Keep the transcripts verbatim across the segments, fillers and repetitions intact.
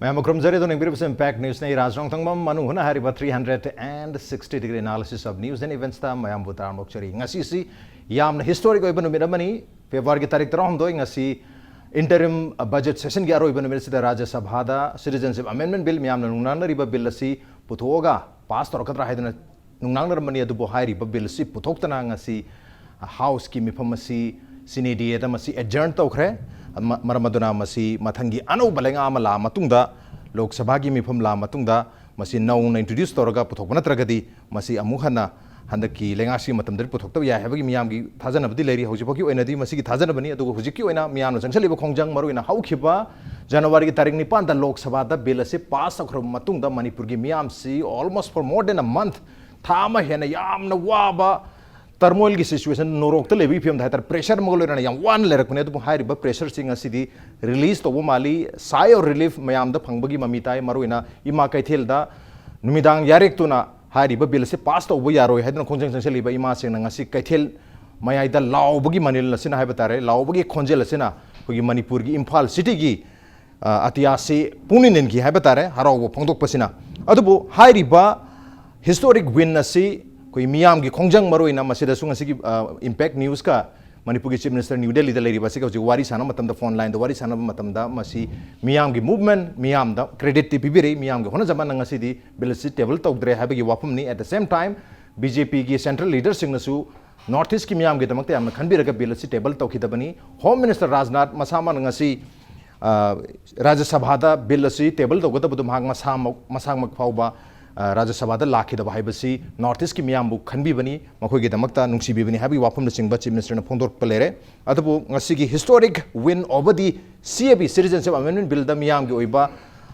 ꯃꯌꯥꯝ ꯈꯨꯔꯨꯝꯖꯔꯤ꯫ ꯑꯗꯨꯅ ꯌꯦꯡꯕꯤꯔꯤꯕꯁꯦ Impact Newsꯅꯤ꯫ ꯔꯥꯖ ꯔꯣꯡꯊꯪꯕꯝ ꯃꯅꯨꯡ ꯍꯨꯠꯅ ꯍꯥꯏꯔꯤꯕ three hundred and sixty degree analysis of news and eventsꯇ ꯃꯌꯥꯝꯕꯨ ꯇꯔꯥꯝꯅ ꯑꯣꯛꯆꯔꯤ꯫ ꯉꯁꯤꯁꯤ ꯌꯥꯝꯅ historic ꯑꯣꯏꯕ ꯅꯨꯃꯤꯠ ꯑꯃꯅꯤ꯫ ꯐꯦꯕ꯭ꯔꯨꯋꯥꯔꯤꯒꯤ ꯇꯥꯔꯤꯛ ꯇꯔꯥꯍꯨꯝꯗꯣꯏ, ꯉꯁꯤ interim budget sessionꯒꯤ ꯑꯔꯣꯏꯕ ꯅꯨꯃꯤꯠ ꯑꯁꯤꯗ ꯔꯥꯖ꯭ꯌ ꯁꯚꯥꯗ Citizenship Amendment Bill ꯃꯌꯥꯝꯅ ꯅꯨꯡꯅꯥꯡꯅꯔꯤꯕ bill ꯑꯁꯤ ꯄꯨꯊꯣꯛꯑꯒ pass ꯇꯧꯔꯛꯀꯗ꯭ꯔꯥ ꯍꯥꯏꯗꯅ ꯅꯨꯡꯅꯥꯡꯅꯔꯝꯕꯅꯤ꯫ ꯑꯗꯨꯕꯨ ꯍꯥꯏꯔꯤꯕ bill ꯑꯁꯤ ꯄꯨꯊꯣꯛꯇꯅ ꯉꯁꯤ Houseꯀꯤ ꯃꯤꯐꯝ ꯑꯁꯤ sine dieꯗ ꯃꯁꯤ adjourn ꯇꯧꯈ꯭ꯔꯦ꯫ ꯃ-, ꯃꯔꯝ ꯑꯗꯨꯅ ꯃꯁꯤ ꯃꯊꯪꯒꯤ ꯑꯅꯧꯕ ꯂꯩꯉꯥꯛ ꯑꯃ ꯂꯥꯛꯑ ꯃꯇꯨꯡꯗ, ꯂꯣꯛ ꯁꯚꯥꯒꯤ ꯃꯤꯐꯝ ꯂꯥꯛꯑ ꯃꯇꯨꯡꯗ ꯃꯁꯤ ꯅꯧꯅ introduce ꯇꯧꯔꯒ ꯄꯨꯊꯣꯛꯄ ꯅꯠꯇ꯭ꯔꯒꯗꯤ ꯃꯁꯤ ꯑꯃꯨꯛ ꯍꯟꯅ ꯍꯟꯗꯛꯀꯤ ꯂꯩꯉꯥꯛꯁꯤꯒꯤ ꯃꯇꯝꯗꯗꯤ ꯄꯨꯊꯣꯛꯇꯕ ꯌꯥꯏ ꯍꯥꯏꯕꯒꯤ ꯃꯤꯌꯥꯝꯒꯤ ꯊꯥꯖꯅꯕꯗꯤ ꯂꯩꯔꯤ꯫ ꯍꯧꯖꯤꯛꯐꯥꯎꯒꯤ ꯑꯣꯏꯅꯗꯤ ꯃꯁꯤꯒꯤ ꯊꯥꯖꯅꯕꯅꯤ꯫ ꯑꯗꯨꯒ ꯍꯧꯖꯤꯛꯀꯤ ꯑꯣꯏꯅ ꯃꯤꯌꯥꯝꯅ ꯆꯪꯁꯤꯜꯂꯤꯕ ꯈꯣꯡꯖꯪ, ꯃꯔꯨꯑꯣꯏꯅ ꯍꯧꯈꯤꯕ ꯖꯅꯋꯥꯔꯤꯒꯤ ꯇꯥꯔꯤꯛ ꯅꯤꯄꯥꯟꯗ ꯂꯣꯛ ꯁꯚꯥꯗ bill ꯑꯁꯤ pass ꯇꯧꯈ꯭ꯔꯕ ꯃꯇꯨꯡꯗ ꯃꯅꯤꯄꯨꯔꯒꯤ ꯃꯤꯌꯥꯝꯁꯤ almost for more than a month, ꯊꯥ ꯑꯃ ꯍꯦꯟꯅ ꯌꯥꯝꯅ ꯋꯥꯕ turmoilꯒꯤ situation, ꯅꯣꯔꯣꯛꯇ ꯂꯩꯕꯒꯤ ꯐꯤꯕꯝꯗ ꯍꯥꯏꯇꯥꯔꯦ, pressure ꯑꯃꯒ ꯂꯣꯏꯅꯅ ꯌꯥꯝ ꯋꯥꯅ ꯂꯩꯔꯛꯄꯅꯦ꯫ ꯑꯗꯨꯕꯨ ꯍꯥꯏꯔꯤꯕ pressureꯁꯤ ꯉꯁꯤꯗꯤ release ꯇꯧꯕ ꯃꯥꯜꯂꯤ꯫ Sigh of relief ꯃꯌꯥꯝꯗ ꯐꯪꯕꯒꯤ ꯃꯃꯤ ꯇꯥꯏ꯫ ꯃꯔꯨꯑꯣꯏꯅ ꯏꯃꯥ ꯀꯩꯊꯦꯜꯗ ꯅꯨꯃꯤꯗꯥꯡ ꯌꯥꯔꯦꯛꯇꯨꯅ ꯍꯥꯏꯔꯤꯕ bill ꯑꯁꯤ pass ꯇꯧꯕ ꯌꯥꯔꯣꯏ ꯍꯥꯏꯗꯨꯅ ꯈꯣꯡꯖꯪ ꯆꯪꯁꯤꯜꯂꯤꯕ ꯏꯃꯥꯁꯤꯡꯅ ꯉꯁꯤ ꯀꯩꯊꯦꯜ ꯃꯌꯥꯏꯗ ꯂꯥꯎꯕꯒꯤ ꯃꯅꯤꯜ ꯑꯁꯤꯅ ꯍꯥꯏꯕ ꯇꯥꯔꯦ, ꯂꯥꯎꯕꯒꯤ ꯈꯣꯟꯖꯦꯜ ꯑꯁꯤꯅ ꯑꯩꯈꯣꯏꯒꯤ ꯃꯅꯤꯄꯨꯔꯒꯤ ꯏꯝꯐꯥꯜ cityꯒꯤ, ꯑ, ꯑꯇꯤꯌꯥꯁꯤ ꯄꯨꯡꯅꯤꯡ ꯅꯤꯟꯈꯤ ꯍꯥꯏꯕ ꯇꯥꯔꯦ, ꯍꯔꯥꯎꯕ ꯐꯣꯡꯗꯣꯛꯄꯁꯤꯅ꯫ ꯑꯗꯨꯕꯨ ꯍꯥꯏꯔꯤꯕ historic win ꯑꯁꯤ ꯑꯩꯈꯣꯏ ꯃꯤꯌꯥꯝꯒꯤ ꯈꯣꯡꯖꯪ, ꯃꯔꯨꯑꯣꯏꯅ ꯃꯁꯤꯗꯁꯨ ꯉꯁꯤꯒꯤ, ꯑ, Impact Newsꯀ ꯃꯅꯤꯄꯨꯔꯒꯤ Chief Minister New Delhiꯗ ꯂꯩꯔꯤꯕ ꯑꯁꯤꯒ ꯍꯧꯖꯤꯛ ꯋꯥꯔꯤ ꯁꯥꯟꯅꯕ ꯃꯇꯝꯗ, phone lineꯗ ꯋꯥꯔꯤ ꯁꯥꯟꯅꯕ ꯃꯇꯝꯗ, ꯃꯁꯤ ꯃꯤꯌꯥꯝꯒꯤ movement, ꯃꯤꯌꯥꯝꯗ creditꯇꯤ ꯄꯤꯕꯤꯔꯛꯏ, ꯃꯤꯌꯥꯝꯒꯤ ꯍꯣꯠꯅꯖꯃꯟꯅ ꯉꯁꯤꯗꯤ bill ꯑꯁꯤ table ꯇꯧꯗ꯭ꯔꯦ ꯍꯥꯏꯕꯒꯤ ꯋꯥꯐꯝꯅꯤ꯫ At the same time, BJPꯒꯤ central leaderꯁꯤꯡꯅꯁꯨ North Eastꯀꯤ ꯃꯤꯌꯥꯝꯒꯤꯗꯃꯛꯇ ꯌꯥꯝꯅ ꯈꯟꯕꯤꯔꯒ bill ꯑꯁꯤ table ꯇꯧꯈꯤꯗꯕꯅꯤ꯫ Home Minister ꯔꯥꯖꯅꯥꯊ ꯃꯁꯥꯃꯛꯅ ꯉꯁꯤ, ꯑ, ꯔꯥꯖ꯭ꯌ ꯁꯚꯥꯗ bill ꯑꯁꯤ table ꯇꯧꯒꯗꯕꯗꯨ ꯃꯍꯥꯛ ꯃꯁꯥꯃꯛ, ꯃꯁꯥꯃꯛ ꯐꯥꯎꯕ, ꯑ, ꯔꯥꯖ꯭ꯌ ꯁꯚꯥꯗ ꯂꯥꯛꯈꯤꯗꯕ ꯍꯥꯏꯕꯁꯤ North Eastꯀꯤ ꯃꯤꯌꯥꯝꯕꯨ ꯈꯟꯕꯤꯕꯅꯤ, ꯃꯈꯣꯏꯒꯤꯗꯃꯛꯇ ꯅꯨꯡꯁꯤꯕꯤꯕꯅꯤ ꯍꯥꯏꯕꯒꯤ ꯋꯥꯐꯝꯅꯆꯤꯡꯕ Chief Ministerꯅ ꯐꯣꯡꯗꯣꯔꯛꯄ ꯂꯩꯔꯦ꯫ ꯑꯗꯨꯕꯨ ꯉꯁꯤꯒꯤ historic win over the CAB, Citizenship Amendment Billꯗ ꯃꯤꯌꯥꯝꯒꯤ ꯑꯣꯏꯕ,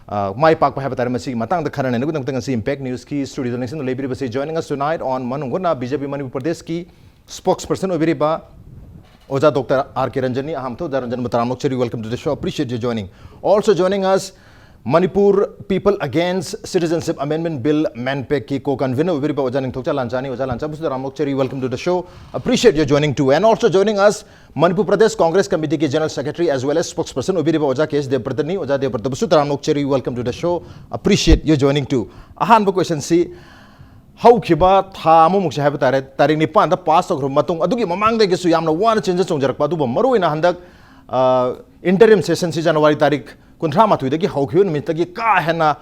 ꯑ, ꯃꯥꯏ ꯄꯥꯛꯄ ꯍꯥꯏꯕ ꯇꯥꯔꯦ, ꯃꯁꯤꯒꯤ ꯃꯇꯥꯡꯗ ꯈꯟꯅ ꯅꯩꯅꯕꯒꯤꯗꯃꯛꯇ ꯉꯁꯤ Impact Newsꯀꯤ studioꯗ ꯂꯦꯡꯁꯤꯟꯗꯨꯅ ꯂꯩꯕꯤꯔꯤꯕꯁꯤ, joining us tonight on ꯃꯅꯨꯡ ꯍꯨꯠꯅ BJP ꯃꯅꯤꯄꯨꯔ ꯄ꯭ꯔꯗꯦꯁꯀꯤ spokesperson ꯑꯣꯏꯕꯤꯔꯤꯕ ꯑꯣꯖꯥ ꯗꯣꯛꯇꯔ ꯑꯥꯔ ꯀꯦ ꯔꯟꯖꯟꯅꯤ꯫ ꯑꯍꯥꯟꯕ ꯃꯊꯧꯗ ꯔꯟꯖꯟꯕꯨ ꯇꯔꯥꯝꯅ ꯑꯣꯛꯆꯔꯤ꯫ Welcome to the show. Appreciate your joining. Also joining us, Manipur People Against Citizenship Amendment Bill, MANPAG ꯀꯤ co-convener ꯑꯣꯏꯕꯤꯔꯤꯕ ꯑꯣꯖꯥ ꯅꯤꯡꯊꯧꯖꯥ ꯂꯥꯟꯖꯥꯅꯤ꯫ ꯑꯣꯖꯥ ꯂꯥꯟꯖꯥꯕꯨꯁꯨ ꯇꯔꯥꯝꯅ ꯑꯣꯛꯆꯔꯤ, welcome to the show, appreciate your joining too. And also joining us, Manipur Pradesh Congress Committee ꯀꯤ general secretary as well as spokesperson ꯑꯣꯏꯕꯤꯔꯤꯕ ꯑꯣꯖꯥ ꯀꯦ ꯑꯦꯁ ꯗꯦꯕꯕ꯭ꯔꯇꯅꯤ꯫ ꯑꯣꯖꯥ ꯗꯦꯕꯕ꯭ꯔꯇꯕꯨꯁꯨ ꯇꯔꯥꯝꯅ ꯑꯣꯛꯆꯔꯤ, welcome to the show, appreciate your joining too. ꯑꯍꯥꯟꯕ question ꯁꯤ, ꯍꯧꯈꯤꯕ ꯊꯥ ꯑꯃꯃꯨꯛꯁꯦ ꯍꯥꯏꯕ ꯇꯥꯔꯦ, ꯇꯥꯔꯤꯛ ꯅꯤꯄꯥꯟꯗ pass ꯇꯧꯈ꯭ꯔꯕ ꯃꯇꯨꯡ, ꯑꯗꯨꯒꯤ ꯃꯃꯥꯡꯗꯒꯤꯁꯨ ꯌꯥꯝꯅ ꯋꯥꯅ ꯆꯦꯟꯖ ꯆꯣꯡꯖꯔꯛꯄ, ꯑꯗꯨꯕꯨ ꯃꯔꯨꯑꯣꯏꯅ ꯍꯟꯗꯛ, ꯑ, interim session ꯁꯤ January ꯇꯥꯔꯤꯛ ꯀꯨꯟꯊ꯭ꯔꯥ ꯃꯥꯊꯣꯏꯗꯒꯤ ꯍꯧꯈꯤꯕ ꯅꯨꯃꯤꯠꯇꯒꯤ ꯀꯥ ꯍꯦꯟꯅ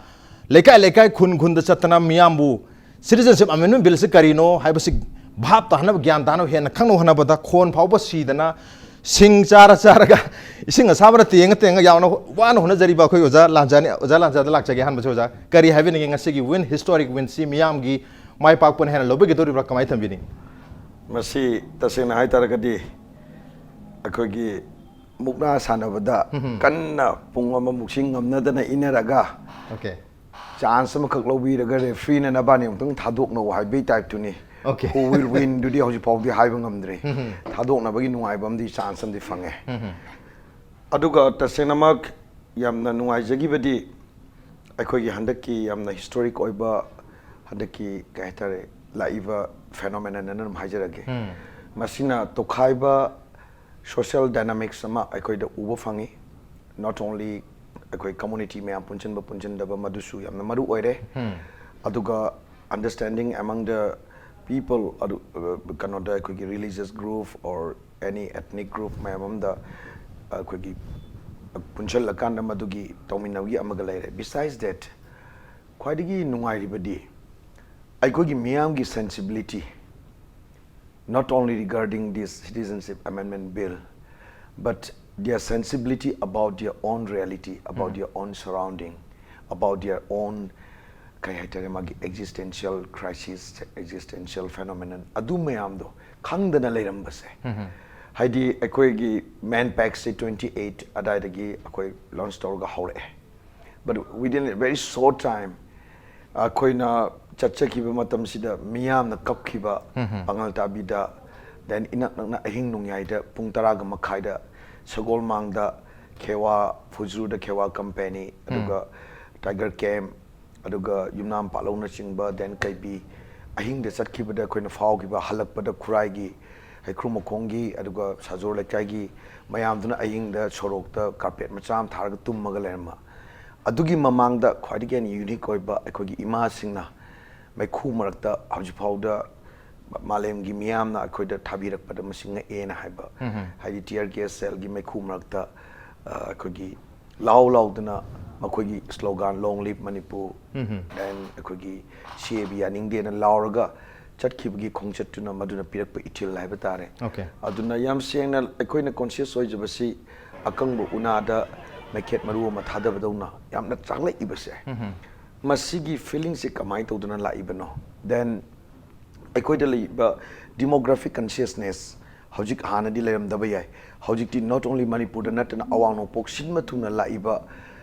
ꯂꯩꯀꯥꯏ ꯂꯩꯀꯥꯏ, ꯈꯨꯟ ꯈꯨꯟꯗ ꯆꯠꯇꯅ ꯃꯤꯌꯥꯝꯕꯨ Citizenship Amendment Bill ꯁꯤ ꯀꯔꯤꯅꯣ ꯍꯥꯏꯕꯁꯤ ꯚꯥꯞ ꯇꯥꯍꯟꯅꯕ, ꯒ꯭ꯌꯥꯟ ꯇꯥꯅꯕ, ꯍꯦꯟꯅ ꯈꯪꯅꯕ ꯍꯣꯠꯅꯕꯗ ꯈꯣꯟ ꯐꯥꯎꯕ ꯁꯤꯗꯅ, ꯁꯤꯡ ꯆꯥꯔ ꯆꯥꯔꯒ, ꯏꯁꯤꯡ ꯑꯁꯥꯕꯅ ꯇꯦꯡꯉ ꯇꯦꯡꯉ ꯌꯥꯝꯅ ꯋꯥꯅ ꯍꯣꯠꯅꯖꯔꯤꯕ ꯑꯩꯈꯣꯏ ꯑꯣꯖꯥ ꯂꯥꯟꯖꯥꯅꯤ, ꯑꯣꯖꯥ ꯂꯥꯟꯖꯥꯗ ꯂꯥꯛꯆꯒꯦ꯫ ꯑꯍꯥꯟꯕꯁꯦ ꯑꯣꯖꯥ, ꯀꯔꯤ ꯍꯥꯏꯕꯤꯅꯤꯡꯉꯤ ꯉꯁꯤꯒꯤ win, historic win ꯁꯤ ꯃꯤꯌꯥꯝꯒꯤ ꯃꯥꯏ ꯄꯥꯛꯄꯅ ꯍꯦꯟꯅ ꯂꯧꯕꯤꯒꯗꯧꯔꯤꯕ꯭ꯔꯥ, ꯀꯃꯥꯏꯅ ꯊꯝꯕꯤꯅꯤꯡꯉꯤ? ꯃꯁꯤ ꯇꯁꯦꯡꯅ ꯍꯥꯏꯇꯥꯔꯒꯗꯤ ꯑꯩꯈꯣꯏꯒꯤ ꯃꯨꯛꯅꯥ ꯁꯥꯟꯅꯕꯗ ꯀꯟꯅ ꯄꯨꯡ ꯑꯃꯃꯨꯛꯁꯤ ꯉꯝꯅꯗꯅ ꯏꯟꯅꯔꯒ Okay. Chance ꯑꯃꯈꯛ ꯂꯧꯕꯤꯔꯒ referee ꯅ ꯅꯕꯥꯅꯤ ꯑꯃꯨꯛꯇꯪ ꯊꯥꯗꯣꯛꯅꯧ ꯍꯥꯏꯕꯒꯤ type ꯇꯨꯅꯤ꯫ Okay. Who will win ꯗꯨꯗꯤ ꯍꯧꯖꯤꯛ ꯐꯥꯎꯗꯤ ꯍꯥꯏꯕ ꯉꯝꯗ꯭ꯔꯤ꯫ ꯊꯥꯗꯣꯛꯅꯕꯒꯤ ꯅꯨꯡꯉꯥꯏꯕ ꯑꯃꯗꯤ chance ꯑꯃꯗꯤ ꯐꯪꯉꯦ꯫ ꯑꯗꯨꯒ ꯇꯁꯦꯡꯅꯃꯛ ꯌꯥꯝꯅ ꯅꯨꯡꯉꯥꯏꯖꯈꯤꯕꯗꯤ ꯑꯩꯈꯣꯏꯒꯤ ꯍꯟꯗꯛꯀꯤ ꯌꯥꯝꯅ historic ꯑꯣꯏꯕ ꯍꯟꯗꯛꯀꯤ ꯀꯩ ꯍꯥꯏꯇꯥꯔꯦ, ꯂꯥꯛꯏꯕ phenomenon ꯑꯅ ꯑꯗꯨꯝ ꯍꯥꯏꯖꯔꯒꯦ꯫ ꯃꯁꯤꯅ ꯇꯣꯈꯥꯏꯕ social dynamics ꯑꯃ ꯑꯩꯈꯣꯏꯗ ꯎꯕ ꯐꯪꯉꯤ꯫ Not only ꯑꯩꯈꯣꯏ community ꯃꯌꯥꯝ ꯄꯨꯟꯁꯤꯟꯕ ꯄꯨꯟꯁꯤꯟꯗꯕ ꯃꯗꯨꯁꯨ ꯌꯥꯝꯅ ꯃꯔꯨ ꯑꯣꯏꯔꯦ꯫ ꯑꯗꯨꯒ understanding among the people, ꯑꯗꯨ, ꯑ, ꯀꯩꯅꯣꯗ ꯑꯩꯈꯣꯏꯒꯤ religious group or any ethnic group ꯃꯌꯥꯝ ꯑꯃꯗ ꯑꯩꯈꯣꯏꯒꯤ ꯄꯨꯟꯁꯤꯜꯂꯀꯥꯟꯗ ꯃꯗꯨꯒꯤ ꯇꯧꯃꯤꯟꯅꯕꯒꯤ ꯑꯃꯒ ꯂꯩꯔꯦ꯫ Besides that, ꯈ꯭ꯋꯥꯏꯗꯒꯤ ꯅꯨꯡꯉꯥꯏꯔꯤꯕꯗꯤ ꯑꯩꯈꯣꯏꯒꯤ ꯃꯤꯌꯥꯝꯒꯤ sensibility, not only regarding this Citizenship Amendment Bill, but their sensibility about their own reality, about their own surrounding, about their own, ꯀꯩ ꯍꯥꯏꯇꯥꯔꯦ, ꯃꯥꯒꯤ existential crisis, existential phenomenon, ꯑꯗꯨ ꯃꯌꯥꯝꯗꯣ ꯈꯪꯗꯅ ꯂꯩꯔꯝꯕꯁꯦ꯫ ꯍꯥꯏꯗꯤ ꯑꯩꯈꯣꯏꯒꯤ MANPAG ꯁꯦ twenty eight ꯑꯗꯥꯏꯗꯒꯤ ꯑꯩꯈꯣꯏ launch ꯇꯧꯔꯒ ꯍꯧꯔꯛꯑꯦ꯫ But within a very short time, ꯑꯩꯈꯣꯏꯅ ꯆꯠꯆꯈꯤꯕ ꯃꯇꯝꯁꯤꯗ ꯃꯤꯌꯥꯝꯅ ꯀꯞꯈꯤꯕ ꯄꯥꯉꯜ ꯇꯥꯕꯤꯗ, then ꯏꯅꯛ ꯅꯛꯅ ꯑꯍꯤꯡ ꯅꯣꯡꯌꯥꯏꯗ ꯄꯨꯡ ꯇꯔꯥꯒ ꯃꯈꯥꯏꯗ ꯁꯒꯣꯜꯃꯥꯡꯗ ꯈꯦꯋꯥ, ꯐꯨꯖꯨꯔꯗ ꯈꯦꯋꯥ ꯀꯝꯄꯦꯅꯤ, ꯑꯗꯨꯒ ꯇꯥꯏꯒꯔ ꯀꯦꯝꯞ, ꯑꯗꯨꯒ ꯌꯨꯝꯅꯥꯝ ꯄꯥꯠꯂꯧꯅꯆꯤꯡꯕ, ꯗꯦꯟ ꯀꯩꯕꯤ, ꯑꯍꯤꯡꯗ ꯆꯠꯈꯤꯕꯗ ꯑꯩꯈꯣꯏꯅ ꯐꯥꯎꯈꯤꯕ, ꯍꯜꯂꯛꯄꯗ ꯈꯨꯔꯥꯏꯒꯤ, ꯍꯩꯀ꯭ꯔꯨ ꯃꯈꯣꯡꯒꯤ, ꯑꯗꯨꯒ ꯁꯥꯖꯣꯔ ꯂꯩꯀꯥꯏꯒꯤ ꯃꯌꯥꯝꯗꯨꯅ ꯑꯍꯤꯡꯗ ꯁꯣꯔꯣꯛꯇ ꯀꯥꯔꯄꯦꯠ ꯃꯆꯥ ꯑꯃ ꯊꯥꯔꯒ ꯇꯨꯝꯃꯒ ꯂꯩꯔꯝꯕ꯫ ꯑꯗꯨꯒꯤ ꯃꯃꯥꯡꯗ ꯈ꯭ꯋꯥꯏꯗꯒꯤ ꯍꯦꯟꯅ ꯌꯨꯅꯤꯛ ꯑꯣꯏꯕ, ꯑꯩꯈꯣꯏꯒꯤ ꯏꯃꯥꯁꯤꯡꯅ ꯃꯩꯈꯨ ꯃꯔꯛꯇ ꯍꯧꯖꯤꯛꯐꯥꯎꯗ ꯃꯥꯂꯦꯝꯒꯤ ꯃꯤꯌꯥꯝꯅ ꯑꯩꯈꯣꯏꯗ ꯊꯥꯕꯤꯔꯛꯄꯗ ꯃꯁꯤ ꯉꯛꯑꯦꯅ ꯍꯥꯏꯕ, ꯍꯥꯏꯗꯤ ꯇꯤꯌꯔ ꯒꯦꯁ ꯁꯦꯜꯒꯤ ꯃꯩꯈꯨ ꯃꯔꯛꯇ, ꯑ, ꯑꯩꯈꯣꯏꯒꯤ ꯂꯥꯎ ꯂꯥꯎꯗꯅ ꯃꯈꯣꯏꯒꯤ slogan "Long live Manipur" and ꯑꯩꯈꯣꯏꯒꯤ "ꯁꯤ ꯑꯦ ꯕꯤ ꯌꯥꯅꯤꯡꯗꯦꯅ" ꯂꯥꯎꯔꯒ ꯆꯠꯈꯤꯕꯒꯤ ꯈꯣꯡꯆꯠꯇꯨꯅ ꯃꯗꯨꯅ ꯄꯤꯔꯛꯄ ꯏꯊꯤꯜ ꯍꯥꯏꯕ ꯇꯥꯔꯦ꯫ Okay. ꯑꯗꯨꯅ ꯌꯥꯝ ꯁꯦꯡꯅ ꯑꯩꯈꯣꯏꯅ ꯀꯣꯟꯁꯤꯌꯁ ꯑꯣꯏꯖꯕꯁꯤ ꯑꯀꯪꯕ ꯎꯅꯥꯗ ꯃꯩꯈꯦꯠ ꯃꯔꯨ ꯑꯃ ꯊꯥꯗꯕꯗꯧꯅ ꯌꯥꯝꯅ ꯆꯥꯛꯂꯛꯏꯕꯁꯦ꯫ ꯃꯁꯤꯒꯤ ꯐꯤꯂꯤꯡꯁꯦ ꯀꯃꯥꯏꯅ ꯇꯧꯗꯅ ꯂꯥꯛꯏꯕꯅꯣ? ꯗꯦꯟ ꯑꯩꯈꯣꯏꯗ ꯂꯩꯕ ꯗꯤꯃꯣꯒ꯭ꯔꯥꯐꯤꯛ ꯀꯟꯁꯤꯌꯁꯅꯦꯁ ꯍꯧꯖꯤꯛ ꯍꯥꯟꯅꯗꯤ ꯂꯩꯔꯝꯗꯕ ꯌꯥꯏ꯫ ꯍꯧꯖꯤꯛꯇꯤ ꯅꯣꯠ ꯑꯣꯟꯂꯤ ꯃꯅꯤꯄꯨꯔꯗ ꯅꯠꯇꯅ ꯑꯋꯥꯡ ꯅꯣꯡꯄꯣꯛ ꯁꯤꯟꯕ ꯊꯨꯡꯅ ꯂꯥꯛꯏꯕ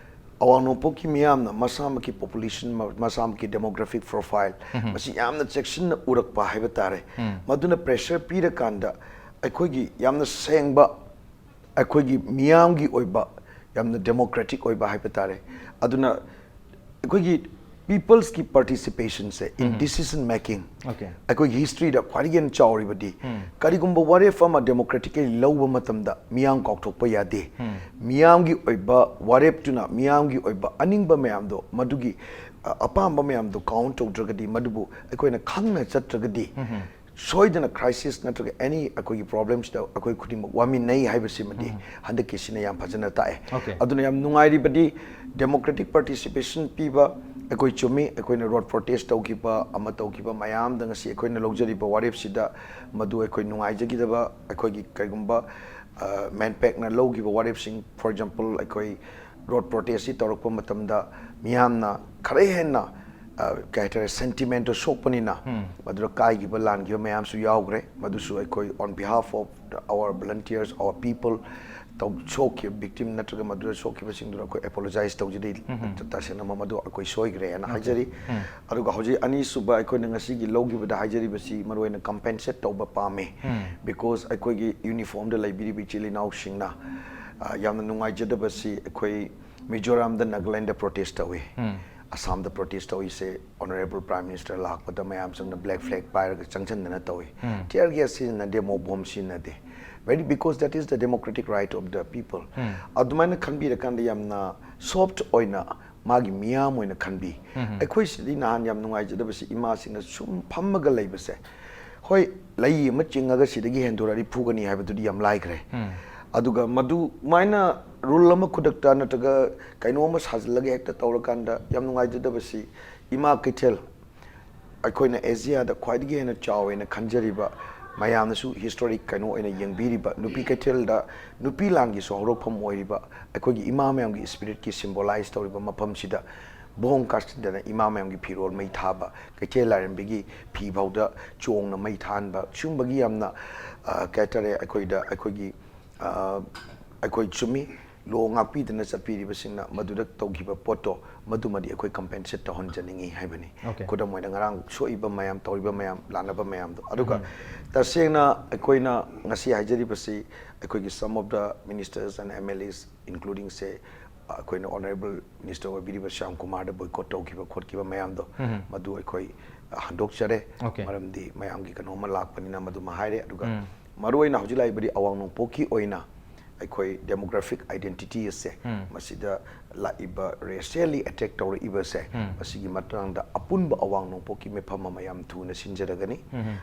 ꯑꯋꯥꯡ ꯅꯣꯡꯄꯣꯛꯀꯤ ꯃꯤꯌꯥꯝꯅ ꯃꯁꯥꯃꯛꯀꯤ ꯄꯣꯄꯨꯂꯦꯁꯟ, ꯃꯁꯥꯃꯛꯀꯤ ꯗꯦꯃꯣꯒ꯭ꯔꯥꯐꯤꯛ ꯄ꯭ꯔꯣꯐꯥꯏꯜ, ꯃꯁꯤ ꯌꯥꯝꯅ ꯆꯦꯛꯁꯤꯟꯅ ꯎꯔꯛꯄ ꯍꯥꯏꯕ ꯇꯥꯔꯦ꯫ ꯃꯗꯨꯅ ꯄ꯭ꯔꯦꯁꯔ ꯄꯤꯔꯀꯥꯟꯗ ꯑꯩꯈꯣꯏꯒꯤ ꯌꯥꯝꯅ ꯁꯦꯡꯕ, ꯑꯩꯈꯣꯏꯒꯤ ꯃꯤꯌꯥꯝꯒꯤ ꯑꯣꯏꯕ, ꯌꯥꯝꯅ ꯗꯦꯃꯣꯀ꯭ꯔꯦꯇꯤꯛ ꯑꯣꯏꯕ ꯍꯥꯏꯕ ꯇꯥꯔꯦ꯫ ꯑꯗꯨꯅ ꯑꯩꯈꯣꯏꯒꯤ ꯄꯤꯄꯜꯁꯀꯤ ꯄꯥꯔꯇꯤꯁꯤꯄꯦꯁꯟꯁꯦ ꯏꯟ ꯗꯤꯁꯤꯖꯟ ꯃꯦꯀꯤꯡ Okay. ꯑꯩꯈꯣꯏꯒꯤ ꯍꯤꯁꯇ꯭ꯔꯤꯗ ꯈ꯭ꯋꯥꯏꯗꯒꯤ ꯍꯦꯟꯅ ꯆꯥꯎꯔꯤꯕꯗꯤ, ꯀꯔꯤꯒꯨꯝꯕ ꯋꯥꯔꯦꯞ ꯑꯃ ꯗꯦꯃꯣꯀ꯭ꯔꯦꯇꯤꯀꯦꯂꯤ ꯂꯧꯕ ꯃꯇꯝꯗ ꯃꯤꯌꯥꯝ ꯀꯥꯎꯊꯣꯛꯄ ꯌꯥꯗꯦ꯫ ꯃꯤꯌꯥꯝꯒꯤ ꯑꯣꯏꯕ ꯋꯥꯔꯦꯞꯇꯨꯅ ꯃꯤꯌꯥꯝꯒꯤ ꯑꯣꯏꯕ ꯑꯅꯤꯡꯕ ꯃꯌꯥꯝꯗꯣ, ꯃꯗꯨꯒꯤ ꯑ, ꯑꯄꯥꯝꯕ ꯃꯌꯥꯝꯗꯣ ꯀꯥꯎꯟ ꯇꯧꯗ꯭ꯔꯒꯗꯤ, ꯃꯗꯨꯕꯨ ꯑꯩꯈꯣꯏꯅ ꯈꯪꯅ ꯆꯠꯇ꯭ꯔꯒꯗꯤ, ꯁꯣꯏꯗꯅ ꯀ꯭ꯔꯥꯏꯁꯤꯁ ꯅꯠꯇ꯭ꯔꯒ ꯑꯦꯅꯤ ꯑꯩꯈꯣꯏꯒꯤ ꯄ꯭ꯔꯣꯕ꯭ꯂꯦꯝꯁꯤꯗ ꯑꯩꯈꯣꯏ ꯈꯨꯗꯤꯡꯃꯛ ꯋꯥꯃꯤꯟꯅꯩ ꯍꯥꯏꯕꯁꯤꯃꯗꯤ ꯍꯟꯗꯛꯀꯤꯁꯤꯅ ꯌꯥꯝ ꯐꯖꯅ ꯇꯥꯛꯑꯦ꯫ Okay. ꯑꯗꯨꯅ ꯌꯥꯝ ꯅꯨꯡꯉꯥꯏꯔꯤꯕꯗꯤ ꯗꯦꯃꯣꯀ꯭ꯔꯦꯇꯤꯛ ꯄꯥꯔꯇꯤꯁꯤꯄꯦꯁꯟ ꯄꯤꯕ ꯑꯩꯈꯣꯏ ꯆꯨꯝꯃꯤ꯫ ꯑꯩꯈꯣꯏꯅ ꯔꯣꯗ ꯄ꯭ꯔꯣꯇꯦꯁ ꯇꯧꯈꯤꯕ ꯑꯃ ꯇꯧꯈꯤꯕ ꯃꯌꯥꯝꯗ ꯉꯁꯤ ꯑꯩꯈꯣꯏꯅ ꯂꯧꯖꯔꯤꯕ ꯋꯥꯔꯦꯞꯁꯤꯗ ꯃꯗꯨ ꯑꯩꯈꯣꯏ ꯅꯨꯡꯉꯥꯏꯖꯈꯤꯗꯕ, ꯑꯩꯈꯣꯏꯒꯤ ꯀꯔꯤꯒꯨꯝꯕ, ꯑ, ꯃꯦꯟꯄꯦꯛꯅ ꯂꯧꯈꯤꯕ ꯋꯥꯔꯦꯞꯁꯤꯡ, for example, ꯑꯩꯈꯣꯏ ꯔꯣꯗ ꯄ꯭ꯔꯣꯇꯦꯁꯁꯤ ꯇꯧꯔꯛꯄ ꯃꯇꯝꯗ ꯃꯤꯌꯥꯝꯅ ꯈꯔ ꯍꯦꯟꯅ, ꯑ, ꯀꯩ ꯍꯥꯏꯇꯥꯔꯦ, ꯁꯦꯟꯇꯤꯃꯦꯟꯗꯣ ꯁꯣꯛꯄꯅꯤꯅ ꯃꯗꯨꯗ ꯀꯥꯏꯈꯤꯕ ꯂꯥꯟꯈꯤꯕ ꯃꯌꯥꯝꯁꯨ ꯌꯥꯎꯈ꯭ꯔꯦ꯫ ꯃꯗꯨꯁꯨ ꯑꯩꯈꯣꯏ on behalf of our volunteers, our people, ꯇꯧ-, ꯁꯣꯛꯈꯤꯕ ꯚꯤꯛꯇꯤꯝ ꯅꯠꯇ꯭ꯔꯒ ꯃꯗꯨꯗ ꯁꯣꯛꯈꯤꯕꯁꯤꯡꯗꯨꯗ ꯑꯩꯈꯣꯏ ꯑꯦꯄꯣꯂꯣꯖꯥꯏꯁ ꯇꯧꯖꯔꯤ꯫ ꯇꯁꯦꯡꯅ ꯃ-, ꯃꯗꯨ ꯑꯩꯈꯣꯏ ꯁꯣꯏꯈ꯭ꯔꯦ ꯍꯥꯏꯅ ꯍꯥꯏꯖꯔꯤ꯫ ꯑꯗꯨꯒ ꯍꯧꯖꯤꯛ ꯑꯅꯤꯁꯨꯕ ꯑꯩꯈꯣꯏꯅ ꯉꯁꯤꯒꯤ ꯂꯧꯈꯤꯕꯗ ꯍꯥꯏꯖꯔꯤꯕꯁꯤ ꯃꯔꯨꯑꯣꯏꯅ ꯀꯝꯄꯦꯟꯁꯦꯠ ꯇꯧꯕ ꯄꯥꯝꯃꯤ꯫ Because ꯑꯩꯈꯣꯏꯒꯤ ꯌꯨꯅꯤꯐꯣꯔꯝꯗ ꯂꯩꯕꯤꯔꯤꯕ ꯏꯆꯤꯜ ꯏꯅꯥꯎꯁꯤꯡꯅ ꯑ, ꯌꯥꯝꯅ ꯅꯨꯡꯉꯥꯏꯖꯗꯕꯁꯤ ꯑꯩꯈꯣꯏ ꯃꯤꯖꯣꯔꯥꯝꯗ, ꯅꯥꯒꯥꯂꯦꯟꯗ protest ꯇꯧꯏ꯫ ꯑꯁꯥꯝꯗ protest ꯇꯧꯏꯁꯦ Honourable Prime Minister ꯂꯥꯛꯄꯗ ꯃꯌꯥꯝ ꯆꯪꯅ black flag ꯄꯥꯏꯔꯒ ꯆꯪꯁꯤꯟꯗꯅ ꯇꯧꯏ꯫ Tear gas ꯁꯤꯖꯤꯟꯅꯗꯦ, mop bomb ꯁꯤꯖꯤꯟꯅꯗꯦ꯫ Very, because that is the democratic right of the people. ꯑꯗꯨꯃꯥꯏꯅ ꯈꯟꯕꯤꯔꯀꯥꯟꯗ ꯌꯥꯝꯅ soft ꯑꯣꯏꯅ ꯃꯥꯒꯤ ꯃꯤꯌꯥꯝ ꯑꯣꯏꯅ ꯈꯟꯕꯤ꯫ ꯑꯩꯈꯣꯏ ꯁꯤꯗꯤ ꯅꯍꯥꯟ ꯌꯥꯝ ꯅꯨꯡꯉꯥꯏꯖꯗꯕꯁꯤ ꯏꯃꯥꯁꯤꯡꯅ ꯁꯨꯝ ꯐꯝꯃꯒ ꯂꯩꯕꯁꯦ꯫ ꯍꯣꯏ, ꯂꯩ ꯑꯃ ꯆꯤꯡꯉꯒ ꯁꯤꯗꯒꯤ ꯍꯦꯟꯗꯣꯔꯛꯑꯗꯤ ꯐꯨꯒꯅꯤ ꯍꯥꯏꯕꯗꯨꯗꯤ ꯌꯥꯝ ꯂꯥꯏꯈ꯭ꯔꯦ꯫ ꯑꯗꯨꯒ ꯃꯗꯨꯃꯥꯏꯅ rule ꯑꯃ ꯈꯨꯗꯛꯇ ꯅꯠꯇ꯭ꯔꯒ ꯀꯩꯅꯣ ꯑꯃ ꯁꯥꯖꯤꯜꯂꯒ ꯍꯦꯛꯇ ꯇꯧꯔꯀꯥꯟꯗ ꯌꯥꯝ ꯅꯨꯡꯉꯥꯏꯖꯗꯕꯁꯤ ꯏꯃꯥ ꯀꯩꯊꯦꯜ, ꯑꯩꯈꯣꯏꯅ ꯑꯦꯁꯤꯌꯥꯗ ꯈ꯭ꯋꯥꯏꯗꯒꯤ ꯍꯦꯟꯅ ꯆꯥꯎꯋꯦꯅ ꯈꯟꯖꯔꯤꯕ, ꯃꯌꯥꯝꯅꯁꯨ historic ꯀꯩꯅꯣ ꯑꯣꯏꯅ ꯌꯦꯡꯕꯤꯔꯤꯕ ꯅꯨꯄꯤ ꯀꯩꯊꯦꯜꯗ ꯅꯨꯄꯤ ꯂꯥꯟꯒꯤꯁꯨ ꯍꯧꯔꯛꯐꯝ ꯑꯣꯏꯔꯤꯕ, ꯑꯩꯈꯣꯏꯒꯤ ꯏꯃꯥ ꯃꯌꯥꯝꯒꯤ spirit ꯀꯤ symbolize ꯇꯧꯔꯤꯕ ꯃꯐꯝꯁꯤꯗ ꯕꯣꯝ ꯀꯥꯁꯤꯟꯗꯅ ꯏꯃꯥ ꯃꯌꯥꯝꯒꯤ ꯐꯤꯔꯣꯜ ꯃꯩ ꯊꯥꯕ, ꯀꯩꯊꯦꯜ ꯂꯥꯏꯔꯦꯝꯕꯤꯒꯤ ꯐꯤ ꯐꯥꯎꯗ ꯆꯣꯡꯅ ꯃꯩ ꯊꯥꯍꯟꯕ, ꯁꯤꯒꯨꯝꯕꯒꯤ ꯌꯥꯝꯅ, ꯑ, ꯀꯩ ꯍꯥꯏꯇꯥꯔꯦ, ꯑꯩꯈꯣꯏꯗ, ꯑꯩꯈꯣꯏꯒꯤ, ꯑ, ꯑꯩꯈꯣꯏ ꯆꯨꯝꯃꯤ, law ꯉꯥꯛꯄꯤꯗꯅ ꯆꯠꯄꯤꯔꯤꯕꯁꯤꯡꯅ ꯃꯗꯨꯗ ꯇꯧꯈꯤꯕ ꯄꯣꯠꯇꯣ, ꯃꯗꯨꯃꯗꯤ ꯑꯩꯈꯣꯏ compensate ꯇꯧꯍꯟꯖꯅꯤꯡꯉꯤ ꯍꯥꯏꯕꯅꯤ꯫ Okay. ꯈꯨꯗꯝ ꯑꯣꯏꯅ ꯉꯔꯥꯡ ꯁꯣꯛꯏꯕ ꯃꯌꯥꯝ, ꯇꯧꯔꯤꯕ ꯃꯌꯥꯝ, ꯂꯥꯟꯅꯕ ꯃꯌꯥꯝꯗꯣ꯫ ꯑꯗꯨꯒ ꯇꯁꯦꯡꯅ ꯑꯩꯈꯣꯏꯅ ꯉꯁꯤ ꯍꯥꯏꯖꯔꯤꯕꯁꯤ ꯑꯩꯈꯣꯏꯒꯤ some of the ministers and M L As, including, say, ꯑꯩꯈꯣꯏꯅ Honourable Minister ꯑꯣꯏꯕꯤꯔꯤꯕ ꯁ꯭ꯌꯥꯝ ꯀꯨꯃꯥꯔꯗ boycott ꯇꯧꯈꯤꯕ ꯈꯣꯠꯈꯤꯕ ꯃꯌꯥꯝꯗꯣ, ꯃꯗꯨ ꯑꯩꯈꯣꯏ, ꯑ, ꯍꯟꯗꯣꯛꯆꯔꯦ꯫ Okay. ꯃꯔꯝꯗꯤ ꯃꯌꯥꯝꯒꯤ ꯀꯩꯅꯣꯝꯃ ꯂꯥꯛꯄꯅꯤꯅ ꯃꯗꯨꯃ ꯍꯥꯏꯔꯦ꯫ ꯑꯗꯨꯒ ꯃꯔꯨꯑꯣꯏꯅ ꯍꯧꯖꯤꯛ ꯂꯥꯛꯏꯕꯗꯤ ꯑꯋꯥꯡ ꯅꯣꯡꯄꯣꯛꯀꯤ ꯑꯣꯏꯅ ꯑꯩꯈꯣꯏ demographic identity ꯑꯁꯦ, ꯃꯁꯤꯗ ꯂꯥꯛꯏꯕ racially attack ꯇꯧꯔꯛꯏꯕꯁꯦ, ꯃꯁꯤꯒꯤ ꯃꯇꯥꯡꯗ ꯑꯄꯨꯟꯕ ꯑꯋꯥꯡ ꯅꯣꯡꯄꯣꯛꯀꯤ ꯃꯤꯐꯝ ꯑꯃ ꯌꯥꯝ ꯊꯨꯅ ꯁꯤꯟꯖꯔꯒꯅꯤ꯫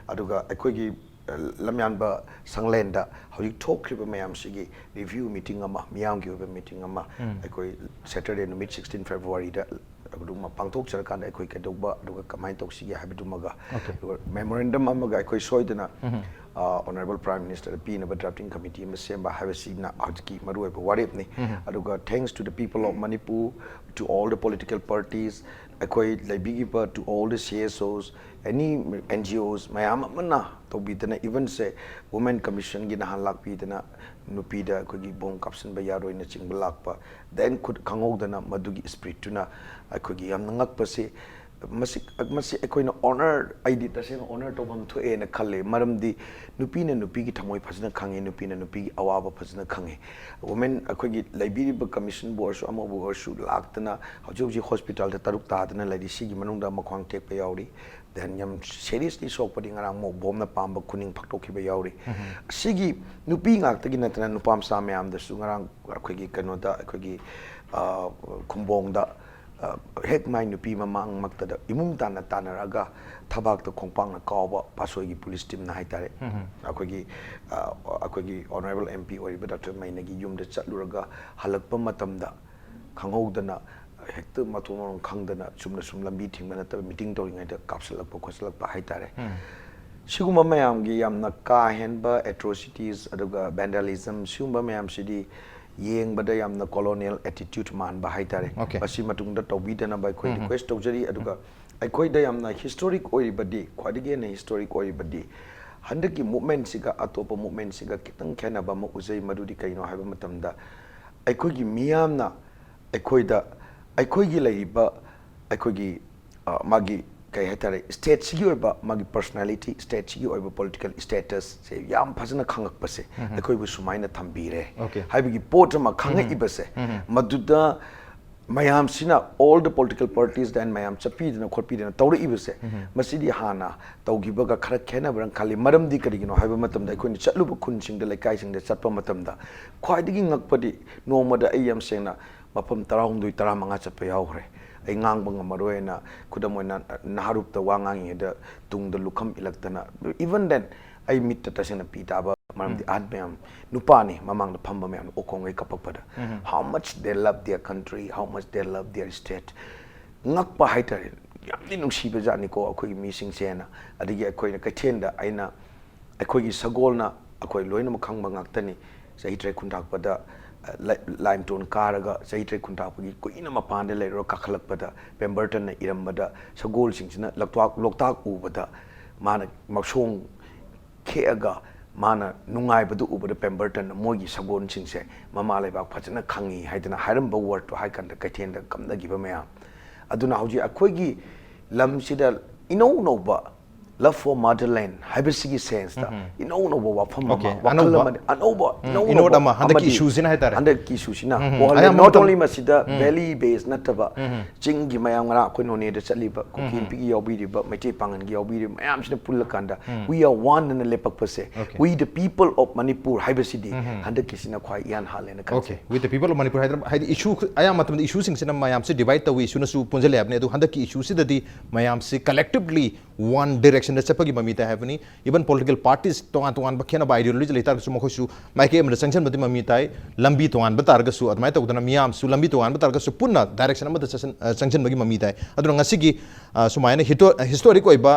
ꯑꯗꯨꯒ ꯑꯩꯈꯣꯏꯒꯤ, ꯑ, ꯂꯝꯌꯥꯟꯕ ꯁꯪꯂꯦꯟꯗ ꯍꯧꯖꯤꯛ ꯊꯣꯛꯈ꯭ꯔꯤꯕ ꯃꯌꯥꯝꯁꯤꯒꯤ review meeting ꯑꯃ, ꯃꯤꯌꯥꯝꯒꯤ ꯑꯣꯏꯕ meeting ꯑꯃ ꯑꯩꯈꯣꯏ Saturday ꯅꯨꯃꯤꯠ, sixteen February ꯗ ꯑꯗꯨꯃ ꯄꯥꯡꯊꯣꯛꯆꯔꯀꯥꯟꯗ ꯑꯩꯈꯣꯏ ꯀꯩꯗꯧꯕ ꯑꯗꯨꯒ ꯀꯃꯥꯏꯅ ꯇꯧꯁꯤꯒꯦ ꯍꯥꯏꯕꯗꯨꯃꯒ, Okay. ꯑꯗꯨꯒ memorandum ꯑꯃꯒ ꯑꯩꯈꯣꯏ ꯁꯣꯏꯗꯅ, ꯑ, Honourable Prime Minister ꯗ ꯄꯤꯅꯕ drafting committee ꯑꯃ ꯁꯦꯝꯕ ꯍꯥꯏꯕꯁꯤꯅ ꯍꯧꯖꯤꯛꯀꯤ ꯃꯔꯨꯑꯣꯏꯕ ꯋꯥꯔꯦꯞꯅꯤ꯫ ꯑꯗꯨꯒ thanks to the people of Manipur, to all the political parties, ꯑꯩꯈꯣꯏ ꯂꯩꯕꯤꯔꯤꯕ, to all the C S Os, any N G Os ꯃꯌꯥꯝ ꯑꯃꯅ ꯇꯧꯕꯤꯗꯅ, even say Women Commission ꯒꯤ ꯅꯍꯥꯟ ꯂꯥꯛꯄꯤꯗꯅ ꯅꯨꯄꯤꯗ ꯑꯩꯈꯣꯏꯒꯤ ꯕꯣꯝ ꯀꯥꯞꯁꯤꯟꯕ ꯌꯥꯔꯣꯏꯅ ꯆꯤꯡꯕ ꯂꯥꯛꯄ, then ꯈꯨꯠ ꯈꯪꯍꯧꯗꯅ ꯃꯗꯨꯒꯤ spirit ꯇꯨꯅ ꯑꯩꯈꯣꯏꯒꯤ ꯌꯥꯝꯅ ꯉꯛꯄꯁꯤ, ꯃꯁꯤ ꯃꯁꯤ ꯑꯩꯈꯣꯏꯅ ꯑꯣꯅꯔ, ꯑꯩꯗꯤ ꯇꯁꯦꯡꯅ ꯑꯣꯅꯔ ꯇꯧꯐꯝ ꯊꯣꯛꯑꯦꯅ ꯈꯜꯂꯦ꯫ ꯃꯔꯝꯗꯤ ꯅꯨꯄꯤꯅ ꯅꯨꯄꯤꯒꯤ ꯊꯃꯣꯏ ꯐꯖꯅ ꯈꯪꯉꯤ, ꯅꯨꯄꯤꯅ ꯅꯨꯄꯤꯒꯤ ꯑꯋꯥꯕ ꯐꯖꯅ ꯈꯪꯉꯤ꯫ ꯋꯨꯃꯦꯟ, ꯑꯩꯈꯣꯏꯒꯤ ꯂꯩꯕꯤꯔꯤꯕ ꯀꯃꯤꯁꯟꯕꯨ ꯑꯣꯏꯔꯁꯨ, ꯑꯃꯕꯨ ꯑꯣꯏꯔꯁꯨ, ꯂꯥꯛꯇꯅ ꯍꯧꯖꯤꯛ ꯍꯧꯖꯤꯛ ꯍꯣꯁꯄꯤꯇꯥꯜꯗ ꯇꯔꯨꯛ ꯇꯥꯗꯅ ꯂꯩꯔꯤ꯫ ꯁꯤꯒꯤ ꯃꯅꯨꯡꯗ ꯃꯈ꯭ꯋꯥꯡ ꯇꯦꯛꯄ ꯌꯥꯎꯔꯤ꯫ Then ꯌꯥꯝ ꯁꯦꯔꯤꯌꯁꯂꯤ ꯁꯣꯛꯄꯗꯤ ꯉꯔꯥꯡ ꯃꯣꯛ ꯕꯣꯝꯅ ꯄꯥꯝꯕ ꯈꯨꯅꯤꯡ ꯐꯛꯇꯣꯛꯈꯤꯕ ꯌꯥꯎꯔꯤ꯫ ꯁꯤꯒꯤ ꯅꯨꯄꯤ ꯉꯥꯛꯇꯒꯤ ꯅꯠꯇꯅ ꯅꯨꯄꯥ ꯃꯆꯥ ꯃꯌꯥꯝꯗꯁꯨ ꯉꯔꯥꯡ ꯑꯩꯈꯣꯏꯒꯤ ꯀꯩꯅꯣꯗ, ꯑꯩꯈꯣꯏꯒꯤ, ꯑ, ꯈꯨꯝꯕꯣꯡꯗ, ꯑ, ꯍꯦꯛ ꯃꯥꯏ ꯅꯨꯄꯤ ꯃꯃꯥꯡꯃꯛꯇꯗ ꯏꯃꯨꯡ ꯇꯥꯟꯅ ꯇꯥꯟꯅꯔꯒ ꯊꯕꯥꯛꯇ ꯈꯣꯡꯄꯥꯛꯅ ꯀꯥꯎꯕ ꯄꯥꯠꯁꯣꯏꯒꯤ ꯄꯨꯂꯤꯁ ꯇꯤꯝꯅ ꯍꯥꯏꯇꯥꯔꯦ꯫ ꯑꯩꯈꯣꯏꯒꯤ, ꯑ, ꯑꯩꯈꯣꯏꯒꯤ ꯑꯣꯅꯔꯦꯕꯜ ꯑꯦꯝ ꯄꯤ ꯑꯣꯏꯔꯤꯕ ꯗꯥꯛꯇꯔ ꯃꯩꯅꯒꯤ ꯌꯨꯝꯗ ꯆꯠꯂꯨꯔꯒ ꯍꯜꯂꯛꯄ ꯃꯇꯝꯗ ꯈꯪꯍꯧꯗꯅ ꯍꯦꯛꯇ ꯃꯊꯣꯡ ꯃꯔꯝ ꯈꯪꯗꯅ ꯆꯨꯝꯅ ꯁꯨꯝ ꯂꯝꯕꯤ ꯊꯤꯡꯕ ꯅꯠꯇꯕ ꯃꯤꯇꯤꯡ ꯇꯧꯔꯤꯉꯩꯗ ꯀꯥꯞꯁꯤꯜꯂꯛꯄ ꯈꯣꯠꯆꯜꯂꯛꯄ ꯍꯥꯏꯇꯥꯔꯦ꯫ ꯁꯤꯒꯨꯝꯕ ꯃꯌꯥꯝꯒꯤ ꯌꯥꯝꯅ ꯀꯥ ꯍꯦꯟꯕ ꯑꯦꯇ꯭ꯔꯣꯁꯤꯇꯤꯁ ꯑꯗꯨꯒ ꯚꯦꯟꯗꯥꯂꯤꯖꯝ, ꯁꯤꯒꯨꯝꯕ ꯃꯌꯥꯝꯁꯤꯗꯤ ꯌꯦꯡꯕꯗ ꯌꯥꯝꯅ ꯀꯣꯂꯣꯅꯤꯌꯦꯜ ꯑꯦꯇꯤꯇ꯭ꯌꯨꯠ ꯃꯥꯟꯕ ꯍꯥꯏꯇꯥꯔꯦ꯫ Okay. ꯃꯁꯤ ꯃꯇꯨꯡꯗ ꯇꯧꯕꯤꯗꯅꯕ ꯑꯩꯈꯣꯏ ꯔꯤꯀ꯭ꯋꯦꯁ ꯇꯧꯖꯔꯤ꯫ ꯑꯗꯨꯒ ꯑꯩꯈꯣꯏꯗ ꯌꯥꯝꯅ ꯍꯤꯁꯇꯣꯔꯤꯛ ꯑꯣꯏꯔꯤꯕꯗꯤ, ꯈ꯭ꯋꯥꯏꯗꯒꯤ ꯍꯦꯟꯅ ꯍꯤꯁꯇꯣꯔꯤꯛ ꯑꯣꯏꯔꯤꯕꯗꯤ ꯍꯟꯗꯛꯀꯤ ꯃꯨꯞꯃꯦꯟꯁꯤꯒ ꯑꯇꯣꯞꯄ ꯃꯨꯞꯃꯦꯟꯁꯤꯒ ꯈꯤꯇꯪ ꯈꯦꯠꯅꯕ ꯑꯃ ꯎꯖꯩ꯫ ꯃꯗꯨꯗꯤ ꯀꯩꯅꯣ ꯍꯥꯏꯕ ꯃꯇꯝꯗ ꯑꯩꯈꯣꯏꯒꯤ ꯃꯤꯌꯥꯝꯅ ꯑꯩꯈꯣꯏꯗ, ꯑꯩꯈꯣꯏꯒꯤ ꯂꯩꯔꯤꯕ, ꯑꯩꯈꯣꯏꯒꯤ, ꯑ, ꯃꯥꯒꯤ ꯀꯩ ꯍꯥꯏꯇꯥꯔꯦ, ꯁ꯭ꯇꯦꯠꯁꯤꯒꯤ ꯑꯣꯏꯕ ꯃꯥꯒꯤ ꯄꯔꯁꯣꯅꯦꯂꯤꯇꯤ, ꯁ꯭ꯇꯦꯠꯁꯤꯒꯤ ꯑꯣꯏꯕ ꯄꯣꯂꯤꯇꯤꯀꯦꯜ ꯁ꯭ꯇꯦꯇꯁꯁꯦ ꯌꯥꯝ ꯐꯖꯅ ꯈꯪꯉꯛꯄꯁꯦ ꯑꯩꯈꯣꯏꯕꯨ ꯁꯨꯃꯥꯏꯅ ꯊꯝꯕꯤꯔꯦ Okay. ꯍꯥꯏꯕꯒꯤ ꯄꯣꯠ ꯑꯃ ꯈꯪꯉꯛꯏꯕꯁꯦ, ꯃꯗꯨꯗ ꯃꯌꯥꯝꯁꯤꯅ, all the political parties, then ꯃꯌꯥꯝ ꯆꯠꯄꯤꯗꯅ ꯈꯣꯠꯄꯤꯗꯅ ꯇꯧꯔꯛꯏꯕꯁꯦ, ꯃꯁꯤꯗꯤ ꯍꯥꯟꯅ ꯇꯧꯈꯤꯕꯒ ꯈꯔ ꯈꯦꯠꯅꯕ꯭ꯔꯥ ꯈꯜꯂꯤ꯫ ꯃꯔꯝꯗꯤ ꯀꯔꯤꯒꯤꯅꯣ ꯍꯥꯏꯕ ꯃꯇꯝꯗ ꯑꯩꯈꯣꯏꯅ ꯆꯠꯂꯨꯕ ꯈꯨꯟꯁꯤꯡꯗ, ꯂꯩꯀꯥꯏꯁꯤꯡꯗ ꯆꯠꯄ ꯃꯇꯝꯗ ꯈ꯭ꯋꯥꯏꯗꯒꯤ ꯉꯛꯄꯗꯤ ꯅꯣꯡꯃꯗ ꯑꯩ ꯌꯥꯝ ꯁꯦꯡꯅ ꯃꯐꯝ ꯇꯔꯥꯍꯨꯝꯗꯣꯏ, ꯇꯔꯥꯃꯉꯥ ꯆꯠꯄ ꯌꯥꯎꯈ꯭ꯔꯦ꯫ ꯑꯩ ꯉꯥꯡꯕ ꯉꯝꯃꯔꯣꯏꯅ, ꯈꯨꯗꯝ ꯑꯣꯏꯅ, ꯅꯍꯥꯔꯨꯞꯇ ꯋꯥ ꯉꯥꯡꯉꯤꯉꯩꯗ ꯇꯨꯡꯗ ꯂꯨꯈꯝ ꯏꯜꯂꯛꯇꯅ, even then ꯑꯩ ꯃꯤꯠꯇ ꯇꯁꯦꯡꯅ ꯄꯤ ꯇꯥꯕ, ꯃꯔꯝꯗꯤ ꯑꯍꯟ ꯃꯌꯥꯝ, ꯅꯨꯄꯥꯅꯤ ꯃꯃꯥꯡꯗ ꯐꯝꯕ ꯃꯌꯥꯝ, ꯑꯣꯀꯣꯡꯒꯩ ꯀꯞꯄꯛꯄꯗ, how much they love their country, how much they love their state, ꯉꯛꯄ ꯍꯥꯏꯇꯥꯔꯦ꯫ ꯌꯥꯝꯗꯤ ꯅꯨꯡꯁꯤꯕ ꯖꯥꯠꯅꯤꯀꯣ ꯑꯩꯈꯣꯏꯒꯤ ꯃꯤꯁꯤꯡꯁꯦꯅ꯫ ꯑꯗꯒꯤ ꯑꯩꯈꯣꯏꯅ ꯀꯩꯊꯦꯜꯗ, ꯑꯩꯅ, ꯑꯩꯈꯣꯏꯒꯤ ꯁꯒꯣꯜꯅ, ꯑꯩꯈꯣꯏ ꯂꯣꯏꯅꯃꯛ ꯈꯪꯕ ꯉꯥꯛꯇꯅꯤ, ꯆꯍꯤ ꯇꯔꯦꯠ ꯈꯨꯟꯇꯥꯛꯄꯗ, ꯑ, ꯂꯥꯏ-, ꯂꯥꯏꯝꯇꯣꯟ ꯀꯥꯔꯒ ꯆꯍꯤ ꯇꯔꯦꯠ ꯈꯨꯟꯇꯥꯛꯄꯒꯤ ꯀꯨꯏꯅ ꯃꯄꯥꯟꯗ ꯂꯩꯔꯨꯔ ꯀꯥꯈꯠꯂꯛꯄꯗ ꯄꯦꯝꯕꯔꯇꯟꯅ ꯏꯔꯝꯕꯗ ꯁꯒꯣꯜꯁꯤꯡꯁꯤꯅ ꯂꯣꯛꯇꯥꯛ, ꯂꯣꯛꯇꯥꯛ ꯎꯕꯗ ꯃꯥꯅ ꯃꯈꯣꯡ ꯈꯦꯛꯑꯒ ꯃꯥꯅ ꯅꯨꯡꯉꯥꯏꯕꯗꯨ ꯎꯕꯗ ꯄꯦꯝꯕꯔꯇꯟꯅ ꯃꯣꯏꯒꯤ ꯁꯒꯣꯜꯁꯤꯡꯁꯦ ꯃꯃꯥ ꯂꯩꯕꯥꯛ ꯐꯖꯅ ꯈꯪꯉꯤ ꯍꯥꯏꯗꯅ ꯍꯥꯏꯔꯝꯕ ꯋꯥꯔꯗꯇꯣ ꯍꯥꯏ ꯀꯥꯟꯗ ꯀꯩꯊꯦꯜꯗ ꯀꯞꯅꯈꯤꯕ ꯃꯌꯥꯝ꯫ ꯑꯗꯨꯅ ꯍꯧꯖꯤꯛ ꯑꯩꯈꯣꯏꯒꯤ ꯂꯝꯁꯤꯗ ꯏꯅꯧ ꯅꯧꯕ love for motherland ꯍꯥꯏꯕꯁꯤꯒꯤ sense ꯇ ꯏꯅꯧ ꯅꯧꯕ ꯋꯥꯐꯝ ꯑꯃ, Okay, ꯋꯥꯈꯜ ꯑꯅꯧꯕ. ꯑꯃꯗꯤ ꯑꯅꯧꯕ ꯎꯝ, ꯏꯅꯧ innovate ꯅꯧꯕ ꯑꯃ, ꯍꯟꯗꯛꯀꯤ ꯑꯃꯗꯤ issue ꯁꯤꯅ ꯍꯥꯏꯇꯥꯔꯦ. ꯍꯟꯗꯛꯀꯤ issue ꯁꯤꯅ ꯎꯝ, ꯋꯥꯍꯜꯂꯦ. ꯑꯌꯥꯝꯕ Not ꯃꯇꯝ- only ꯃꯁꯤꯗ valley based ꯅꯠꯇꯕ ꯆꯤꯡꯒꯤ ꯃꯌꯥꯝ, ꯉꯔꯥꯡ ꯑꯩꯈꯣꯏ ꯅꯣꯅꯦꯗ ꯆꯠꯂꯤꯕ ꯀꯨꯀꯤ ꯅꯨꯄꯤꯒꯤ ꯌꯥꯎꯕꯤꯔꯤꯕ, ꯃꯩꯇꯩ ꯄꯥꯉꯜꯒꯤ ꯌꯥꯎꯕꯤꯔꯤꯕ ꯃꯌꯥꯝꯁꯤꯅ ꯄꯨꯜꯂꯀꯥꯟꯗ we are one ꯑꯅ ꯂꯦꯞꯄꯛꯄꯁꯦ, Okay. We the people of Manipur ꯍꯥꯏꯕꯁꯤꯗꯤ ꯍꯟꯗꯛꯀꯤꯁꯤꯅ ꯈ꯭ꯋꯥꯏ ꯏꯍꯥꯟ ꯍꯥꯜꯂꯦꯅ ꯈꯟꯖꯩ. Okay, with the people of Manipur ꯍꯥꯏꯗꯅ, ꯍꯥꯏꯗꯤ issue ꯑꯌꯥꯝꯕ ꯃꯇꯝꯗ issue ꯁꯤꯡꯁꯤꯅ ꯃꯌꯥꯝꯁꯦ divide ꯇꯧꯏ, issue ꯅꯁꯨ ꯄꯨꯟꯁꯤꯜꯂꯦ ꯍꯥꯏꯕꯅꯤ꯫ ꯑꯗꯨ ꯍꯟꯗꯛꯀꯤ issue ꯁꯤꯗꯗꯤ ꯃꯌꯥꯝꯁꯤ collectively one direction ꯗ ꯆꯠꯄꯒꯤ ꯃꯃꯤ ꯇꯥꯏ ꯍꯥꯏꯕꯅꯤ꯫ Even political parties ꯇꯣꯉꯥꯟ ꯇꯣꯉꯥꯟꯕ ꯈꯦꯠꯅꯕ ideology ꯂꯩ ꯇꯥꯔꯒꯁꯨ ꯃꯈꯣꯏꯁꯨ ꯃꯥꯏꯀꯩ ꯑꯃꯗ ꯆꯪꯁꯤꯟꯕꯗꯤ ꯃꯃꯤ ꯇꯥꯏ꯫ ꯂꯝꯕꯤ ꯇꯣꯉꯥꯟꯕ ꯇꯥꯔꯒꯁꯨ, ꯑꯗꯨꯃꯥꯏꯅ ꯇꯧꯗꯅ ꯃꯤꯌꯥꯝꯁꯨ ꯂꯝꯕꯤ ꯇꯣꯉꯥꯟꯕ ꯇꯥꯔꯒꯁꯨ ꯄꯨꯟꯅ direction ꯑꯃꯗ ꯆꯠꯁꯤꯟ-, ꯑ, ꯆꯪꯁꯤꯟꯕꯒꯤ ꯃꯃꯤ ꯇꯥꯏ꯫ ꯑꯗꯨꯅ ꯉꯁꯤꯒꯤ, ꯑ, ꯁꯨꯃꯥꯏꯅ hito-, historic ꯑꯣꯏꯕ,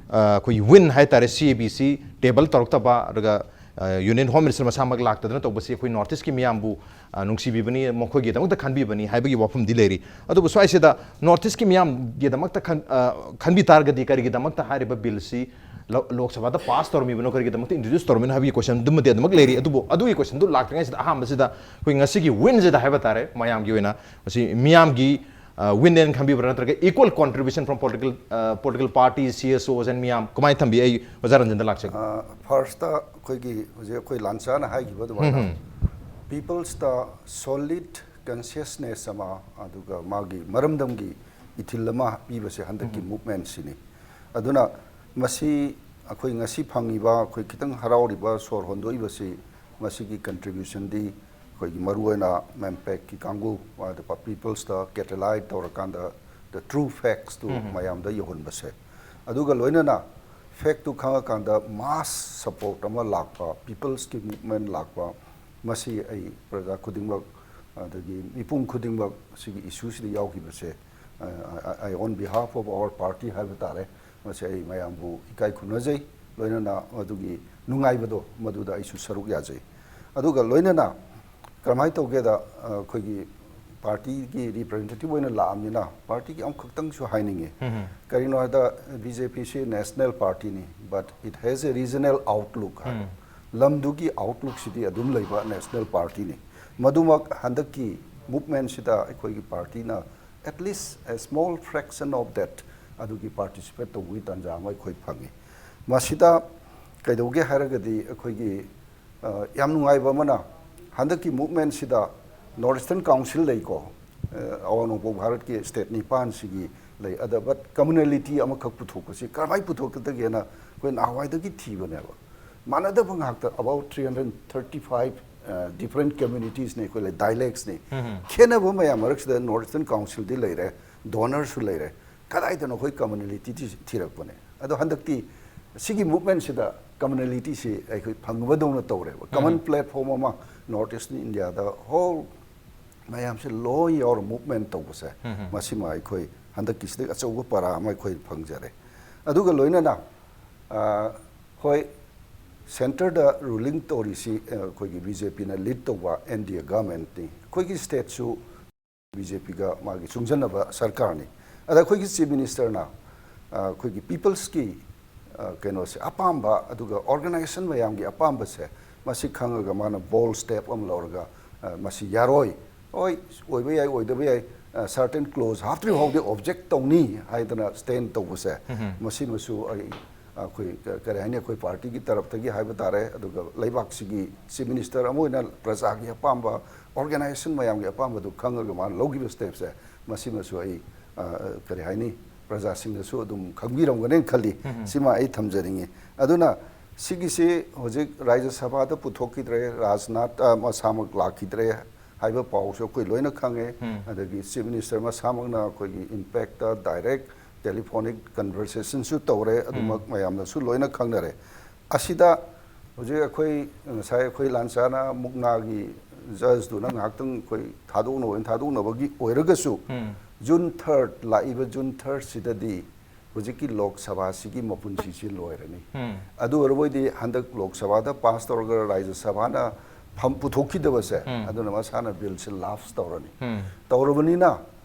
ꯑ, ꯑꯩꯈꯣꯏꯒꯤ win ꯍꯥꯏꯇꯥꯔꯦ, C A B C table ꯇꯧꯔꯛꯇꯕ, ꯑꯗꯨꯒ ꯑ, Union Home Minister ꯃꯁꯥꯃꯛ ꯂꯥꯛꯇꯗꯅ ꯇꯧꯕꯁꯤ ꯑꯩꯈꯣꯏ North East ꯀꯤ ꯃꯤꯌꯥꯝꯕꯨ, ꯑ, ꯅꯨꯡꯁꯤꯕꯤꯕꯅꯤ, ꯃꯈꯣꯏꯒꯤꯗꯃꯛꯇ ꯈꯟꯕꯤꯕꯅꯤ ꯍꯥꯏꯕꯒꯤ ꯋꯥꯐꯝꯗꯤ ꯂꯩꯔꯤ꯫ ꯑꯗꯨꯕꯨ ꯁ꯭ꯋꯥꯏꯁꯤꯗ North East ꯀꯤ ꯃꯤꯌꯥꯝꯒꯤꯗꯃꯛꯇ ꯈꯟ-, ꯑ, ꯈꯟꯕꯤ ꯇꯥꯔꯒꯗꯤ ꯀꯔꯤꯒꯤꯗꯃꯛꯇ ꯍꯥꯏꯔꯤꯕ bill ꯁꯤ ꯂꯣ-, ꯂꯣꯛ ꯁꯚꯥꯗ pass ꯇꯧꯔꯝꯃꯤꯕꯅꯣ, ꯀꯔꯤꯒꯤꯗꯃꯛꯇ introduce ꯇꯧꯔꯝꯃꯤꯅꯣ ꯍꯥꯏꯕꯒꯤ question ꯗꯨꯃꯗꯤ ꯑꯗꯨꯃꯛ ꯂꯩꯔꯤ꯫ ꯑꯗꯨꯕꯨ ꯑꯗꯨꯒꯤ question ꯗꯨ ꯂꯥꯛꯇ꯭ꯔꯤꯉꯩꯁꯤꯗ ꯑꯍꯥꯟꯕꯁꯤꯗ ꯑꯩꯈꯣꯏ ꯉꯁꯤꯒꯤ win ꯁꯤꯗ ꯍꯥꯏꯕ ꯇꯥꯔꯦ, ꯃꯌꯥꯝꯒꯤ ꯑꯣꯏꯅ ꯃꯁꯤ ꯃꯤꯌꯥꯝꯒꯤ, ꯑ, win ꯅꯦꯅ ꯈꯟꯕꯤꯕ꯭ꯔꯥ, ꯅꯠꯇ꯭ꯔꯒ equal contribution from political, ꯑ, political parties, C S Os and ꯃꯤꯌꯥꯝ ꯀꯃꯥꯏꯅ ꯊꯝꯕꯤ? ꯑꯩ ꯑꯣꯖꯥ ꯔꯟꯖꯟꯗ ꯂꯥꯛꯆꯒꯦ꯫ ꯑ, first ꯑꯩꯈꯣꯏꯒꯤ ꯍꯧꯖꯤꯛ ꯑꯩꯈꯣꯏ ꯂꯥꯟꯆꯥꯅ ꯍꯥꯏꯈꯤꯕ ꯑꯗꯨꯃꯥꯏꯅ peoples ꯇ solid consciousness ꯑꯃ, ꯑꯗꯨꯒ ꯃꯥꯒꯤ ꯃꯔꯝꯗꯝꯒꯤ ꯏꯊꯤꯜ ꯑꯃ ꯄꯤꯕꯁꯦ ꯍꯟꯗꯛꯀꯤ movement ꯁꯤꯅꯤ꯫ ꯑꯗꯨꯅ ꯃꯁꯤ ꯑꯩꯈꯣꯏ ꯉꯁꯤ ꯐꯪꯉꯤꯕ, ꯑꯩꯈꯣꯏ ꯈꯤꯇꯪ ꯍꯔꯥꯎꯔꯤꯕ, ꯁꯣꯔ ꯍꯣꯟꯗꯣꯛꯏꯕꯁꯤ, ꯃꯁꯤꯒꯤ contribution ꯗꯤ ꯑꯩꯈꯣꯏꯒꯤ ꯃꯔꯨꯑꯣꯏꯅ MAMPAC ꯀꯤ ꯀꯥꯡꯕꯨ, ꯑꯗꯨꯒ peoples ꯇ catalyze ꯇꯧꯔꯀꯥꯟꯗ the true facts ꯇꯨ ꯃꯌꯥꯝꯗ ꯌꯧꯍꯟꯕꯁꯦ, ꯑꯗꯨꯒ ꯂꯣꯏꯅꯅ fact ꯇꯨ ꯈꯪꯉꯀꯥꯟꯗ mass support ꯑꯃ ꯂꯥꯛꯄ, peoples ꯀꯤ movement ꯂꯥꯛꯄ, ꯃꯁꯤ ꯑꯩ ꯄ꯭ꯔꯖꯥ ꯈꯨꯗꯤꯡꯃꯛ, ꯑꯗꯒꯤ ꯃꯤꯄꯨꯝ ꯈꯨꯗꯤꯡꯃꯛ ꯁꯤꯒꯤ issue ꯁꯤꯗ ꯌꯥꯎꯈꯤꯕꯁꯦ, ꯑ, I, I, on behalf of our party ꯍꯥꯏꯕ ꯇꯥꯔꯦ, ꯃꯁꯤ ꯑꯩ ꯃꯌꯥꯝꯕꯨ ꯏꯀꯥꯏ ꯈꯨꯝꯅꯖꯩ, ꯂꯣꯏꯅꯅ ꯃꯗꯨꯒꯤ ꯅꯨꯡꯉꯥꯏꯕꯗꯣ ꯃꯗꯨꯗ ꯑꯩꯁꯨ ꯁꯔꯨꯛ ꯌꯥꯖꯩ꯫ ꯑꯗꯨꯒ ꯂꯣꯏꯅꯅ ꯀꯔꯝꯍꯥꯏꯅ ꯇꯧꯒꯦꯗ, ꯑ, ꯑꯩꯈꯣꯏꯒꯤ party ꯒꯤ representative ꯑꯣꯏꯅ ꯂꯥꯛꯑꯕꯅꯤꯅ party ꯒꯤ ꯑꯃꯈꯛꯇꯪꯁꯨ ꯍꯥꯏꯅꯤꯡꯉꯤ꯫ ꯀꯔꯤꯅꯣ ꯍꯥꯏꯗ, B J P ꯁꯤ national party ꯅꯤ, but it has a regional outlook ꯍꯥꯏ꯫ ꯂꯝꯗꯨꯒꯤ outlook ꯁꯤꯗꯤ ꯑꯗꯨꯝ ꯂꯩꯕ national party ꯅꯤ꯫ ꯃꯗꯨꯃꯛ ꯍꯟꯗꯛꯀꯤ movement ꯁꯤꯗ ꯑꯩꯈꯣꯏꯒꯤ party ꯅ at least a small fraction of that, ꯑꯗꯨꯒꯤ ꯄꯥꯔꯇꯤꯁꯤꯄꯦꯠ ꯇꯧꯕꯒꯤ ꯇꯥꯟꯖꯥ ꯑꯃ ꯑꯩꯈꯣꯏ ꯐꯪꯉꯤ꯫ ꯃꯁꯤꯗ ꯀꯩꯗꯧꯒꯦ ꯍꯥꯏꯔꯒꯗꯤ ꯑꯩꯈꯣꯏꯒꯤ, ꯑ, ꯌꯥꯝ ꯅꯨꯡꯉꯥꯏꯕ ꯑꯃꯅ, ꯍꯟꯗꯛꯀꯤ ꯃꯨꯚꯃꯦꯟꯁꯤꯗ ꯅꯣꯔꯠ ꯏꯁꯇꯔꯟ ꯀꯥꯎꯟꯁꯤꯜ ꯂꯩꯀꯣ, ꯑ, ꯑꯋꯥꯡ ꯅꯣꯡꯄꯣꯛ ꯚꯥꯔꯠꯀꯤ ꯁ꯭ꯇꯦꯠ ꯅꯤꯄꯥꯟꯁꯤꯒꯤ ꯂꯩ꯫ ꯑꯗ ꯕꯠ ꯀꯃꯨꯅꯦꯂꯤꯇꯤ ꯑꯃꯈꯛ ꯄꯨꯊꯣꯛꯄꯁꯤ ꯀꯔꯝꯍꯥꯏꯅ ꯄꯨꯊꯣꯛꯀꯗꯒꯦꯅ ꯑꯩꯈꯣꯏ ꯅꯍꯥꯟꯋꯥꯏꯗꯒꯤ ꯊꯤꯕꯅꯦꯕ꯫ ꯃꯥꯟꯅꯗꯕ ꯉꯥꯛꯇ, about three hundred thirty five different communities ꯅꯤ ꯑꯩꯈꯣꯏ ꯂꯩ, dialects ꯅꯤ꯫ ꯈꯦꯠꯅꯕ ꯃꯌꯥꯝ ꯃꯔꯛꯁꯤꯗ ꯅꯣꯔꯠ ꯏꯁꯇꯔꯟ ꯀꯥꯎꯟꯁꯤꯜꯗꯤ ꯂꯩꯔꯦ, ꯗꯣꯅꯔꯁꯨ ꯂꯩꯔꯦ, ꯀꯗꯥꯏꯗꯅꯣ ꯑꯩꯈꯣꯏ ꯀꯃꯨꯅꯦꯂꯤꯇꯤ ꯊꯤꯔꯛꯄꯅꯦ꯫ ꯑꯗꯣ ꯍꯟꯗꯛꯇꯤ ꯁꯤꯒꯤ ꯃꯨꯚꯃꯦꯟꯁꯤꯗ ꯀꯃꯨꯅꯦꯂꯤꯇꯤꯁꯤ ꯑꯩꯈꯣꯏ ꯐꯪꯕꯗꯧꯅ ꯇꯧꯔꯦꯕ꯫ ꯀꯃꯟ ꯄ꯭ꯂꯦꯠꯐꯣꯝ ꯑꯃ ꯅꯣꯔꯠ ꯏꯁꯇꯔꯟ ꯏꯟꯗꯤꯌꯥꯗ ꯍꯣꯜ ꯃꯌꯥꯝꯁꯦ ꯂꯣꯏ ꯌꯥꯎꯔ ꯃꯨꯚꯃꯦꯟ ꯇꯧꯕꯁꯦ, ꯃꯁꯤꯃ ꯑꯩꯈꯣꯏ ꯍꯟꯗꯛꯀꯤꯁꯤꯗ ꯑꯆꯧꯕ ꯄꯔꯥ ꯑꯃ ꯑꯩꯈꯣꯏ ꯐꯪꯖꯔꯦ꯫ ꯑꯗꯨꯒ ꯂꯣꯏꯅꯅ, ꯑ, ꯍꯣꯏ, ꯁꯦꯟꯇꯔꯗ ꯔꯨꯂꯤꯡ ꯇꯧꯔꯤꯁꯤ, ꯑ, ꯑꯩꯈꯣꯏꯒꯤ ꯕꯤ ꯖꯦ ꯄꯤꯅ ꯂꯤꯗ ꯇꯧꯕ ꯑꯦꯟ ꯗꯤ ꯑꯦ ꯒꯚꯔꯟꯃꯦꯟꯠꯅꯤ꯫ ꯑꯩꯈꯣꯏꯒꯤ ꯁ꯭ꯇꯦꯠꯁꯨ ꯕꯤ ꯖꯦ ꯄꯤꯒ ꯃꯥꯒꯤ ꯆꯨꯡꯁꯤꯟꯅꯕ ꯁꯔꯀꯥꯔꯅꯤ꯫ ꯑꯗ ꯑꯩꯈꯣꯏꯒꯤ ꯆꯤꯐ ꯃꯤꯅꯤꯁꯇꯔꯅ, ꯑ, ꯑꯩꯈꯣꯏꯒꯤ ꯄꯤꯄꯜꯁꯀꯤ, ꯑ, ꯀꯩꯅꯣꯁꯦ, ꯑꯄꯥꯝꯕ, ꯑꯗꯨꯒ ꯑꯣꯔꯒꯅꯥꯏꯖꯦꯁꯟ ꯃꯌꯥꯝꯒꯤ ꯑꯄꯥꯝꯕꯁꯦ, ꯃꯁꯤ ꯈꯪꯉꯒ ꯃꯥꯅ ꯕꯣꯜ ꯁ꯭ꯇꯦꯞ ꯑꯃ ꯂꯧꯔꯒ, ꯑ, ꯃꯁꯤ ꯌꯥꯔꯣꯏ, ꯍꯣꯏ, ꯑꯣꯏꯕ ꯌꯥꯏ, ꯑꯣꯏꯗꯕ ꯌꯥꯏ, ꯁꯔꯇꯦꯟ ꯀ꯭ꯂꯣꯖ ꯍꯥꯞꯇ꯭ꯔꯤ ꯐꯥꯎꯗꯤ ꯑꯣꯕꯖꯦꯛ ꯇꯧꯅꯤ ꯍꯥꯏꯗꯅ ꯁ꯭ꯇꯦꯟ ꯇꯧꯕꯁꯦ, ꯃꯁꯤꯃꯁꯨ ꯑꯩ, ꯑꯩꯈꯣꯏ ꯀ-, ꯀꯔꯤ ꯍꯥꯏꯅꯤ, ꯑꯩꯈꯣꯏ ꯄꯥꯔꯇꯤꯒꯤ ꯇꯔꯞꯇꯒꯤ ꯍꯥꯏꯕ ꯇꯥꯔꯦ, ꯑꯗꯨꯒ ꯂꯩꯕꯥꯛꯁꯤꯒꯤ ꯆꯤꯐ ꯃꯤꯅꯤꯁꯇꯔ ꯑꯃ ꯑꯣꯏꯅ ꯄ꯭ꯔꯖꯥꯒꯤ ꯑꯄꯥꯝꯕ, ꯑꯣꯔꯒꯅꯥꯏꯖꯦꯁꯟ ꯃꯌꯥꯝꯒꯤ ꯑꯄꯥꯝꯕꯗꯨ ꯈꯪꯉꯒ ꯃꯥꯅ ꯂꯧꯈꯤꯕ ꯁ꯭ꯇꯦꯞꯁꯦ, ꯃꯁꯤꯃꯁꯨ ꯑꯩ, ꯑ, ꯀꯔꯤ ꯍꯥꯏꯅꯤ, ꯄ꯭ꯔꯖꯥꯁꯤꯡꯅꯁꯨ ꯑꯗꯨꯝ ꯈꯪꯕꯤꯔꯝꯒꯅꯦꯅ ꯈꯜꯂꯤ꯫ ꯁꯤꯃ ꯑꯩ ꯊꯝꯖꯅꯤꯡꯉꯤ꯫ ꯑꯗꯨꯅ ꯁꯤꯒꯤꯁꯤ ꯍꯧꯖꯤꯛ ꯔꯥꯖ꯭ꯌ ꯁꯚꯥꯗ ꯄꯨꯊꯣꯛꯈꯤꯗ꯭ꯔꯦ, ꯔꯥꯖꯅꯥꯊ, ꯑ, ꯃꯁꯥꯃꯛ ꯂꯥꯛꯈꯤꯗ꯭ꯔꯦ ꯍꯥꯏꯕ ꯄꯥꯎꯁꯨ ꯑꯩꯈꯣꯏ ꯂꯣꯏꯅ ꯈꯪꯉꯦ꯫ ꯑꯗꯒꯤ ꯆꯤꯐ ꯃꯤꯅꯤꯁꯇꯔ ꯃꯁꯥꯃꯛꯅ ꯑꯩꯈꯣꯏꯒꯤ ꯏꯝꯄꯦꯛꯇ ꯗꯥꯏꯔꯦꯛ ꯇꯦꯂꯤꯐꯣꯅꯤꯛ ꯀꯟꯚꯔꯁꯦꯁꯟꯁꯨ ꯇꯧꯔꯦ, ꯑꯗꯨꯃꯛ ꯃꯌꯥꯝꯅꯁꯨ ꯂꯣꯏꯅ ꯈꯪꯅꯔꯦ꯫ ꯑꯁꯤꯗ ꯍꯧꯖꯤꯛ ꯑꯩꯈꯣꯏ, ꯉꯁꯥꯏ ꯑꯩꯈꯣꯏ ꯂꯥꯟꯆꯥꯅ ꯃꯨꯛꯅꯥꯒꯤ ꯖꯖꯇꯨꯅ ꯉꯥꯏꯍꯥꯛꯇꯪ ꯑꯩꯈꯣꯏ ꯊꯥꯗꯣꯛꯅꯕ, ꯊꯥꯗꯣꯛꯅꯕꯒꯤ ꯑꯣꯏꯔꯒꯁꯨ, ꯖꯨꯟ ꯊꯥꯔꯠ, ꯂꯥꯛꯏꯕ ꯖꯨꯟ ꯊꯥꯔꯠꯁꯤꯗꯗꯤ ꯍꯧꯖꯤꯛꯀꯤ ꯂꯣꯛ ꯁꯚꯥꯁꯤꯒꯤ ꯃꯄꯨꯟꯁꯤꯁꯤ ꯂꯣꯏꯔꯅꯤ꯫ ꯑꯗꯨ ꯑꯣꯏꯔꯕꯣꯏꯗꯤ ꯍꯟꯗꯛ ꯂꯣꯛ ꯁꯚꯥꯗ ꯄꯥꯁ ꯇꯧꯔꯒ ꯔꯥꯖ꯭ꯌ ꯁꯚꯥꯅ ꯐꯝ-, ꯄꯨꯊꯣꯛꯈꯤꯗꯕꯁꯦ, ꯑꯗꯨꯅ ꯃꯁꯥꯅ ꯕꯤꯜꯁꯦ ꯂꯥꯞꯁ ꯇꯧꯔꯅꯤ꯫ ꯇꯧꯔꯕꯅꯤꯅ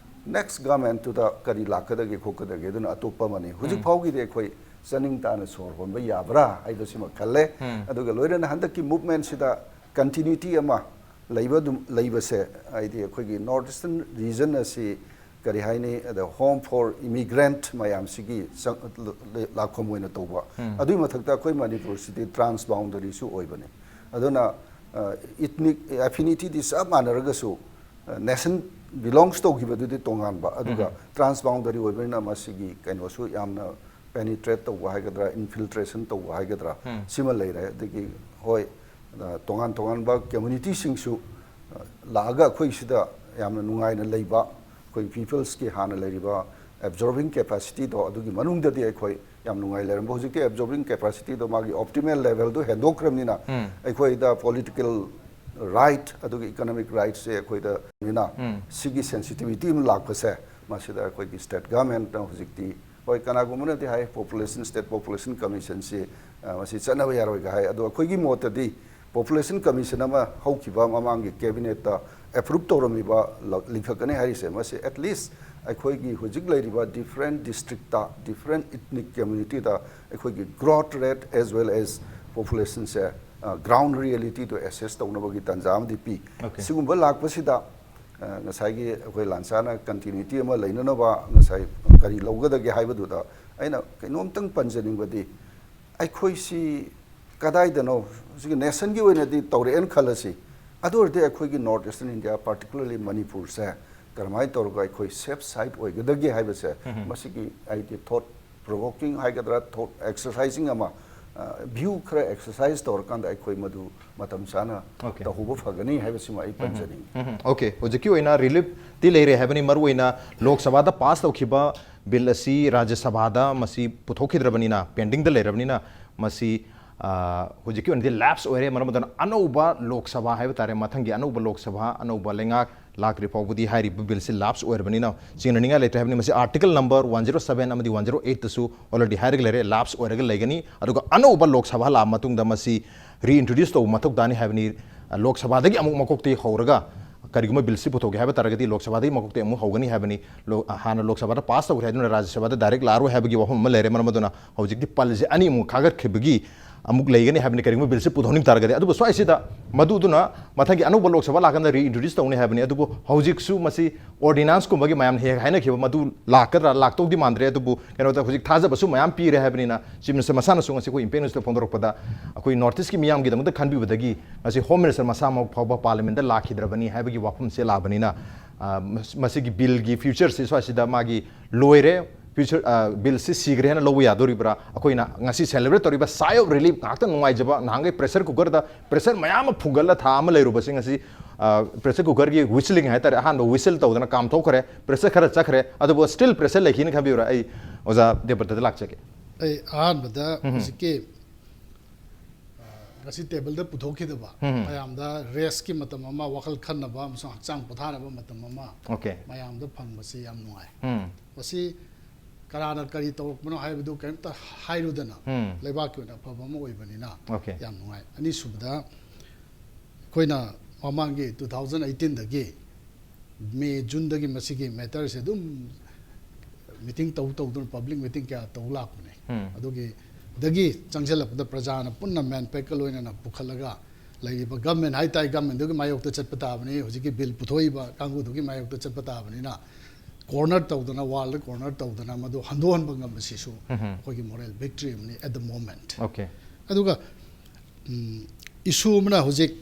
ꯅꯦꯛꯁ ꯒꯚꯔꯟꯃꯦꯟꯠꯇꯨꯗ ꯀꯔꯤ ꯂꯥꯛꯀꯗꯒꯦ ꯈꯣꯠꯀꯗꯒꯦ, ꯑꯗꯨꯅ ꯑꯇꯣꯞꯄ ꯑꯃꯅꯤ꯫ ꯍꯧꯖꯤꯛ ꯐꯥꯎꯒꯤꯗꯤ ꯑꯩꯈꯣꯏ ꯆꯥꯅꯤꯡ ꯇꯥꯅ ꯁꯣꯔ ꯍꯣꯟꯕ ꯌꯥꯕ꯭ꯔꯥ ꯍꯥꯏꯕꯁꯤꯃ ꯈꯜꯂꯦ꯫ ꯑꯗꯨꯒ ꯂꯣꯏꯅꯅ ꯍꯟꯗꯛꯀꯤ ꯃꯨꯚꯃꯦꯟꯠꯁꯤꯗ ꯀꯟꯇꯤꯅ꯭ꯌꯨꯇꯤ ꯑꯃ ꯂꯩꯕ ꯑꯗꯨꯝ, ꯂꯩꯕꯁꯦ, ꯍꯥꯏꯗꯤ ꯑꯩꯈꯣꯏꯒꯤ ꯅꯣꯔꯠ ꯏꯁꯇꯔꯟ ꯔꯤꯖꯟ ꯑꯁꯤ ꯀꯔꯤ ꯍꯥꯏꯅꯤ, ꯑꯗ home for immigrant ꯃꯌꯥꯝꯁꯤꯒꯤ ꯆꯪ-, ꯂ-, ꯂ-, ꯂꯥꯛꯐꯝ ꯑꯣꯏꯅ ꯇꯧꯕ꯫ ꯑꯗꯨꯒꯤ ꯃꯊꯛꯇ ꯑꯩꯈꯣꯏ ꯃꯅꯤꯄꯨꯔꯁꯤꯗꯤ transboundaryꯁꯨ ꯑꯣꯏꯕꯅꯤ꯫ ꯑꯗꯨꯅ ethnic affinityꯗꯤ ꯆꯞ ꯃꯥꯟꯅꯔꯒꯁꯨ nation belongs ꯇꯧꯈꯤꯕꯗꯨꯗꯤ ꯇꯣꯉꯥꯟꯕ, ꯑꯗꯨꯒ transboundary ꯑꯣꯏꯕꯅꯤꯅ ꯃꯁꯤꯒꯤ ꯀꯩꯅꯣꯁꯨ ꯌꯥꯝꯅ penetrate ꯇꯧꯕ ꯍꯥꯏꯒꯗ꯭ꯔꯥ, infiltration ꯇꯧꯕ ꯍꯥꯏꯒꯗ꯭ꯔꯥ, ꯁꯤꯃ ꯂꯩꯔꯦ꯫ ꯑꯗꯒꯤ ꯍꯣꯏ, ꯑ, ꯇꯣꯉꯥꯟ ꯇꯣꯉꯥꯟꯕ communityꯁꯤꯡꯁꯨ, ꯑ, ꯂꯥꯛꯑꯒ ꯑꯩꯈꯣꯏ ꯁꯤꯗ ꯌꯥꯝꯅ ꯅꯨꯡꯉꯥꯏꯅ ꯂꯩꯕ, ꯑꯩꯈꯣꯏ peoplesꯀꯤ ꯍꯥꯟꯅ ꯂꯩꯔꯤꯕ absorbing capacityꯗꯣ, ꯑꯗꯨꯒꯤ ꯃꯅꯨꯡꯗꯗꯤ ꯑꯩꯈꯣꯏ ꯌꯥꯝ ꯅꯨꯡꯉꯥꯏ ꯂꯩꯔꯝꯕ꯫ ꯍꯧꯖꯤꯛꯇꯤ absorbing capacityꯗꯣ ꯃꯥꯒꯤ optimal levelꯗꯣ ꯍꯦꯟꯗꯣꯛꯈ꯭ꯔꯕꯅꯤꯅ, ꯑꯩꯈꯣꯏꯗ political right ꯑꯗꯨꯒ economic rightꯁꯦ ꯑꯩꯈꯣꯏꯗ ꯅꯤꯅ, ꯁꯤꯒꯤ sensitivity ꯑꯃ ꯂꯥꯛꯄꯁꯦ, ꯃꯁꯤꯗ ꯑꯩꯈꯣꯏꯒꯤ state governmentꯅ ꯍꯧꯖꯤꯛꯇꯤ, ꯍꯣꯏ, ꯀꯅꯥꯒꯨꯝꯕꯅꯗꯤ ꯍꯥꯏ population, state population commissionꯁꯤ, ꯑ, ꯃꯁꯤ ꯆꯠꯅꯕ ꯌꯥꯔꯣꯏꯒ ꯍꯥꯏ꯫ ꯑꯗꯣ ꯑꯩꯈꯣꯏꯒꯤ ꯃꯣꯠꯇꯗꯤ population commission ꯑꯃ ꯍꯧꯈꯤꯕ ꯃꯃꯥꯡꯒꯤ cabinetꯇ approve ꯇꯧꯔꯝꯃꯤꯕ ꯂ-, ꯂꯤꯡꯈꯠꯀꯅꯤ ꯍꯥꯏꯔꯤꯁꯦ, ꯃꯁꯤ at least ꯑꯩꯈꯣꯏꯒꯤ ꯍꯧꯖꯤꯛ ꯂꯩꯔꯤꯕ different districtꯇ, different ethnic communityꯗ ꯑꯩꯈꯣꯏꯒꯤ growth rate as well as populationꯁꯦ, ꯑ, ground realityꯗꯣ assess ꯇꯧꯅꯕꯒꯤ ꯇꯥꯟꯖꯥ ꯑꯃꯗꯤ ꯄꯤ꯫ Okay. ꯁꯤꯒꯨꯝꯕ ꯂꯥꯛꯄꯁꯤꯗ, ꯑ, ꯉꯁꯥꯏꯒꯤ ꯑꯩꯈꯣꯏ ꯂꯥꯟꯁꯥꯅ continuity ꯑꯃ ꯂꯩꯅꯅꯕ ꯉꯁꯥꯏ ꯀꯔꯤ ꯂꯧꯒꯗꯒꯦ ꯍꯥꯏꯕꯗꯨꯗ ꯑꯩꯅ ꯀꯩꯅꯣꯝꯇꯪ ꯄꯟꯖꯅꯤꯡꯕꯗꯤ, ꯑꯩꯈꯣꯏꯁꯤ ꯀꯗꯥꯏꯗꯅꯣ, ꯁꯤꯒꯤ nationꯒꯤ ꯑꯣꯏꯅꯗꯤ ꯇꯧꯔꯛꯑꯦꯅ ꯈꯜꯂꯁꯤ, ꯑꯗꯨ ꯑꯣꯏꯔꯗꯤ ꯑꯩꯈꯣꯏꯒꯤ North Eastern India, particularly ꯃꯅꯤꯄꯨꯔꯁꯦ, ꯀꯔꯝꯍꯥꯏꯅ ꯇꯧꯔꯒ ꯑꯩꯈꯣꯏ safe side ꯑꯣꯏꯒꯗꯒꯦ ꯍꯥꯏꯕꯁꯦ, ꯃꯁꯤꯒꯤ ꯑꯩꯗꯤ thought provoking ꯍꯥꯏꯒꯗ꯭ꯔꯥ, thought exercising ꯑꯃ, ꯑ, view ꯈꯔ exercise ꯇꯧꯔꯀꯥꯟꯗ ꯑꯩꯈꯣꯏ ꯃꯗꯨ ꯃꯇꯝ ꯆꯥꯅ Okay. ꯇꯧꯍꯧꯕ ꯐꯒꯅꯤ ꯍꯥꯏꯕꯁꯤꯃ ꯑꯩ ꯄꯟꯖꯅꯤꯡꯉꯤ꯫ ꯎꯝ, ꯎꯝ, okay. ꯍꯧꯖꯤꯛꯀꯤ ꯑꯣꯏꯅ reliefꯇꯤ ꯂꯩꯔꯦ ꯍꯥꯏꯕꯅꯤ꯫ ꯃꯔꯨꯑꯣꯏꯅ ꯂꯣꯛ ꯁꯚꯥꯗ pass ꯇꯧꯈꯤꯕ bill ꯑꯁꯤ ꯔꯥꯖ꯭ꯌ ꯁꯚꯥꯗ ꯃꯁꯤ ꯄꯨꯊꯣꯛꯈꯤꯗ꯭ꯔꯕꯅꯤꯅ, pendingꯗ ꯂꯩꯔꯕꯅꯤꯅ, ꯃꯁꯤ, ꯑ, ꯍꯧꯖꯤꯛꯀꯤ ꯑꯣꯏꯅꯗꯤ lapse ꯑꯣꯏꯔꯦ꯫ ꯃꯔꯝ ꯑꯗꯨꯅ ꯑꯅꯧꯕ ꯂꯣꯛ ꯁꯚꯥ ꯍꯥꯏꯕ ꯇꯥꯔꯦ, ꯃꯊꯪꯒꯤ ꯑꯅꯧꯕ ꯂꯣꯛ ꯁꯚꯥ, ꯑꯅꯧꯕ ꯂꯩꯉꯥꯛ ꯂꯥꯛꯇ꯭ꯔꯤ ꯐꯥꯎꯕꯗꯤ ꯍꯥꯏꯔꯤꯕ billꯁꯤ lapse ꯑꯣꯏꯔꯕꯅꯤꯅ ꯆꯤꯡꯅꯅꯤꯡꯉꯥꯏ ꯂꯩꯇ꯭ꯔꯦ ꯍꯥꯏꯕꯅꯤ꯫ ꯃꯁꯤ article number one zero seven ꯑꯃꯗꯤ one zero eightꯇꯁꯨ already ꯍꯥꯏꯔꯒ ꯂꯩꯔꯦ, lapse ꯑꯣꯏꯔꯒ ꯂꯩꯒꯅꯤ꯫ ꯑꯗꯨꯒ ꯑꯅꯧꯕ ꯂꯣꯛ ꯁꯚꯥ ꯂꯥꯛꯑ ꯃꯇꯨꯡꯗ ꯃꯁꯤ reintroduce ꯇꯧꯕ ꯃꯊꯧ ꯇꯥꯅꯤ ꯍꯥꯏꯕꯅꯤ꯫ ꯂꯣꯛ ꯁꯚꯥꯗꯒꯤ ꯑꯃꯨꯛ ꯃꯀꯣꯛꯇꯒꯤ ꯍꯧꯔꯒ ꯀꯔꯤꯒꯨꯝꯕ billꯁꯤ ꯄꯨꯊꯣꯛꯀꯦ ꯍꯥꯏꯕ ꯇꯥꯔꯒꯗꯤ ꯂꯣꯛ ꯁꯚꯥꯗꯒꯤ ꯃꯀꯣꯛꯇꯒꯤ ꯑꯃꯨꯛ ꯍꯧꯒꯅꯤ ꯍꯥꯏꯕꯅꯤ꯫ ꯂꯣ-, ꯍꯥꯟꯅ ꯂꯣꯛ ꯁꯚꯥꯗ pass ꯇꯧꯈ꯭ꯔꯦ, ꯑꯗꯨꯅ ꯔꯥꯖ꯭ꯌ ꯁꯚꯥꯗ direct ꯂꯥꯛꯑꯔꯣꯏ ꯍꯥꯏꯕꯒꯤ ꯋꯥꯐꯝ ꯑꯃ ꯂꯩꯔꯦ꯫ ꯃꯔꯝ ꯑꯗꯨꯅ ꯍꯧꯖꯤꯛꯇꯤ ꯄꯜꯁꯦ ꯑꯅꯤꯃꯨꯛ ꯈꯥꯒꯠꯈꯤꯕꯒꯤ ꯑꯃꯨꯛ ꯂꯩꯒꯅꯤ ꯍꯥꯏꯕꯅꯤ, ꯀꯔꯤꯒꯨꯝꯕ ꯕꯤꯜꯁꯤ ꯄꯨꯊꯣꯛꯅꯤꯡ ꯇꯥꯔꯒꯗꯤ꯫ ꯑꯗꯨꯕꯨ ꯁ꯭ꯋꯥꯏꯁꯤꯗ ꯃꯗꯨꯗꯨꯅ ꯃꯊꯪꯒꯤ ꯑꯅꯧꯕ ꯂꯣꯛ ꯁꯚꯥ ꯂꯥꯛꯀꯥꯟꯗ reintroduce ꯇꯧꯅꯤ ꯍꯥꯏꯕꯅꯤ꯫ ꯑꯗꯨꯕꯨ ꯍꯧꯖꯤꯛꯁꯨ ꯃꯁꯤ ꯑꯣꯔꯗꯤꯅꯥꯟꯁꯀꯨꯝꯕꯒꯤ ꯃꯌꯥꯝꯅ ꯍꯦꯛ ꯍꯥꯏꯅꯈꯤꯕ ꯃꯗꯨ ꯂꯥꯛꯀꯗ꯭ꯔꯥ, ꯂꯥꯛꯇꯧꯗꯤ ꯃꯥꯟꯗ꯭ꯔꯦ꯫ ꯑꯗꯨꯕꯨ ꯀꯩꯅꯣꯗ ꯍꯧꯖꯤꯛ ꯊꯥꯖꯕꯁꯨ ꯃꯌꯥꯝ ꯄꯤꯔꯦ ꯍꯥꯏꯕꯅꯤꯅ Chief Minister ꯃꯁꯥꯅꯁꯨ ꯉꯁꯤ ꯑꯩꯈꯣꯏ Impact Newsꯇ ꯐꯣꯡꯗꯣꯔꯛꯄꯗ ꯑꯩꯈꯣꯏ North Eastꯀꯤ ꯃꯤꯌꯥꯝꯒꯤꯗꯃꯛꯇ ꯈꯟꯕꯤꯕꯗꯒꯤ ꯉꯁꯤ Home Minister ꯃꯁꯥꯃꯛ ꯐꯥꯎꯕ Parliamentꯇ ꯂꯥꯛꯈꯤꯗ꯭ꯔꯕꯅꯤ ꯍꯥꯏꯕꯒꯤ ꯋꯥꯐꯝꯁꯦ ꯂꯥꯛꯑꯕꯅꯤꯅ, ꯑ, ꯃꯁ-, ꯃꯁꯤꯒꯤ ꯕꯤꯜꯒꯤ futureꯁꯤ ꯁ꯭ꯋꯥꯏꯁꯤꯗ ꯃꯥꯒꯤ ꯂꯣꯏꯔꯦ, future, ꯑ, ꯕꯤꯜꯁꯤ ꯁꯤꯈ꯭ꯔꯦ ꯍꯥꯏꯅ ꯂꯧꯕ ꯌꯥꯗꯣꯔꯤꯕ꯭ꯔꯥ? ꯑꯩꯈꯣꯏꯅ ꯉꯁꯤ celebrate ꯇꯧꯔꯤꯕ sigh of relief, ꯉꯥꯏꯍꯥꯛꯇꯪ ꯅꯨꯡꯉꯥꯏꯖꯕ, ꯅꯍꯥꯟꯈꯩ pressure cookerꯗ pressure ꯃꯌꯥꯝ ꯑꯃ ꯐꯨꯒꯠꯂ ꯊꯥ ꯑꯃ ꯂꯩꯔꯨꯕꯁꯤ ꯉꯁꯤ, ꯑ, pressure cookerꯒꯤ whistling ꯍꯥꯏꯇꯥꯔꯦ, ꯑꯍꯥꯟꯕ whistle ꯇꯧꯗꯅ ꯀꯥꯝꯊꯣꯛꯈ꯭ꯔꯦ, pressure ꯈꯔ ꯆꯠꯈ꯭ꯔꯦ, ꯑꯗꯨꯕꯨ still pressure ꯂꯩꯈꯤꯅ ꯈꯟꯕꯤꯕ꯭ꯔꯥ? ꯑꯩ ꯑꯣꯖꯥ ꯗꯦꯕꯗꯠꯇ ꯂꯥꯛꯆꯒꯦ꯫ ꯑꯩ ꯑꯍꯥꯟꯕꯗ ꯎꯝ꯫ ꯍꯧꯖꯤꯛꯀꯤ, ꯑ, ꯉꯁꯤ ꯇꯦꯕꯜꯗ ꯄꯨꯊꯣꯛꯈꯤꯗꯕ ꯎꯝ꯫ ꯃꯌꯥꯝꯗ restꯀꯤ ꯃꯇꯝ ꯑꯃ, ꯋꯥꯈꯜ ꯈꯟꯅꯕ ꯑꯃꯁꯨꯡ ꯍꯛꯆꯥꯡ ꯄꯣꯊꯥꯅꯕ ꯃꯇꯝ ꯑꯃ Okay꯫ ꯃꯌꯥꯝꯗ ꯐꯪꯕꯁꯤ ꯌꯥꯝ ꯅꯨꯡꯉꯥꯏ꯫ ꯎꯝ꯫ ꯃꯁꯤ ꯀꯅꯥꯅ ꯀꯔꯤ ꯇꯧꯔꯛꯄꯅꯣ ꯍꯥꯏꯕꯗꯨ ꯀꯔꯤꯝꯇ ꯍꯥꯏꯔꯨꯗꯅ ꯎꯝ꯫ ꯂꯩꯕꯥꯛꯀꯤ ꯑꯣꯏꯅ ꯑꯐꯕ ꯑꯃ ꯑꯣꯏꯕꯅꯤꯅ Okay꯫ ꯌꯥꯝ ꯅꯨꯡꯉꯥꯏ꯫ ꯑꯅꯤꯁꯨꯕꯗ, ꯑꯩꯈꯣꯏꯅ ꯃꯃꯥꯡꯒꯤ two thousand eighteenꯗꯒꯤ May, Juneꯗꯒꯤ ꯃꯁꯤꯒꯤ matterꯁꯦ ꯑꯗꯨꯝ meeting ꯇꯧ ꯇꯧꯗꯨꯅ, public meeting ꯀꯌꯥ ꯇꯧ ꯂꯥꯛꯄꯅꯦ꯫ ꯎꯝ꯫ ꯑꯗꯨꯒꯤ, ꯗꯒꯤ ꯆꯪꯁꯤꯜꯂꯛꯄꯗ ꯄ꯭ꯔꯖꯥꯅ ꯄꯨꯟꯅ MANPACꯀ ꯂꯣꯏꯅꯅ ꯄꯨꯈꯠꯂꯒ ꯂꯩꯔꯤꯕ government ꯍꯥꯏꯇꯥꯔꯦ, governmentꯗꯨꯒꯤ ꯃꯥꯌꯣꯛꯇ ꯆꯠꯄ ꯇꯥꯕꯅꯤ, ꯍꯧꯖꯤꯛꯀꯤ ꯕꯤꯜ ꯄꯨꯊꯣꯛꯏꯕ ꯀꯥꯡꯕꯨꯗꯨꯒꯤ ꯃꯥꯌꯣꯛꯇ ꯆꯠꯄ ꯇꯥꯕꯅꯤꯅ, corner ꯇꯧꯗꯅ, wallꯗ corner ꯇꯧꯗꯅ ꯃꯗꯨ ꯍꯟꯗꯣꯛꯍꯟꯕ ꯉꯝꯕꯁꯤꯁꯨ ꯎꯝ꯫ ꯑꯩꯈꯣꯏꯒꯤ moral victory ꯑꯃꯅꯤ at the moment꯫ Okay꯫ ꯑꯗꯨꯒ ꯎꯝ, issue ꯑꯃꯅ ꯍꯧꯖꯤꯛ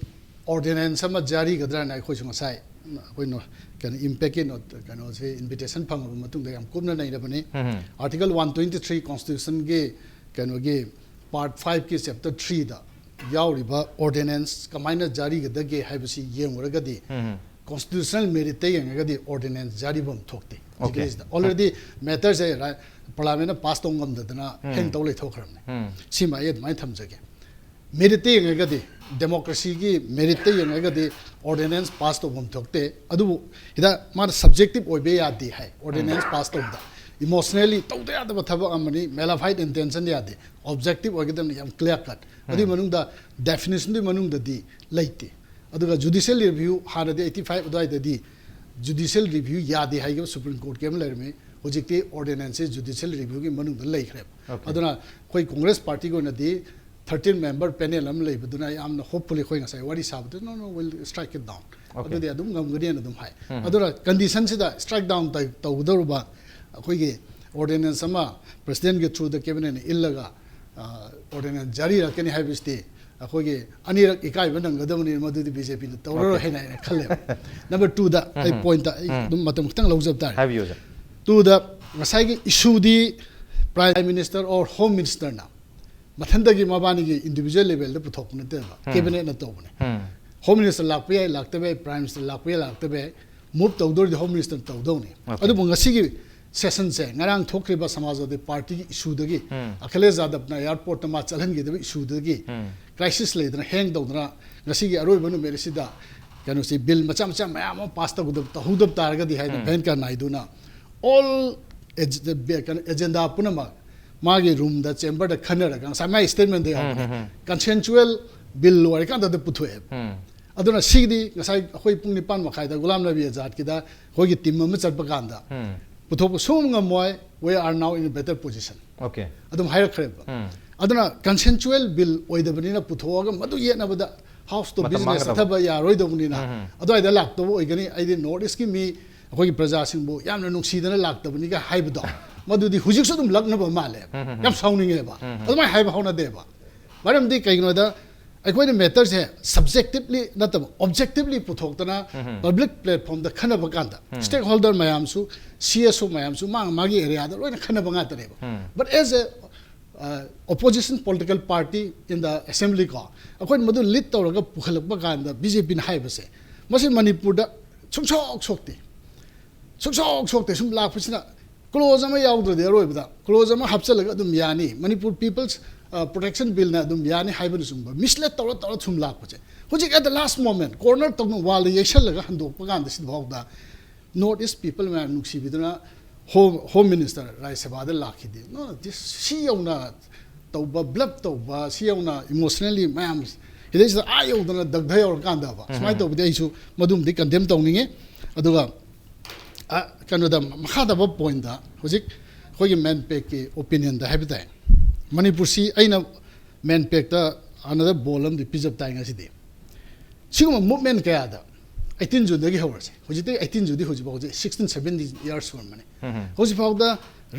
ordinance ꯑꯃ ꯖꯥꯔꯤꯒꯗ꯭ꯔꯥꯅ ꯑꯩꯈꯣꯏꯁꯨ ꯉꯁꯥꯏ ꯑꯩꯈꯣꯏꯅ ꯀꯩꯅꯣ, Impactꯀꯤ ꯅꯣꯠ, ꯀꯩꯅꯣꯁꯦ invitation ꯐꯪꯉꯕ ꯃꯇꯨꯡꯗ ꯌꯥꯝ ꯀꯨꯞꯅ ꯅꯩꯅꯕꯅꯤ꯫ ꯎꯝ꯫ Article one twenty three Constitutionꯒꯤ ꯀꯩꯅꯣꯒꯤ part fiveꯀꯤ chapter threeꯗ ꯌꯥꯎꯔꯤꯕ ordinance ꯀꯃꯥꯏꯅ ꯖꯥꯔꯤꯒꯗꯒꯦ ꯍꯥꯏꯕꯁꯤ ꯌꯦꯡꯉꯨꯔꯒꯗꯤ ꯎꯝ꯫ Constitutional meritꯇ ꯌꯦꯡꯉꯒꯗꯤ ordinance ꯖꯥꯔꯤꯐꯝ ꯊꯣꯛꯇꯦ꯫ Okay꯫ ꯍꯧꯖꯤꯛꯀꯤꯁꯤꯗ already matterꯁꯦ ꯔꯥꯏ-, Parliamentꯅ pass ꯇꯧ ꯉꯝꯗꯗꯅ ꯎꯝ꯫ ꯍꯦꯡ ꯇꯧ ꯂꯩꯊꯣꯛꯈ꯭ꯔꯕꯅꯤ꯫ ꯎꯝ꯫ ꯁꯤꯃ ꯑꯩ ꯑꯗꯨꯃꯥꯏꯅ ꯊꯝꯖꯒꯦ꯫ Meritꯇ ꯌꯦꯡꯉꯒꯗꯤ, democracyꯒꯤ meritꯇ ꯌꯦꯡꯉꯒꯗꯤ ordinance pass ꯇꯧꯐꯝ ꯊꯣꯛꯇꯦ꯫ ꯑꯗꯨꯕꯨ ꯍꯤꯗꯥꯛ ꯃꯥꯅ subjective ꯑꯣꯏꯕ ꯌꯥꯗꯦ ꯍꯥꯏ, ordinance ꯎꯝ꯫ Pass ꯇꯧꯕꯗ꯫ Emotionally ꯇꯧꯗ ꯌꯥꯗꯕ ꯊꯕꯛ ꯑꯃꯅꯤ, malified intention ꯌꯥꯗꯦ, objective ꯑꯣꯏꯒꯗꯕꯅꯤ, ꯌꯥꯝ clear cut꯫ ꯑꯗꯨꯒꯤ ꯎꯝ꯫ ꯃꯅꯨꯡꯗ definitionꯗꯨꯒꯤ ꯃꯅꯨꯡꯗꯗꯤ ꯂꯩꯇꯦ꯫ ꯑꯗꯨꯒ judicial review ꯍꯥꯟꯅꯗꯤ eighty five ꯑꯗꯨꯋꯥꯏꯗꯗꯤ judicial review ꯌꯥꯗꯦ ꯍꯥꯏꯈꯤꯕ Supreme Courtꯀꯤ ꯑꯃ ꯂꯩꯔꯝꯃꯤ, ꯍꯧꯖꯤꯛꯇꯤ ordinanceꯁꯦ judicial reviewꯒꯤ ꯃꯅꯨꯡꯗ ꯂꯩꯈ꯭ꯔꯦꯕ꯫ Okay꯫ ꯑꯗꯨꯅ ꯑꯩꯈꯣꯏ Congress partyꯒꯤ ꯑꯣꯏꯅꯗꯤ ꯊꯥꯔꯇꯤꯟ ꯃꯦꯝꯕꯔ ꯄꯦꯅꯦꯜ ꯑꯃ ꯂꯩꯕꯗꯨꯅ ꯌꯥꯝꯅ ꯍꯣꯞꯐꯨꯜꯂꯤ, ꯑꯩꯈꯣꯏ ꯉꯁꯥꯏ ꯋꯥꯔꯤ ꯁꯥꯕꯗꯨ, "No, no, we'll strike it down." Okay. ꯑꯗꯨꯗꯤ ꯑꯗꯨꯝ ꯉꯝꯒꯅꯤꯅ ꯑꯗꯨꯝ ꯍꯥꯏ꯫ ꯎꯝ. ꯑꯗꯨꯅ ꯀꯟꯗꯤꯁꯟꯁꯤꯗ ꯁ꯭ꯇ꯭ꯔꯥꯏꯛ ꯗꯥꯎꯟ ꯇꯧ-, ꯇꯧꯒꯗꯧꯔꯨꯕ ꯑꯩꯈꯣꯏꯒꯤ ꯑꯣꯔꯗꯤꯅꯦꯟꯁ ꯑꯃ ꯄ꯭ꯔꯁꯤꯗꯦꯟꯒꯤ ꯊ꯭ꯔꯨꯗ ꯀꯦꯕꯤꯅꯦꯠꯅ ꯏꯜꯂꯒ, ꯑ, ꯑꯣꯔꯗꯤꯅꯦꯟꯁ ꯖꯥꯔꯤ ꯂꯥꯛꯀꯅꯤ ꯍꯥꯏꯕꯁꯤꯗꯤ ꯑꯩꯈꯣꯏꯒꯤ ꯑꯅꯤꯔꯛ ꯏꯀꯥꯏꯕ ꯅꯪꯒꯗꯕꯅꯤ, ꯃꯗꯨꯗꯤ ꯕꯤ ꯖꯦ ꯄꯤꯅ ꯇꯧꯔꯔꯣꯏ Okay. ꯍꯥꯏꯅ ꯑꯩꯅ ꯈꯜꯂꯦꯕ꯫ ꯅꯝꯕꯔ ꯇꯨꯗ ꯑꯩ ꯎꯝ. ꯄꯣꯏꯟꯠꯇ ꯑꯩ ꯎꯝ. ꯑꯗꯨꯝ ꯃꯇꯝ ꯈꯤꯇꯪ ꯂꯧꯖꯕ ꯇꯥꯔꯦ꯫ ꯍꯥꯏꯕꯤꯌꯨ, ꯁꯥꯔ꯫ ꯇꯨꯗ ꯉꯁꯥꯏꯒꯤ ꯏꯁꯨꯗꯤ ꯄ꯭ꯔꯥꯏꯝ ꯃꯤꯅꯤꯁꯇꯔ ꯑꯣꯔ ꯍꯣꯝ ꯃꯤꯅꯤꯁꯇꯔꯅ ꯃꯊꯟꯇꯒꯤ ꯃꯕꯥꯅꯤꯒꯤ ꯏꯟꯗꯤꯕꯤꯖꯨꯋꯦꯜ ꯂꯦꯚꯦꯜꯗ ꯄꯨꯊꯣꯛꯄ ꯅꯠꯇꯦꯕ, ꯎꯝ. ꯀꯦꯕꯤꯅꯦꯠꯅ ꯇꯧꯕꯅꯦ꯫ ꯎꯝ. ꯍꯣꯝ ꯃꯤꯅꯤꯁꯇꯔ ꯂꯥꯛꯄ ꯌꯥꯏ, ꯂꯥꯛꯇꯕ ꯌꯥꯏ, ꯄ꯭ꯔꯥꯏꯝ ꯃꯤꯅꯤꯁꯇꯔ ꯂꯥꯛꯄ ꯌꯥꯏ, ꯂꯥꯛꯇꯕ ꯌꯥꯏ, ꯃꯨꯚ ꯇꯧꯗꯣꯏꯗꯤ ꯍꯣꯝ ꯃꯤꯅꯤꯁꯇꯔ ꯇꯧꯗꯧꯅꯤ꯫ Okay. ꯑꯗꯨꯕꯨ ꯉꯁꯤꯒꯤ ꯁꯦꯁꯟꯁꯦ, ꯉꯔꯥꯡ ꯊꯣꯛꯈ꯭ꯔꯤꯕ ꯁꯃꯥꯖꯋꯥꯗꯤ ꯄꯥꯔꯇꯤꯒꯤ ꯏꯁꯨꯗꯒꯤ, ꯎꯝ. ꯑꯈꯤꯂꯦꯁ ꯌꯥꯗꯕꯅ ꯑꯦꯌꯥꯔꯄꯣꯔꯠꯇ ꯃꯥ ꯆꯠꯍꯟꯈꯤꯗꯕ ꯏꯁꯨꯗꯒꯤ, ꯎꯝ. ꯀ꯭ꯔꯥꯏꯁꯤꯁ ꯂꯩꯗꯅ, ꯍꯦꯡ ꯇꯧꯗꯅ, ꯉꯁꯤꯒꯤ ꯑꯔꯣꯏꯕ ꯅꯨꯃꯤꯠ ꯑꯁꯤꯗ ꯀꯩꯅꯣꯁꯤ, ꯕꯤꯜ ꯃꯆꯥ ꯃꯆꯥ ꯃꯌꯥꯝ ꯑꯃ ꯄꯥꯁ ꯇꯧꯒꯗꯕ, ꯇꯧꯍꯧꯗꯕ ꯇꯥꯔꯒꯗꯤ ꯍꯥꯏꯗꯅ ꯎꯝ. ꯚꯦꯡꯀꯌꯥ ꯅꯥꯏꯗꯨꯅ all ꯑꯦꯖ-, ꯀꯩꯅꯣ, ꯑꯦꯖꯦꯟꯗꯥ ꯄꯨꯝꯅꯃꯛ ꯃꯥꯒꯤ ꯔꯨꯝꯗ, ꯆꯦꯝꯕꯔꯗ ꯈꯟꯅꯔꯒ, ꯉꯁꯥꯏ ꯃꯥꯒꯤ ꯁ꯭ꯇꯦꯠꯃꯦꯟꯗ ꯌꯥꯎꯕꯅꯦ꯫ ꯎꯝ, ꯎꯝ, ꯎꯝ. ꯀꯟꯁꯦꯟꯁꯨꯋꯦꯜ ꯕꯤꯜ ꯂꯣꯏꯔꯀꯥꯟꯗ ꯄꯨꯊꯣꯛꯑꯦꯕ꯫ ꯎꯝ. ꯑꯗꯨꯅ ꯁꯤꯒꯤꯗꯤ ꯉꯁꯥꯏ ꯑꯩꯈꯣꯏ ꯄꯨꯡ ꯅꯤꯄꯥꯟ ꯃꯈꯥꯏꯗ ꯒꯨꯂꯥꯝ ꯅꯕꯤ ꯑꯖꯥꯗꯀꯤꯗ ꯑꯩꯈꯣꯏꯒꯤ ꯇꯤꯝ ꯑꯃ ꯆꯠꯄ ꯀꯥꯟꯗ ꯎꯝ. ꯄꯨꯊꯣꯛꯄ ꯁꯨꯡ ꯉꯝꯃꯣꯏ, "We are now in a better position." Okay. ꯑꯗꯨꯝ ꯍꯥꯏꯔꯛꯈ꯭ꯔꯦꯕ꯫ ꯎꯝ. ꯑꯗꯨꯅ ꯀꯟꯁꯦꯟꯁꯨꯋꯦꯜ ꯕꯤꯜ ꯑꯣꯏꯗꯕꯅꯤꯅ ꯄꯨꯊꯣꯛꯑꯒ ꯃꯗꯨ ꯌꯦꯠꯅꯕꯗ ꯍꯥꯎꯁꯇꯣ ꯃꯇꯝ ꯕꯤꯖꯤꯅꯦꯁ ꯃꯥꯡꯒꯗꯕ. ꯆꯠꯊꯕ ꯌꯥꯔꯣꯏꯗꯧꯕꯅꯤꯅ ꯎꯝ, ꯎꯝ. ꯑꯗꯨꯋꯥꯏꯗ ꯂꯥꯛꯇꯧꯕ ꯑꯣꯏꯒꯅꯤ꯫ ꯑꯩꯗꯤ ꯅꯣꯔꯠ ꯏꯁꯀꯤ ꯃꯤ, ꯑꯩꯈꯣꯏꯒꯤ ꯄ꯭ꯔꯖꯥꯁꯤꯡꯕꯨ ꯌꯥꯝꯅ ꯅꯨꯡꯁꯤꯗꯅ ꯂꯥꯛꯇꯕꯅꯤꯒ ꯍꯥꯏꯕꯗꯣ, ꯃꯗꯨꯗꯤ ꯍꯧꯖꯤꯛꯁꯨ ꯑꯗꯨꯝ ꯂꯛꯅꯕ ꯃꯥꯜꯂꯦ꯫ ꯎꯝ, ꯎꯝ, ꯎꯝ. ꯌꯥꯝ ꯁꯥꯎꯅꯤꯡꯉꯦꯕ꯫ ꯎꯝ, ꯎꯝ. ꯑꯗꯨꯃꯥꯏꯅ ꯍꯥꯏꯕ ꯍꯧꯅꯗꯦꯕ꯫ ꯃꯔꯝꯗꯤ ꯀꯩꯒꯤꯅꯣꯗ, ꯑꯩꯈꯣꯏꯅ ꯃꯦꯇꯔꯁꯦ ꯁꯕꯖꯦꯛꯇꯤꯚꯂꯤ ꯅꯠꯇꯕ ꯑꯣꯕꯖꯦꯛꯇꯤꯚꯂꯤ ꯄꯨꯊꯣꯛꯇꯅ ꯎꯝ, ꯎꯝ. ꯄꯕ꯭ꯂꯤꯛ ꯄ꯭ꯂꯦꯠꯐꯣꯝꯗ ꯈꯟꯅꯕ ꯀꯥꯟꯗ ꯎꯝ. ꯁ꯭ꯇꯦꯛ ꯍꯣꯜꯗꯔ ꯃꯌꯥꯝꯁꯨ, ꯁꯤ ꯑꯦꯁ ꯑꯣ ꯃꯌꯥꯝꯁꯨ ꯃꯥ ꯃꯥꯒꯤ ꯑꯦꯔꯤꯌꯥꯗ ꯂꯣꯏꯅ ꯈꯟꯅꯕ ꯉꯥꯛꯇꯅꯦꯕ꯫ ꯎꯝ. But as a, uh, opposition political party in the assembly ꯀꯣ, ꯑꯩꯈꯣꯏꯅ ꯃꯗꯨ ꯂꯤꯗ ꯇꯧꯔꯒ ꯄꯨꯈꯠꯂꯛꯄ ꯀꯥꯟꯗ ꯕꯤ ꯖꯦ ꯄꯤꯅ ꯍꯥꯏꯕꯁꯦ, ꯃꯁꯤ ꯃꯅꯤꯄꯨꯔꯗ ꯁꯨꯡꯁꯣꯛ ꯁꯣꯛꯇꯦ꯫ ꯁꯨꯡꯁꯣꯛ ꯁꯣꯛꯇꯦ꯫ ꯁꯨꯝ ꯂꯥꯛꯄꯁꯤꯅ ꯀ꯭ꯂꯣꯖ ꯑꯃ ꯌꯥꯎꯗ꯭ꯔꯗꯤ, ꯑꯔꯣꯏꯕꯗ ꯀ꯭ꯂꯣꯖ ꯑꯃ ꯍꯥꯞꯆꯤꯜꯂꯒ ꯑꯗꯨꯝ ꯌꯥꯅꯤ, ꯃꯅꯤꯄꯨꯔ ꯄꯤꯄꯜꯁ, ꯑ, ꯄ꯭ꯔꯣꯇꯦꯛꯁꯟ ꯕꯤꯜꯅ ꯑꯗꯨꯝ ꯌꯥꯅꯤ ꯍꯥꯏꯕꯅꯆꯤꯡꯕ ꯃꯤꯁꯂꯦꯗ ꯇꯧꯔ ꯇꯧꯔ ꯁꯨꯝ ꯂꯥꯛꯄꯁꯦ, ꯍꯧꯖꯤꯛ at the last moment corner ꯇꯧꯅ ꯋꯥꯜꯗ ꯌꯩꯁꯜꯂꯒ ꯍꯟꯗꯣꯛꯄ ꯀꯥꯟꯗ ꯁꯤꯗꯐꯥꯎꯗ ꯅꯣꯔꯠ ꯏꯁ ꯄꯤꯄꯜ ꯃꯌꯥꯝ ꯅꯨꯡꯁꯤꯕꯤꯗꯨꯅ ꯍꯣꯝ, ꯍꯣꯝ ꯃꯤꯅꯤꯁꯇꯔ ꯔꯥꯖ꯭ꯌ ꯁꯚꯥꯗ ꯂꯥꯛꯈꯤꯗꯦ꯫ No, this, ꯁꯤ ꯌꯧꯅ ꯇꯧꯕ, ꯕ꯭ꯂꯞ ꯇꯧꯕ, ꯁꯤ ꯌꯧꯅ ꯏꯃꯣꯁꯅꯦꯜꯂꯤ ꯃꯌꯥꯝ ꯁꯤꯗꯩꯁꯤꯗ ꯑꯥ ꯌꯧꯗꯅ ꯗꯒꯙ ꯌꯧꯔꯀꯥꯟꯗꯕ ꯎꯝ, ꯁꯨꯃꯥꯏꯅ ꯎꯝ. ꯇꯧꯕꯗꯤ ꯑꯩꯁꯨ ꯃꯗꯨꯃꯗꯤ ꯀꯟꯗꯦꯝ ꯇꯧꯅꯤꯡꯉꯤ꯫ ꯑꯗꯨꯒ, ꯑ, ꯀꯩꯅꯣꯗ, ꯃꯈꯥ ꯇꯥꯕ ꯄꯣꯏꯟꯗ ꯍꯧꯖꯤꯛ ꯑꯩꯈꯣꯏꯒꯤ ꯃꯦꯟꯄꯦꯛꯀꯤ ꯑꯣꯄꯤꯅꯤꯌꯟꯗ ꯍꯥꯏꯕ ꯇꯥꯏ, ꯃꯅꯤꯄꯨꯔꯁꯤ ꯑꯩꯅ ꯃꯦꯟꯄꯦꯛꯇ ꯑꯅꯗꯔ ꯕꯣꯜ ꯑꯃꯗꯤ ꯄꯤꯖꯕ ꯇꯥꯏ ꯉꯁꯤꯗꯤ꯫ ꯁꯤꯒꯨꯝꯕ ꯃꯨꯞꯃꯦꯟ ꯀꯌꯥꯗ ꯑꯩꯠꯇꯤꯟ ꯖꯨꯟꯗꯒꯤ ꯍꯧꯔꯁꯦ꯫ ꯍꯧꯖꯤꯛꯇꯤ ꯑꯩꯠꯇꯤꯟ ꯖꯨꯟꯗꯤ ꯍꯧꯖꯤꯛꯐꯥꯎ ꯍꯧꯖꯤꯛ ꯁꯤꯛꯁꯇꯤꯟ ꯁꯕꯦꯟꯇꯤꯟ ꯏꯌꯥꯔꯁ ꯁꯨꯔꯝꯃꯅꯤ꯫ ꯍꯧꯖꯤꯛꯐꯥꯎꯗ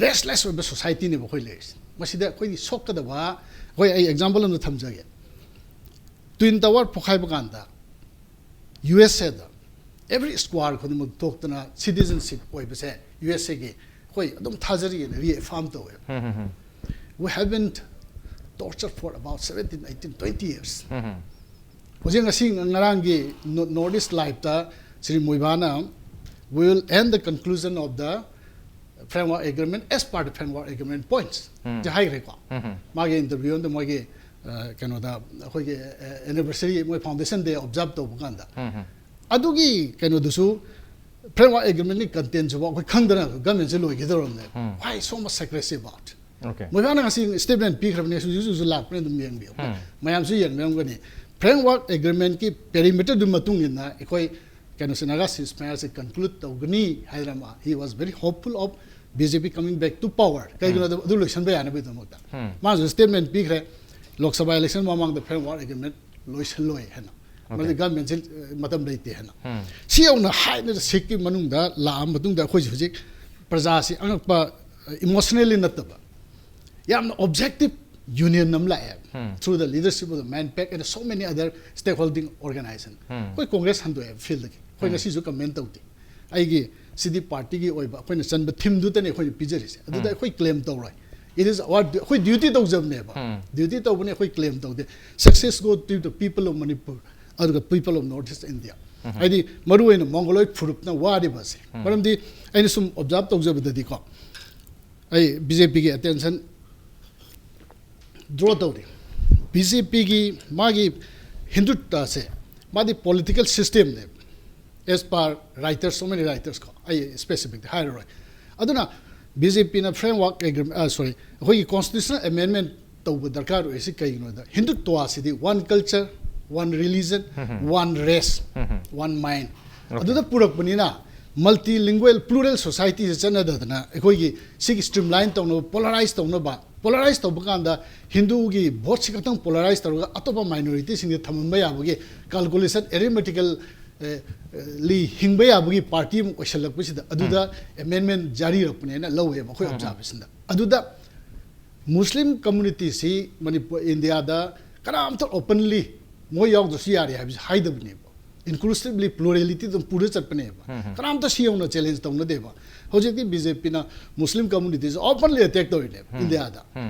ꯔꯦꯁꯂꯦꯁ ꯑꯣꯏꯕ ꯁꯣꯁꯥꯏꯇꯤꯅꯦꯕ ꯑꯩꯈꯣꯏ ꯂꯩꯔꯤꯁꯦ꯫ ꯃꯁꯤꯗ ꯑꯩꯈꯣꯏꯒꯤ ꯁꯣꯛꯀꯗꯕ, ꯑꯩꯈꯣꯏ, ꯑꯩ ꯑꯦꯛꯖꯥꯝꯄꯜ ꯑꯃ ꯊꯝꯖꯒꯦ꯫ ꯇ꯭ꯋꯤꯟ ꯇꯋꯥꯔ ꯄꯣꯈꯥꯏꯕ ꯀꯥꯟꯗ ꯌꯨ ꯑꯦꯁ ꯑꯦꯗ ꯑꯦꯚ꯭ꯔꯤ ꯁ꯭ꯀ꯭ꯋꯥꯔ ꯈꯨꯗꯤꯡꯃꯛ ꯊꯣꯛꯇꯅ ꯁꯤꯇꯤꯖꯟꯁꯤꯞ ꯑꯣꯏꯕꯁꯦ ꯌꯨ ꯑꯦꯁ ꯑꯦꯒꯤ ꯑꯩꯈꯣꯏ ꯑꯗꯨꯝ ꯊꯥꯖꯔꯤꯑꯅ ꯔꯤꯑꯦꯐꯥꯔꯝ ꯇꯧꯋꯦ꯫ We have been tortured for about seventeen, eighteen, twenty years. ꯍꯧꯖꯤꯛ ꯉꯁꯤ ꯉꯔꯥꯡꯒꯤ ꯅꯣꯔꯠ ꯏꯁ ꯂꯥꯏꯐꯇ Shri ꯃꯣꯏꯕꯥꯅ "We will end the conclusion of the framework agreement as per the framework agreement points" ꯁꯦ ꯍꯥꯏꯈ꯭ꯔꯦꯀꯣ꯫ ꯃꯥꯒꯤ ꯏꯟꯇꯔꯚ꯭ꯌꯨ ꯑꯃꯗ ꯃꯣꯏꯒꯤ ꯑ, ꯀꯩꯅꯣꯗ ꯑꯩꯈꯣꯏꯒꯤ ꯑꯦꯅꯤꯚꯔꯁꯔꯤ, ꯃꯣꯏ ꯐꯥꯎꯟꯗꯦꯁꯟ ꯗꯦ ꯑꯣꯕꯖꯥꯔꯕ ꯇꯧꯕ ꯀꯥꯟꯗ ꯑꯗꯨꯒꯤ ꯀꯩꯅꯣꯗꯨꯁꯨ, ꯐ꯭ꯔꯦꯝꯋꯥꯔꯛ ꯑꯦꯒ꯭ꯔꯤꯃꯦꯟꯒꯤ ꯀꯟꯇꯦꯟꯁꯤꯐꯥꯎ ꯑꯩꯈꯣꯏ ꯈꯪꯗꯅ ꯒꯃꯦꯟꯁꯦ ꯂꯣꯏꯒꯗꯧꯔꯕꯅꯦ꯫ Why so much secrecy about? Okay. ꯃꯣꯏꯕꯥꯅ ꯉꯁꯤ ꯁ꯭ꯇꯦꯠꯃꯦꯟ ꯄꯤꯈ꯭ꯔꯕꯅꯦ, ꯍꯧꯖꯤꯛ ꯍꯧꯖꯤꯛ ꯂꯥꯛꯄꯅꯦ, ꯑꯗꯨꯝ ꯌꯦꯡꯕꯤꯌꯨ꯫ ꯃꯌꯥꯝꯁꯨ ꯌꯦꯡꯕꯤꯔꯝꯒꯅꯤ꯫ ꯐ꯭ꯔꯦꯝꯋꯥꯔꯛ ꯑꯦꯒ꯭ꯔꯤꯃꯦꯟꯒꯤ ꯄꯦꯔꯤꯃꯤꯇꯔꯗꯨꯒꯤ ꯃꯇꯨꯡ ꯏꯟꯅ ꯑꯩꯈꯣꯏ ꯀꯩꯅꯣꯁꯦ, ꯅꯥꯒꯥ ꯁꯤꯁꯃꯌꯥꯁꯦ ꯀꯟꯀ꯭ꯂꯨꯗ ꯇꯧꯒꯅꯤ ꯍꯥꯏꯗꯅ ꯑꯃ, he was very hopeful of B J P coming back to power. ꯀꯩꯒꯤꯅꯣꯗ ꯑꯗꯨ ꯂꯣꯏꯁꯤꯟꯕ ꯌꯥꯅꯕꯒꯤꯗꯃꯛꯇ ꯃꯥꯅꯁꯨ ꯁ꯭ꯇꯦꯠꯃꯦꯟ ꯄꯤꯈ꯭ꯔꯦ, ꯂꯣꯛ ꯁꯚꯥ ꯏꯂꯦꯛꯁꯟ ꯃꯃꯥꯡꯗ ꯐ꯭ꯔꯦꯝꯋꯥꯔꯛ ꯑꯦꯒ꯭ꯔꯤꯃꯦꯟ ꯂꯣꯏꯁꯤꯜꯂꯣꯏ ꯍꯥꯏꯅ꯫ ꯃꯔꯝꯗꯤ ꯒꯃꯦꯟꯁꯦ ꯃꯇꯝ ꯂꯩꯇꯦ ꯍꯥꯏꯅ꯫ ꯁꯤ ꯌꯧꯅ ꯍꯥꯏꯅ ꯁꯤꯛꯀꯤ ꯃꯅꯨꯡꯗ ꯂꯥꯛꯑ ꯃꯇꯨꯡꯗ ꯑꯩꯈꯣꯏꯁꯦ ꯍꯧꯖꯤꯛ ꯄ꯭ꯔꯖꯥꯁꯤ ꯑꯉꯛꯄ, ꯏꯃꯣꯁꯅꯦꯜꯂꯤ ꯅꯠꯇꯕ, ꯌꯥꯝꯅ ꯑꯣꯕꯖꯦꯛꯇꯤꯚ ꯌꯨꯅꯤꯌꯟ ꯑꯃ ꯂꯥꯛꯑꯦ꯫ Through the leadership of the MANPAC and so many other stakeholding organization. ꯑꯩꯈꯣꯏ ꯀꯣꯡꯒ꯭ꯔꯦꯁ ꯍꯟꯗꯣꯛꯑꯦ ꯐꯤꯜꯗꯒꯤ꯫ ꯑꯩꯈꯣꯏ ꯉꯁꯤꯁꯨ ꯀꯃꯦꯟ ꯇꯧꯗꯦ꯫ ꯑꯩꯒꯤ ꯁꯤꯗꯤ ꯄꯥꯔꯇꯤꯒꯤ ꯑꯣꯏꯕ ꯑꯩꯈꯣꯏꯅ ꯆꯟꯕ ꯊꯤꯝꯗꯨꯇꯅꯤ ꯑꯩꯈꯣꯏꯅ ꯄꯤꯖꯔꯤꯁꯦ꯫ ꯑꯗꯨꯗ ꯑꯩꯈꯣꯏ ꯀ꯭ꯂꯦꯝ ꯇꯧꯔꯣꯏ꯫ It is our du-, ꯑꯩꯈꯣꯏ ꯗ꯭ꯌꯨꯇꯤ ꯇꯧꯖꯕꯅꯦꯕ꯫ ꯗ꯭ꯌꯨꯇꯤ ꯇꯧꯕꯅꯦ, ꯑꯩꯈꯣꯏ ꯀ꯭ꯂꯦꯝ ꯇꯧꯗꯦ꯫ Success go to the people of Manipur ꯑꯗꯨꯒ people of North East India꯫ ꯍꯥꯏꯗꯤ ꯃꯔꯨꯑꯣꯏꯅ ꯃꯣꯡꯒꯣꯂꯣꯏꯗ ꯐꯨꯔꯨꯞꯅ ꯋꯥꯔꯤꯕꯁꯦ꯫ ꯃꯔꯝꯗꯤ ꯑꯩꯅ ꯁꯨꯝ ꯑꯣꯕꯖꯥꯔꯕ ꯇꯧꯖꯕꯗꯗꯤꯀꯣ, ꯑꯩ B J P ꯒꯤ ꯑꯦꯇꯦꯟꯁꯟ ꯗ꯭ꯔꯣ ꯇꯧꯔꯤ꯫ B J P ꯒꯤ ꯃꯥꯒꯤ ꯍꯤꯟꯗꯨꯇ꯭ꯋꯁꯦ ꯃꯥꯗꯤ political ꯁꯤꯁꯇꯦꯝꯅꯦꯕ, as per writers, so many writers ꯀꯣ, ꯑꯩ ꯁ꯭ꯄꯦꯁꯤꯐꯤꯛꯇꯤ ꯍꯥꯏꯔꯔꯣꯏ꯫ ꯑꯗꯨꯅ B J P ꯅ framework agreement, sorry, ꯑꯩꯈꯣꯏꯒꯤ constitutional amendment ꯇꯧꯕ ꯗꯔꯀꯥꯔ ꯑꯣꯏꯔꯤꯁꯤ ꯀꯩꯒꯤꯅꯣꯗ, ꯍꯤꯟꯗꯨꯇ꯭ꯋꯁꯤꯗꯤ one culture, one religion, one race, one mind ꯑꯗꯨꯗ ꯄꯨꯔꯛꯄꯅꯤꯅ, multilingual plural society ꯁꯦ ꯆꯠꯅꯗꯗꯅ ꯑꯩꯈꯣꯏꯒꯤ ꯁꯤꯒꯤ streamline ꯇꯧꯅꯕ, polarize ꯇꯧꯅꯕ ꯄꯣꯂꯔꯥꯏꯁ ꯇꯧꯕ ꯀꯥꯟꯗ ꯍꯤꯟꯗꯨꯒꯤ ꯚꯣꯠꯁꯤ ꯈꯛꯇꯪ ꯄꯣꯂꯔꯥꯏꯁ ꯇꯧꯔꯒ ꯑꯇꯣꯞꯄ ꯃꯥꯏꯅꯣꯔꯤꯇꯤꯁꯤꯡꯁꯦ ꯊꯝꯃꯝꯕ ꯌꯥꯕꯒꯤ ꯀꯥꯜꯀꯨꯂꯦꯁꯟ ꯑꯦꯔꯤꯃꯦꯇꯤꯀꯦꯜ ꯂꯤ ꯍꯤꯡꯕ ꯌꯥꯕꯒꯤ ꯄꯥꯔꯇꯤ ꯑꯃ ꯑꯣꯏꯁꯜꯂꯛꯄꯁꯤꯗ ꯑꯗꯨꯗ ꯑꯦꯃꯦꯟꯃꯦꯟ ꯖꯥꯔꯤꯔꯛꯄꯅꯦꯅ ꯂꯧꯋꯦꯕ ꯑꯩꯈꯣꯏ ꯑꯣꯕꯖꯥꯔꯕꯦꯁꯟꯗ꯫ ꯑꯗꯨꯗ ꯃꯨꯁꯂꯤꯝ ꯀꯝꯃꯨꯅꯤꯇꯤꯁꯤ ꯃꯅꯤꯄꯨꯔ, ꯏꯟꯗꯤꯌꯥꯗ ꯀꯅꯥꯝꯇ ꯑꯣꯄꯟꯂꯤ ꯃꯣꯏ ꯌꯥꯎꯗ꯭ꯔꯁꯨ ꯌꯥꯔꯦ ꯍꯥꯏꯕꯁꯤ ꯍꯥꯏꯗꯕꯅꯦꯕ꯫ ꯏꯟꯀ꯭ꯂꯨꯁꯤꯚꯂꯤ ꯄ꯭ꯂꯨꯔꯦꯂꯤꯇꯤ ꯑꯗꯨꯝ ꯄꯨꯔ ꯆꯠꯄꯅꯦꯕ꯫ ꯀꯅꯥꯝꯇ ꯁꯤ ꯌꯧꯅ ꯆꯦꯂꯦꯟꯖ ꯇꯧꯅꯗꯦꯕ꯫ ꯍꯧꯖꯤꯛꯇꯤ ꯕꯤ ꯖꯦ ꯄꯤꯅ ꯃꯨꯁꯂꯤꯝ ꯀꯝꯃꯨꯅꯤꯇꯤꯁꯦ ꯑꯣꯄꯟꯂꯤ ꯑꯦꯇꯦꯛ ꯇꯧꯔꯤꯅꯦꯕ ꯏꯟꯗꯤꯌꯥꯗ꯫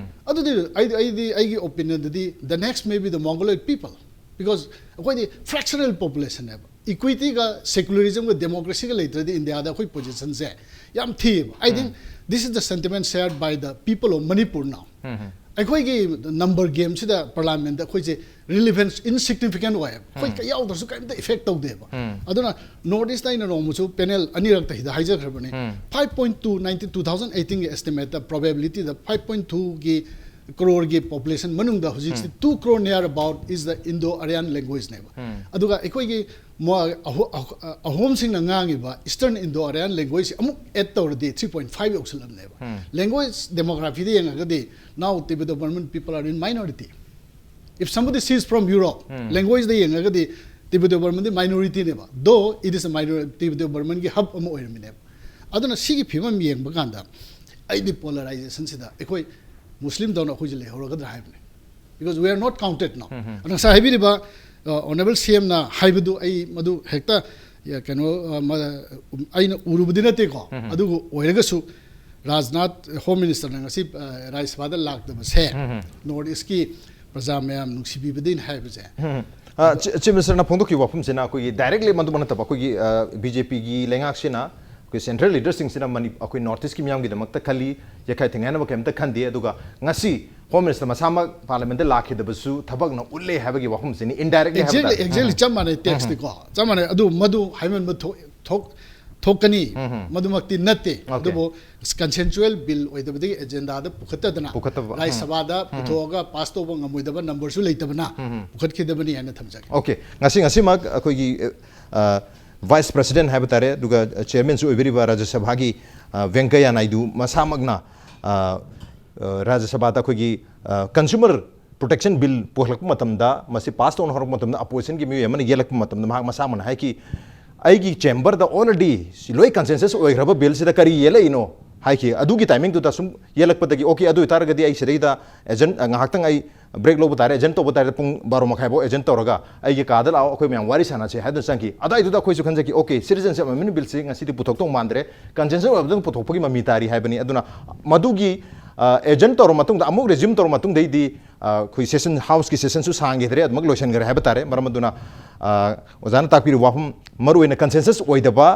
ꯑꯗꯨꯗꯤ ꯑꯩꯗꯤ ꯑꯩꯗꯤ ꯑꯩꯒꯤ ꯑꯣꯄꯤꯅꯤꯌꯟꯗꯗꯤ the next may be the Mongoloid people, because ꯑꯩꯈꯣꯏꯗꯤ ꯐ꯭ꯔꯦꯛꯁꯅꯦꯜ ꯄꯣꯄꯨꯂꯦꯁꯟꯅꯦꯕ꯫ ꯏꯀ꯭ꯋꯤꯇꯤꯒ ꯁꯦꯀꯨꯂꯔꯤꯖꯝꯒ ꯗꯦꯃꯣꯀ꯭ꯔꯦꯁꯤꯒ ꯂꯩꯇ꯭ꯔꯗꯤ ꯏꯟꯗꯤꯌꯥꯗ ꯑꯩꯈꯣꯏ ꯄꯣꯖꯤꯁꯟꯁꯦ ꯌꯥꯝ ꯊꯤꯌꯦꯕ꯫ I think this is the sentiment shared by the people of Manipur now. ꯑꯩꯈꯣꯏꯒꯤ ꯅꯝꯕꯔ ꯒꯦꯝꯁꯤꯗ ꯄꯥꯔꯂꯥꯃꯦꯟꯗ ꯑꯩꯈꯣꯏꯁꯦ ꯔꯤꯂꯤꯚꯦꯟꯁ ꯏꯟꯁꯤꯒꯅꯤꯐꯤꯀꯦꯟ ꯑꯣꯏꯌꯦꯕ꯫ ꯑꯩꯈꯣꯏ ꯀ- ꯌꯥꯎꯗ꯭ꯔꯁꯨ ꯀꯔꯤꯝꯇ ꯏꯐꯦꯛ ꯇꯧꯗꯦꯕ꯫ ꯑꯗꯨꯅ ꯅꯣꯔꯠ ꯏꯁꯇ ꯑꯩꯅ ꯅꯣꯡꯃꯁꯨ ꯄꯦꯅꯦꯜ ꯑꯅꯤꯔꯛꯇ ꯍꯤꯗ ꯍꯥꯏꯖꯈ꯭ꯔꯕꯅꯤ꯫ Five point two ninety two thousand eighteenꯒꯤ ꯑꯦꯁꯇꯤꯃꯦꯠꯇ ꯄ꯭ꯔꯣꯕꯦꯕꯤꯂꯤꯇꯤꯗ five point twoꯒꯤ ꯀ꯭ꯔꯣꯔꯒꯤ ꯄꯣꯄꯨꯂꯦꯁꯟ ꯃꯅꯨꯡꯗ ꯍꯧꯖꯤꯛꯁꯤ two crore near about is the Indo-Aryan languageꯅꯦꯕ꯫ ꯑꯗꯨꯒ ꯑꯩꯈꯣꯏꯒꯤ ꯃꯣ- ꯑꯍꯣ- ꯑꯍꯣ- ꯑꯍꯣꯝꯁꯤꯡꯅ ꯉꯥꯡꯉꯤꯕ ꯏꯁꯇꯔꯟ ꯏꯟꯗꯣ ꯑꯥꯔꯤꯌꯥꯟ ꯂꯦꯡꯒ꯭ꯋꯦꯖꯁꯤ ꯑꯃꯨꯛ ꯑꯦꯗ ꯇꯧꯔꯗꯤ three point five ꯌꯧꯁꯜꯂꯝꯅꯦꯕ꯫ ꯂꯦꯡꯒ꯭ꯋꯦꯖ ꯗꯦꯃꯣꯒ꯭ꯔꯥꯐꯤꯗ ꯌꯦꯡꯉꯒꯗꯤ now Tibeto-Burman people are in minority. If somebody sees from Europe, ꯂꯦꯡꯒ꯭ꯋꯦꯖꯇ ꯌꯦꯡꯉꯒꯗꯤ Tibeto-Burmanꯗꯤ ꯃꯥꯏꯅꯣꯔꯤꯇꯤꯅꯦꯕ, though it is a minor- Tibeto-Burmanꯒꯤ ꯍꯕ ꯑꯃ ꯑꯣꯏꯔꯝꯃꯤꯅꯦꯕ꯫ ꯑꯗꯨꯅ ꯁꯤꯒꯤ ꯐꯤꯕꯝ ꯌꯦꯡꯕ ꯀꯥꯟꯗ ꯑꯩꯗꯤ ꯄꯣꯂꯔꯥꯏꯖꯦꯁꯟꯁꯤꯗ ꯑꯩꯈꯣꯏ ꯃꯨꯁꯂꯤꯝꯗꯧꯅ ꯑꯩꯈꯣꯏꯁꯦ ꯂꯩꯍꯧꯔꯒꯗ꯭ꯔꯥ ꯍꯥꯏꯕꯅꯦ꯫ Because we are not counted now. ꯑꯗꯣ ꯉꯁꯥꯏ ꯍꯥꯏꯕꯤꯔꯤꯕ ꯑꯣꯅꯔꯦꯕꯜ ꯁꯤ ꯑꯦꯝꯅ ꯍꯥꯏꯕꯗꯨ ꯑꯩ ꯃꯗꯨ ꯍꯦꯛꯇ ꯀꯩꯅꯣ ꯑꯩꯅ ꯎꯔꯨꯕꯗꯤ ꯅꯠꯇꯦꯀꯣ꯫ ꯑꯗꯨꯕꯨ ꯑꯣꯏꯔꯒꯁꯨ ꯔꯥꯖꯅꯥꯊ ꯍꯣꯝ ꯃꯤꯅꯤꯁꯇꯔꯅ ꯉꯁꯤ ꯔꯥꯖ꯭ꯌ ꯁꯚꯥꯗ ꯂꯥꯛꯇꯕꯁꯦ ꯅꯣꯔꯠ ꯏꯁꯀꯤ ꯄ꯭ꯔꯖꯥ ꯃꯌꯥꯝ ꯅꯨꯡꯁꯤꯕꯤꯕꯗꯩꯅ ꯍꯥꯏꯕꯁꯦ꯫ ꯆꯤꯐ ꯃꯤꯅꯤꯁꯇꯔꯅ ꯐꯣꯡꯗꯣꯛꯈꯤꯕ ꯋꯥꯐꯝꯁꯤꯅ ꯑꯩꯈꯣꯏꯒꯤ ꯗꯥꯏꯔꯦꯛꯂꯤ ꯃꯗꯨꯃꯛ ꯅꯠꯇꯕ ꯑꯩꯈꯣꯏꯒꯤ ꯕꯤ ꯖꯦ ꯄꯤꯒꯤ ꯂꯩꯉꯥꯛꯁꯤꯅ ꯑꯩꯈꯣꯏ ꯁꯦꯟꯇ꯭ꯔꯦꯜ ꯂꯤꯗꯔꯁꯤꯡꯁꯤꯅ ꯃꯅꯤ ꯑꯩꯈꯣꯏ ꯅꯣꯔꯠ ꯏꯁꯀꯤ ꯃꯤꯌꯥꯝꯒꯤꯗꯃꯛꯇ ꯈꯜꯂꯤ, ꯌꯥꯈꯥꯏ ꯊꯤꯡꯒꯥꯏꯅꯕ ꯀꯩꯝꯇ ꯈꯟꯗꯦ꯫ ꯑꯗꯨꯒ ꯉꯁꯤ ꯍꯣꯝ ꯃꯤꯅꯤꯁꯇꯔ ꯃꯁꯥꯃꯛ ꯄꯥꯔꯂꯤꯌꯥꯃꯦꯟꯗ ꯂꯥꯛꯈꯤꯗꯕꯁꯨ ꯊꯕꯛꯅ ꯎꯠꯂꯦ ꯍꯥꯏꯕꯒꯤ ꯋꯥꯐꯝꯁꯤꯅꯤ, ꯏꯟꯗꯥꯏꯔꯦꯛꯂꯤ ꯍꯥꯏꯕ ꯑꯦꯛꯖꯦꯛꯂꯤ ꯇꯥꯔꯦ꯫ ꯑꯦꯛꯖꯦꯛꯂꯤ ꯆꯞ ꯃꯥꯟꯅꯩ ꯇꯦꯛꯁꯇꯤꯀꯣ꯫ ꯆꯞ ꯃꯥꯟꯅꯩ꯫ ꯑꯗꯨ ꯃꯗꯨ ꯍꯥꯏꯃꯟꯕ ꯊꯣꯛ- ꯊꯣꯛ- ꯊꯣꯛꯀꯅꯤ꯫ ꯃꯗꯨꯃꯛꯇꯤ ꯅꯠꯇꯦ꯫ Okay. ꯑꯗꯨꯕꯨ ꯀꯟꯁꯦꯟꯁꯨꯋꯦꯜ ꯕꯤꯜ ꯑꯣꯏꯗꯕꯗꯒꯤ ꯑꯦꯖꯦꯟꯗꯥꯗ ꯄꯨꯈꯠꯇꯗꯅ ꯄꯨꯈꯠꯇꯕ꯫ ꯔꯥꯖ꯭ꯌ ꯁꯚꯥꯗ ꯄꯨꯊꯣꯛꯑꯒ ꯄꯥꯁ ꯇꯧꯕ ꯉꯝꯃꯣꯏꯗꯕ ꯅꯝꯕꯔꯁꯨ ꯂꯩꯇꯕꯅ ꯄꯨꯈꯠꯈꯤꯗꯕꯅꯤ ꯍꯥꯏꯅ ꯊꯝꯖꯒꯦ꯫ ꯑꯣꯀꯦ, ꯉꯁꯤ ꯉꯁꯤꯃꯛ ꯑꯩꯈꯣꯏꯒꯤ ꯚꯥꯏꯁ ꯄ꯭ꯔꯁꯤꯗꯦꯟ ꯍꯥꯏꯕ ꯇꯥꯔꯦ, ꯑꯗꯨꯒ ꯆꯤꯌꯔꯃꯦꯟꯁꯨ ꯑꯣꯏꯕꯤꯔꯤꯕ ꯔꯥꯖ꯭ꯌ ꯁꯚꯥꯒꯤ ꯑ, ꯚꯦꯡꯀꯌꯥ ꯅꯥꯏꯗꯨ ꯃꯁꯥꯃꯛꯅ ꯑ, ꯔꯥꯖ꯭ꯌ ꯁꯚꯥꯗ ꯑꯩꯈꯣꯏꯒꯤ ꯀꯟꯖꯨꯃꯔ ꯄ꯭ꯔꯣꯇꯦꯛꯁꯟ ꯕꯤꯜ ꯄꯨꯈꯠꯂꯛꯄ ꯃꯇꯝꯗ, ꯃꯁꯤ ꯄꯥꯁ ꯇꯧꯅ ꯍꯧꯔꯛꯄ ꯃꯇꯝꯗ, ꯑꯣꯄꯣꯖꯤꯁꯟꯒꯤ ꯃꯤꯑꯣꯏ ꯑꯃꯅ ꯌꯦꯜꯂꯛꯄ ꯃꯇꯝꯗ ꯃꯍꯥꯛ ꯃꯁꯥꯃꯛꯅ ꯍꯥꯏꯈꯤ, "ꯑꯩꯒꯤ ꯆꯦꯝꯕꯔꯗ ꯑꯣꯜꯔꯦꯗꯤ ꯁꯤ ꯂꯣꯏ ꯀꯟꯁꯦꯟꯁꯁ ꯑꯣꯏꯈ꯭ꯔꯕ ꯕꯤꯜꯁꯤꯗ ꯀꯔꯤ ꯌꯦꯜꯂꯛꯏꯅꯣ?" ꯍꯥꯏꯈꯤ꯫ ꯑꯗꯨꯒꯤ ꯇꯥꯏꯃꯤꯡꯗꯨꯗ ꯁꯨꯝ ꯌꯦꯜꯂꯛꯄꯗꯒꯤ, "ꯑꯣꯀꯦ, ꯑꯗꯨ ꯑꯣꯏꯇꯥꯔꯒꯗꯤ ꯑꯩ ꯁꯤꯗꯩꯗ ꯑꯦꯖꯦꯟ-, ꯉꯥꯏꯍꯥꯛꯇꯪ ꯑꯩ ꯕ꯭ꯔꯦꯛ ꯂꯧꯕ ꯇꯥꯔꯦ, ꯑꯦꯖꯦꯟ ꯇꯧꯕ ꯇꯥꯔꯦ, ꯄꯨꯡ ꯕꯥꯔꯣ ꯃꯈꯥꯏꯐꯥꯎ ꯑꯦꯖꯦꯟ ꯇꯧꯔꯒ ꯑꯩꯒꯤ ꯀꯥꯗ ꯂꯥꯛꯑꯣ, ꯑꯩꯈꯣꯏ ꯃꯌꯥꯝ ꯋꯥꯔꯤ ꯁꯥꯟꯅꯁꯦ" ꯍꯥꯏꯗꯨꯅ ꯆꯪꯈꯤ꯫ ꯑꯗꯨꯋꯥꯏꯗꯨꯗ ꯑꯩꯈꯣꯏꯁꯨ ꯈꯟꯖꯈꯤ, "ꯑꯣꯀꯦ, ꯁꯤꯇꯤꯖꯦꯟꯁꯤꯞ ꯑꯦꯃꯦꯟꯃꯦꯟ ꯕꯤꯜꯁꯤ ꯉꯁꯤꯗꯤ ꯄꯨꯊꯣꯛꯇꯧ ꯃꯥꯟꯗ꯭ꯔꯦ, ꯀꯟꯁꯦꯟꯁꯁ ꯑꯣꯏꯕꯗ ꯄꯨꯊꯣꯛꯄꯒꯤ ꯃꯃꯤ ꯇꯥꯔꯤ" ꯍꯥꯏꯕꯅꯤ꯫ ꯑꯗꯨꯅ ꯃꯗꯨꯒꯤ ꯑꯦꯖꯦꯟ ꯇꯧꯔ ꯃꯇꯨꯡꯗ, ꯑꯃꯨꯛ ꯔꯤꯖ꯭ꯌꯨꯝ ꯇꯧꯔ ꯃꯇꯨꯡꯗꯩꯗꯤ ꯑꯩꯈꯣꯏ ꯁꯦꯁꯟ, ꯍꯥꯎꯁꯀꯤ ꯁꯦꯁꯟꯁꯨ ꯁꯥꯡꯈꯤꯗ꯭ꯔꯦ, ꯑꯗꯨꯃꯛ ꯂꯣꯏꯁꯤꯟꯈ꯭ꯔꯦ ꯍꯥꯏꯕ ꯇꯥꯔꯦ꯫ ꯃꯔꯝ ꯑꯗꯨꯅ ꯑꯣꯖꯥꯅ ꯇꯥꯛꯄꯤꯔꯤꯕ ꯋꯥꯐꯝ, ꯃꯔꯨꯑꯣꯏꯅ ꯀꯟꯁꯦꯟꯁꯁ ꯑꯣꯏꯗꯕ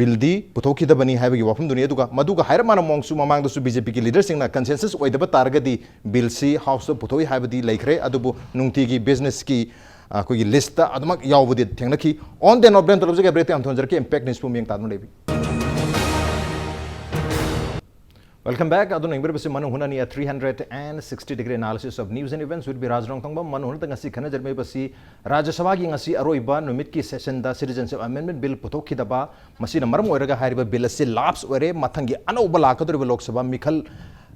ꯕꯤꯜꯗꯤ ꯄꯨꯊꯣꯛꯈꯤꯗꯕꯅꯤ ꯍꯥꯏꯕꯒꯤ ꯋꯥꯐꯝꯗꯨꯅꯤ꯫ ꯑꯗꯨꯒ ꯃꯗꯨꯒ ꯍꯥꯏꯔꯞ ꯃꯥꯟꯅꯕ ꯃꯑꯣꯡꯁꯨ ꯃꯃꯥꯡꯗꯁꯨ ꯕꯤ ꯖꯦ ꯄꯤꯒꯤ ꯂꯤꯗꯔꯁꯤꯡꯅ ꯀꯟꯁꯦꯟꯁꯁꯁ ꯑꯣꯏꯗꯕ ꯇꯥꯔꯒꯗꯤ ꯕꯤꯜꯁꯤ ꯍꯥꯎꯁꯇ ꯄꯨꯊꯣꯛꯏ ꯍꯥꯏꯕꯗꯤ ꯂꯩꯈ꯭ꯔꯦ꯫ ꯑꯗꯨꯕꯨ ꯅꯨꯡꯇꯤꯒꯤ ꯕꯤꯖꯤꯅꯦꯁꯀꯤ ꯑꯩꯈꯣꯏꯒꯤ ꯂꯤꯁꯇ ꯑꯗꯨꯃꯛ ꯌꯥꯎꯕꯗꯤ ꯊꯦꯡꯅꯈꯤ꯫ On the note, ꯕ꯭ꯔꯦꯟ ꯇꯧꯔꯕꯁꯤꯒ ꯕ꯭ꯔꯦꯛꯇ ꯌꯥꯝ ꯊꯣꯟꯖꯔꯛꯀꯦ꯫ ꯏꯝꯄꯦꯛ ꯅ꯭ꯌꯨꯁꯄꯨ ꯃꯤꯠꯌꯦꯡ ꯇꯥꯗꯨꯅ ꯂꯩꯕꯤ꯫ Welcome back. ꯑꯗꯨꯅ ꯌꯦꯡꯕꯤꯔꯤꯕꯁꯤ ꯃꯅꯨꯡ ꯍꯨꯠꯅꯅꯤ, a three hundred and sixty degree analysis of news and events with ꯕꯤꯔꯥꯖ ꯔꯣꯡꯊꯣꯡꯕꯝ꯫ ꯃꯅꯨꯡ ꯍꯨꯠꯇ ꯉꯁꯤ ꯈꯟꯅꯖꯔꯝꯂꯤꯕꯁꯤ ꯔꯥꯖ꯭ꯌ ꯁꯚꯥꯒꯤ ꯉꯁꯤ ꯑꯔꯣꯏꯕ ꯅꯨꯃꯤꯠꯀꯤ ꯁꯦꯁꯟꯗ ꯁꯤꯇꯤꯖꯦꯟꯁꯤꯞ ꯑꯦꯃꯦꯟꯃꯦꯟ ꯕꯤꯜ ꯄꯨꯊꯣꯛꯈꯤꯗꯕ, ꯃꯁꯤꯅ ꯃꯔꯝ ꯑꯣꯏꯔꯒ ꯍꯥꯏꯔꯤꯕ ꯕꯤꯜ ꯑꯁꯤ ꯂꯥꯞꯁ ꯑꯣꯏꯔꯦ꯫ ꯃꯊꯪꯒꯤ ꯑꯅꯧꯕ ꯂꯥꯛꯀꯗꯧꯔꯤꯕ ꯂꯣꯛ ꯁꯚꯥ ꯃꯤꯈꯜ,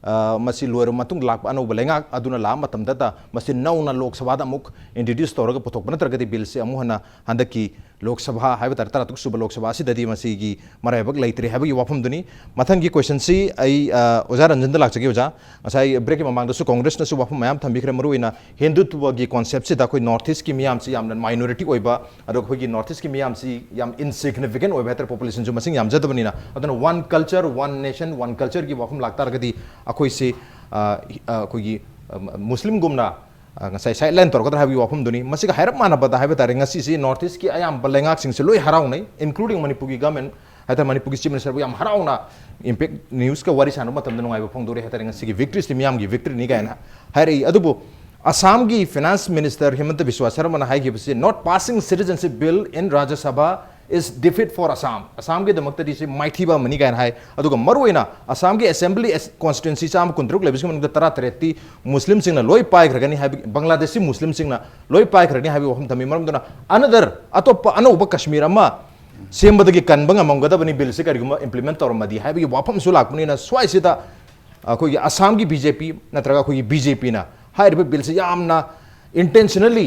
ꯑ, ꯃꯁꯤ ꯂꯣꯏꯔꯕ ꯃꯇꯨꯡꯗ ꯂꯥꯛꯄ ꯑꯅꯧꯕ ꯂꯩꯉꯥꯛ ꯑꯗꯨꯅ ꯂꯥꯛꯄ ꯃꯇꯝꯗꯇ ꯃꯁꯤ ꯅꯧꯅ ꯂꯣꯛ ꯁꯚꯥꯗ ꯑꯃꯨꯛ ꯏꯟꯇ꯭ꯔꯣꯗ꯭ꯌꯨꯁ ꯇꯧꯔꯒ ꯄꯨꯊꯣꯛꯄ ꯅꯠꯇ꯭ꯔꯒꯗꯤ ꯕꯤꯜꯁꯤ ꯑꯃꯨꯛ ꯍꯟꯅ ꯍꯟꯗꯛꯀꯤ ꯂꯣꯛ ꯁꯚꯥ ꯍꯥꯏꯕ ꯇꯥꯔꯦ, ꯇꯔꯥꯇꯔꯨꯛ ꯁꯨꯕ ꯂꯣꯛ ꯁꯚꯥ ꯑꯁꯤꯗꯗꯤ ꯃꯁꯤꯒꯤ ꯃꯔꯥꯏꯕꯛ ꯂꯩꯇ꯭ꯔꯦ ꯍꯥꯏꯕꯒꯤ ꯋꯥꯐꯝꯗꯨꯅꯤ꯫ ꯃꯊꯪꯒꯤ ꯀꯣꯏꯁꯟꯁꯤ ꯑꯩ, ꯑ, ꯑꯣꯖꯥ ꯔꯟꯖꯟꯗ ꯂꯥꯛꯆꯒꯦ꯫ ꯑꯣꯖꯥ, ꯉꯁꯥꯏ ꯕ꯭ꯔꯦꯛꯀꯤ ꯃꯃꯥꯡꯗꯁꯨ ꯀꯣꯡꯒ꯭ꯔꯦꯁꯅꯁꯨ ꯋꯥꯐꯝ ꯃꯌꯥꯝ ꯊꯝꯕꯤꯈ꯭ꯔꯦ꯫ ꯃꯔꯨꯑꯣꯏꯅ ꯍꯤꯟꯗꯨꯇ꯭ꯋꯒꯤ ꯀꯣꯟꯁꯦꯞꯁꯤꯗ ꯑꯩꯈꯣꯏ ꯅꯣꯔꯠ ꯏꯁꯀꯤ ꯃꯤꯌꯥꯝꯁꯤ ꯌꯥꯝꯅ ꯃꯥꯏꯅꯣꯔꯤꯇꯤ ꯑꯣꯏꯕ, ꯑꯗꯨꯒ ꯑꯩꯈꯣꯏꯒꯤ ꯅꯣꯔꯠ ꯏꯁꯀꯤ ꯃꯤꯌꯥꯝꯁꯤ ꯌꯥꯝ ꯏꯟꯁꯤꯒꯅꯤꯐꯤꯀꯦꯟ ꯑꯣꯏꯕ ꯍꯥꯏꯇꯥꯔꯦ, ꯄꯣꯄꯨꯂꯦꯁꯟꯁꯨ ꯃꯁꯤꯡ ꯌꯥꯝꯖꯗꯕꯅꯤꯅ꯫ ꯑꯗꯨꯅ one culture, one nation, one cultureꯒꯤ ꯋꯥꯐꯝ ꯂꯥꯛꯇꯥꯔꯒꯗꯤ ꯑꯩꯈꯣꯏꯁꯤ, ꯑ, ꯑ, ꯑꯩꯈꯣꯏꯒꯤ, ꯑ, ꯃꯨꯁꯂꯤꯝꯒꯨꯝꯅ ꯑ, ꯉꯁꯥꯏ ꯁꯥꯏꯠ ꯂꯥꯏꯟ ꯇꯧꯔꯛꯀꯗ꯭ꯔꯥ ꯍꯥꯏꯕꯒꯤ ꯋꯥꯐꯝꯗꯨꯅꯤ꯫ ꯃꯁꯤꯒ ꯍꯥꯏꯔꯞ ꯃꯥꯟꯅꯕꯗ ꯍꯥꯏꯕ ꯇꯥꯔꯦ, ꯉꯁꯤꯁꯤ ꯅꯣꯔꯠ ꯏꯁꯀꯤ ꯑꯌꯥꯝꯕ ꯂꯩꯉꯥꯛꯁꯤꯡꯁꯦ ꯂꯣꯏ ꯍꯔꯥꯎꯅꯩ, including ꯃꯅꯤꯄꯨꯔꯒꯤ ꯒꯃꯦꯟ ꯍꯥꯏꯇꯥꯔꯦ, ꯃꯅꯤꯄꯨꯔꯒꯤ ꯆꯤꯐ ꯃꯤꯅꯤꯁꯇꯔꯕꯨ ꯌꯥꯝ ꯍꯔꯥꯎꯅ ꯏꯝꯄꯦꯛ ꯅ꯭ꯌꯨꯁꯀ ꯋꯥꯔꯤ ꯁꯥꯟꯅꯕ ꯃꯇꯝꯗ ꯅꯨꯡꯉꯥꯏꯕ ꯐꯣꯡꯗꯣꯔꯛꯑꯦ ꯍꯥꯏꯇꯥꯔꯦ꯫ ꯉꯁꯤꯒꯤ ꯚꯤꯛꯇ꯭ꯔꯤꯁꯤ ꯃꯤꯌꯥꯝꯒꯤ ꯚꯤꯛꯇ꯭ꯔꯤꯅꯤ ꯀꯥꯏꯅ ꯍꯥꯏꯔꯛꯏ꯫ ꯑꯗꯨꯕꯨ ꯑꯁꯥꯝꯒꯤ ꯐꯤꯅꯥꯟꯁ ꯃꯤꯅꯤꯁꯇꯔ ꯍꯤꯃꯟꯇ ꯕꯤꯁ꯭ꯋꯥ ꯁꯔꯃꯅ ꯍꯥꯏꯈꯤꯕꯁꯤ, "Not passing citizenship bill in Rajya Sabha is defeat for Assam." ꯑꯁꯥꯝꯒꯤꯗꯃꯛꯇꯗꯤ ꯁꯤ ꯃꯥꯏꯊꯤꯕ ꯑꯃꯅꯤ ꯀꯥꯏꯅ ꯍꯥꯏ꯫ ꯑꯗꯨꯒ ꯃꯔꯨꯑꯣꯏꯅ ꯑꯁꯥꯝꯒꯤ ꯑꯦꯁꯦꯝꯕ꯭ꯂꯤ ꯑꯦꯁ-, ꯀꯣꯟꯁꯇꯤꯇ꯭ꯋꯦꯟꯁꯤ ꯆꯥꯝꯃ ꯀꯨꯟꯇꯔꯨꯛ ꯂꯩꯕꯁꯤꯒꯤ ꯃꯅꯨꯡꯗ ꯇꯔꯥꯇꯔꯦꯠꯇꯤ ꯃꯨꯁꯂꯤꯝꯁꯤꯡꯅ ꯂꯣꯏ ꯄꯥꯏꯈ꯭ꯔꯒꯅꯤ ꯍꯥꯏꯕꯒꯤ, ꯕꯪꯒ꯭ꯂꯥꯗꯦꯁꯤ ꯃꯨꯁꯂꯤꯝꯁꯤꯡꯅ ꯂꯣꯏ ꯄꯥꯏꯈ꯭ꯔꯅꯤ ꯍꯥꯏꯕꯒꯤ ꯋꯥꯐꯝ ꯊꯝꯃꯤ꯫ ꯃꯔꯝ ꯑꯗꯨꯅ another, ꯑꯇꯣꯞꯄ ꯑꯅꯧꯕ ꯀꯁꯃꯤꯔ ꯑꯃ ꯁꯦꯝꯕꯗꯒꯤ ꯀꯟꯕ ꯉꯝꯃꯝꯒꯗꯕꯅꯤ ꯕꯤꯜꯁꯤ ꯀꯔꯤꯒꯨꯝꯕ ꯏꯝꯄ꯭ꯂꯤꯃꯦꯟ ꯇꯧꯔꯝꯃꯗꯤ ꯍꯥꯏꯕꯒꯤ ꯋꯥꯐꯝꯁꯨ ꯂꯥꯛꯄꯅꯤꯅ, ꯁ꯭ꯋꯥꯏꯁꯤꯗ ꯑꯩꯈꯣꯏꯒꯤ ꯑꯁꯥꯝꯒꯤ ꯕꯤ ꯖꯦ ꯄꯤ ꯅꯠꯇ꯭ꯔꯒ ꯑꯩꯈꯣꯏꯒꯤ ꯕꯤ ꯖꯦ ꯄꯤꯅ ꯍꯥꯏꯔꯤꯕ ꯕꯤꯜꯁꯤ ꯌꯥꯝꯅ ꯏꯟꯇꯦꯟꯁꯅꯦꯜꯂꯤ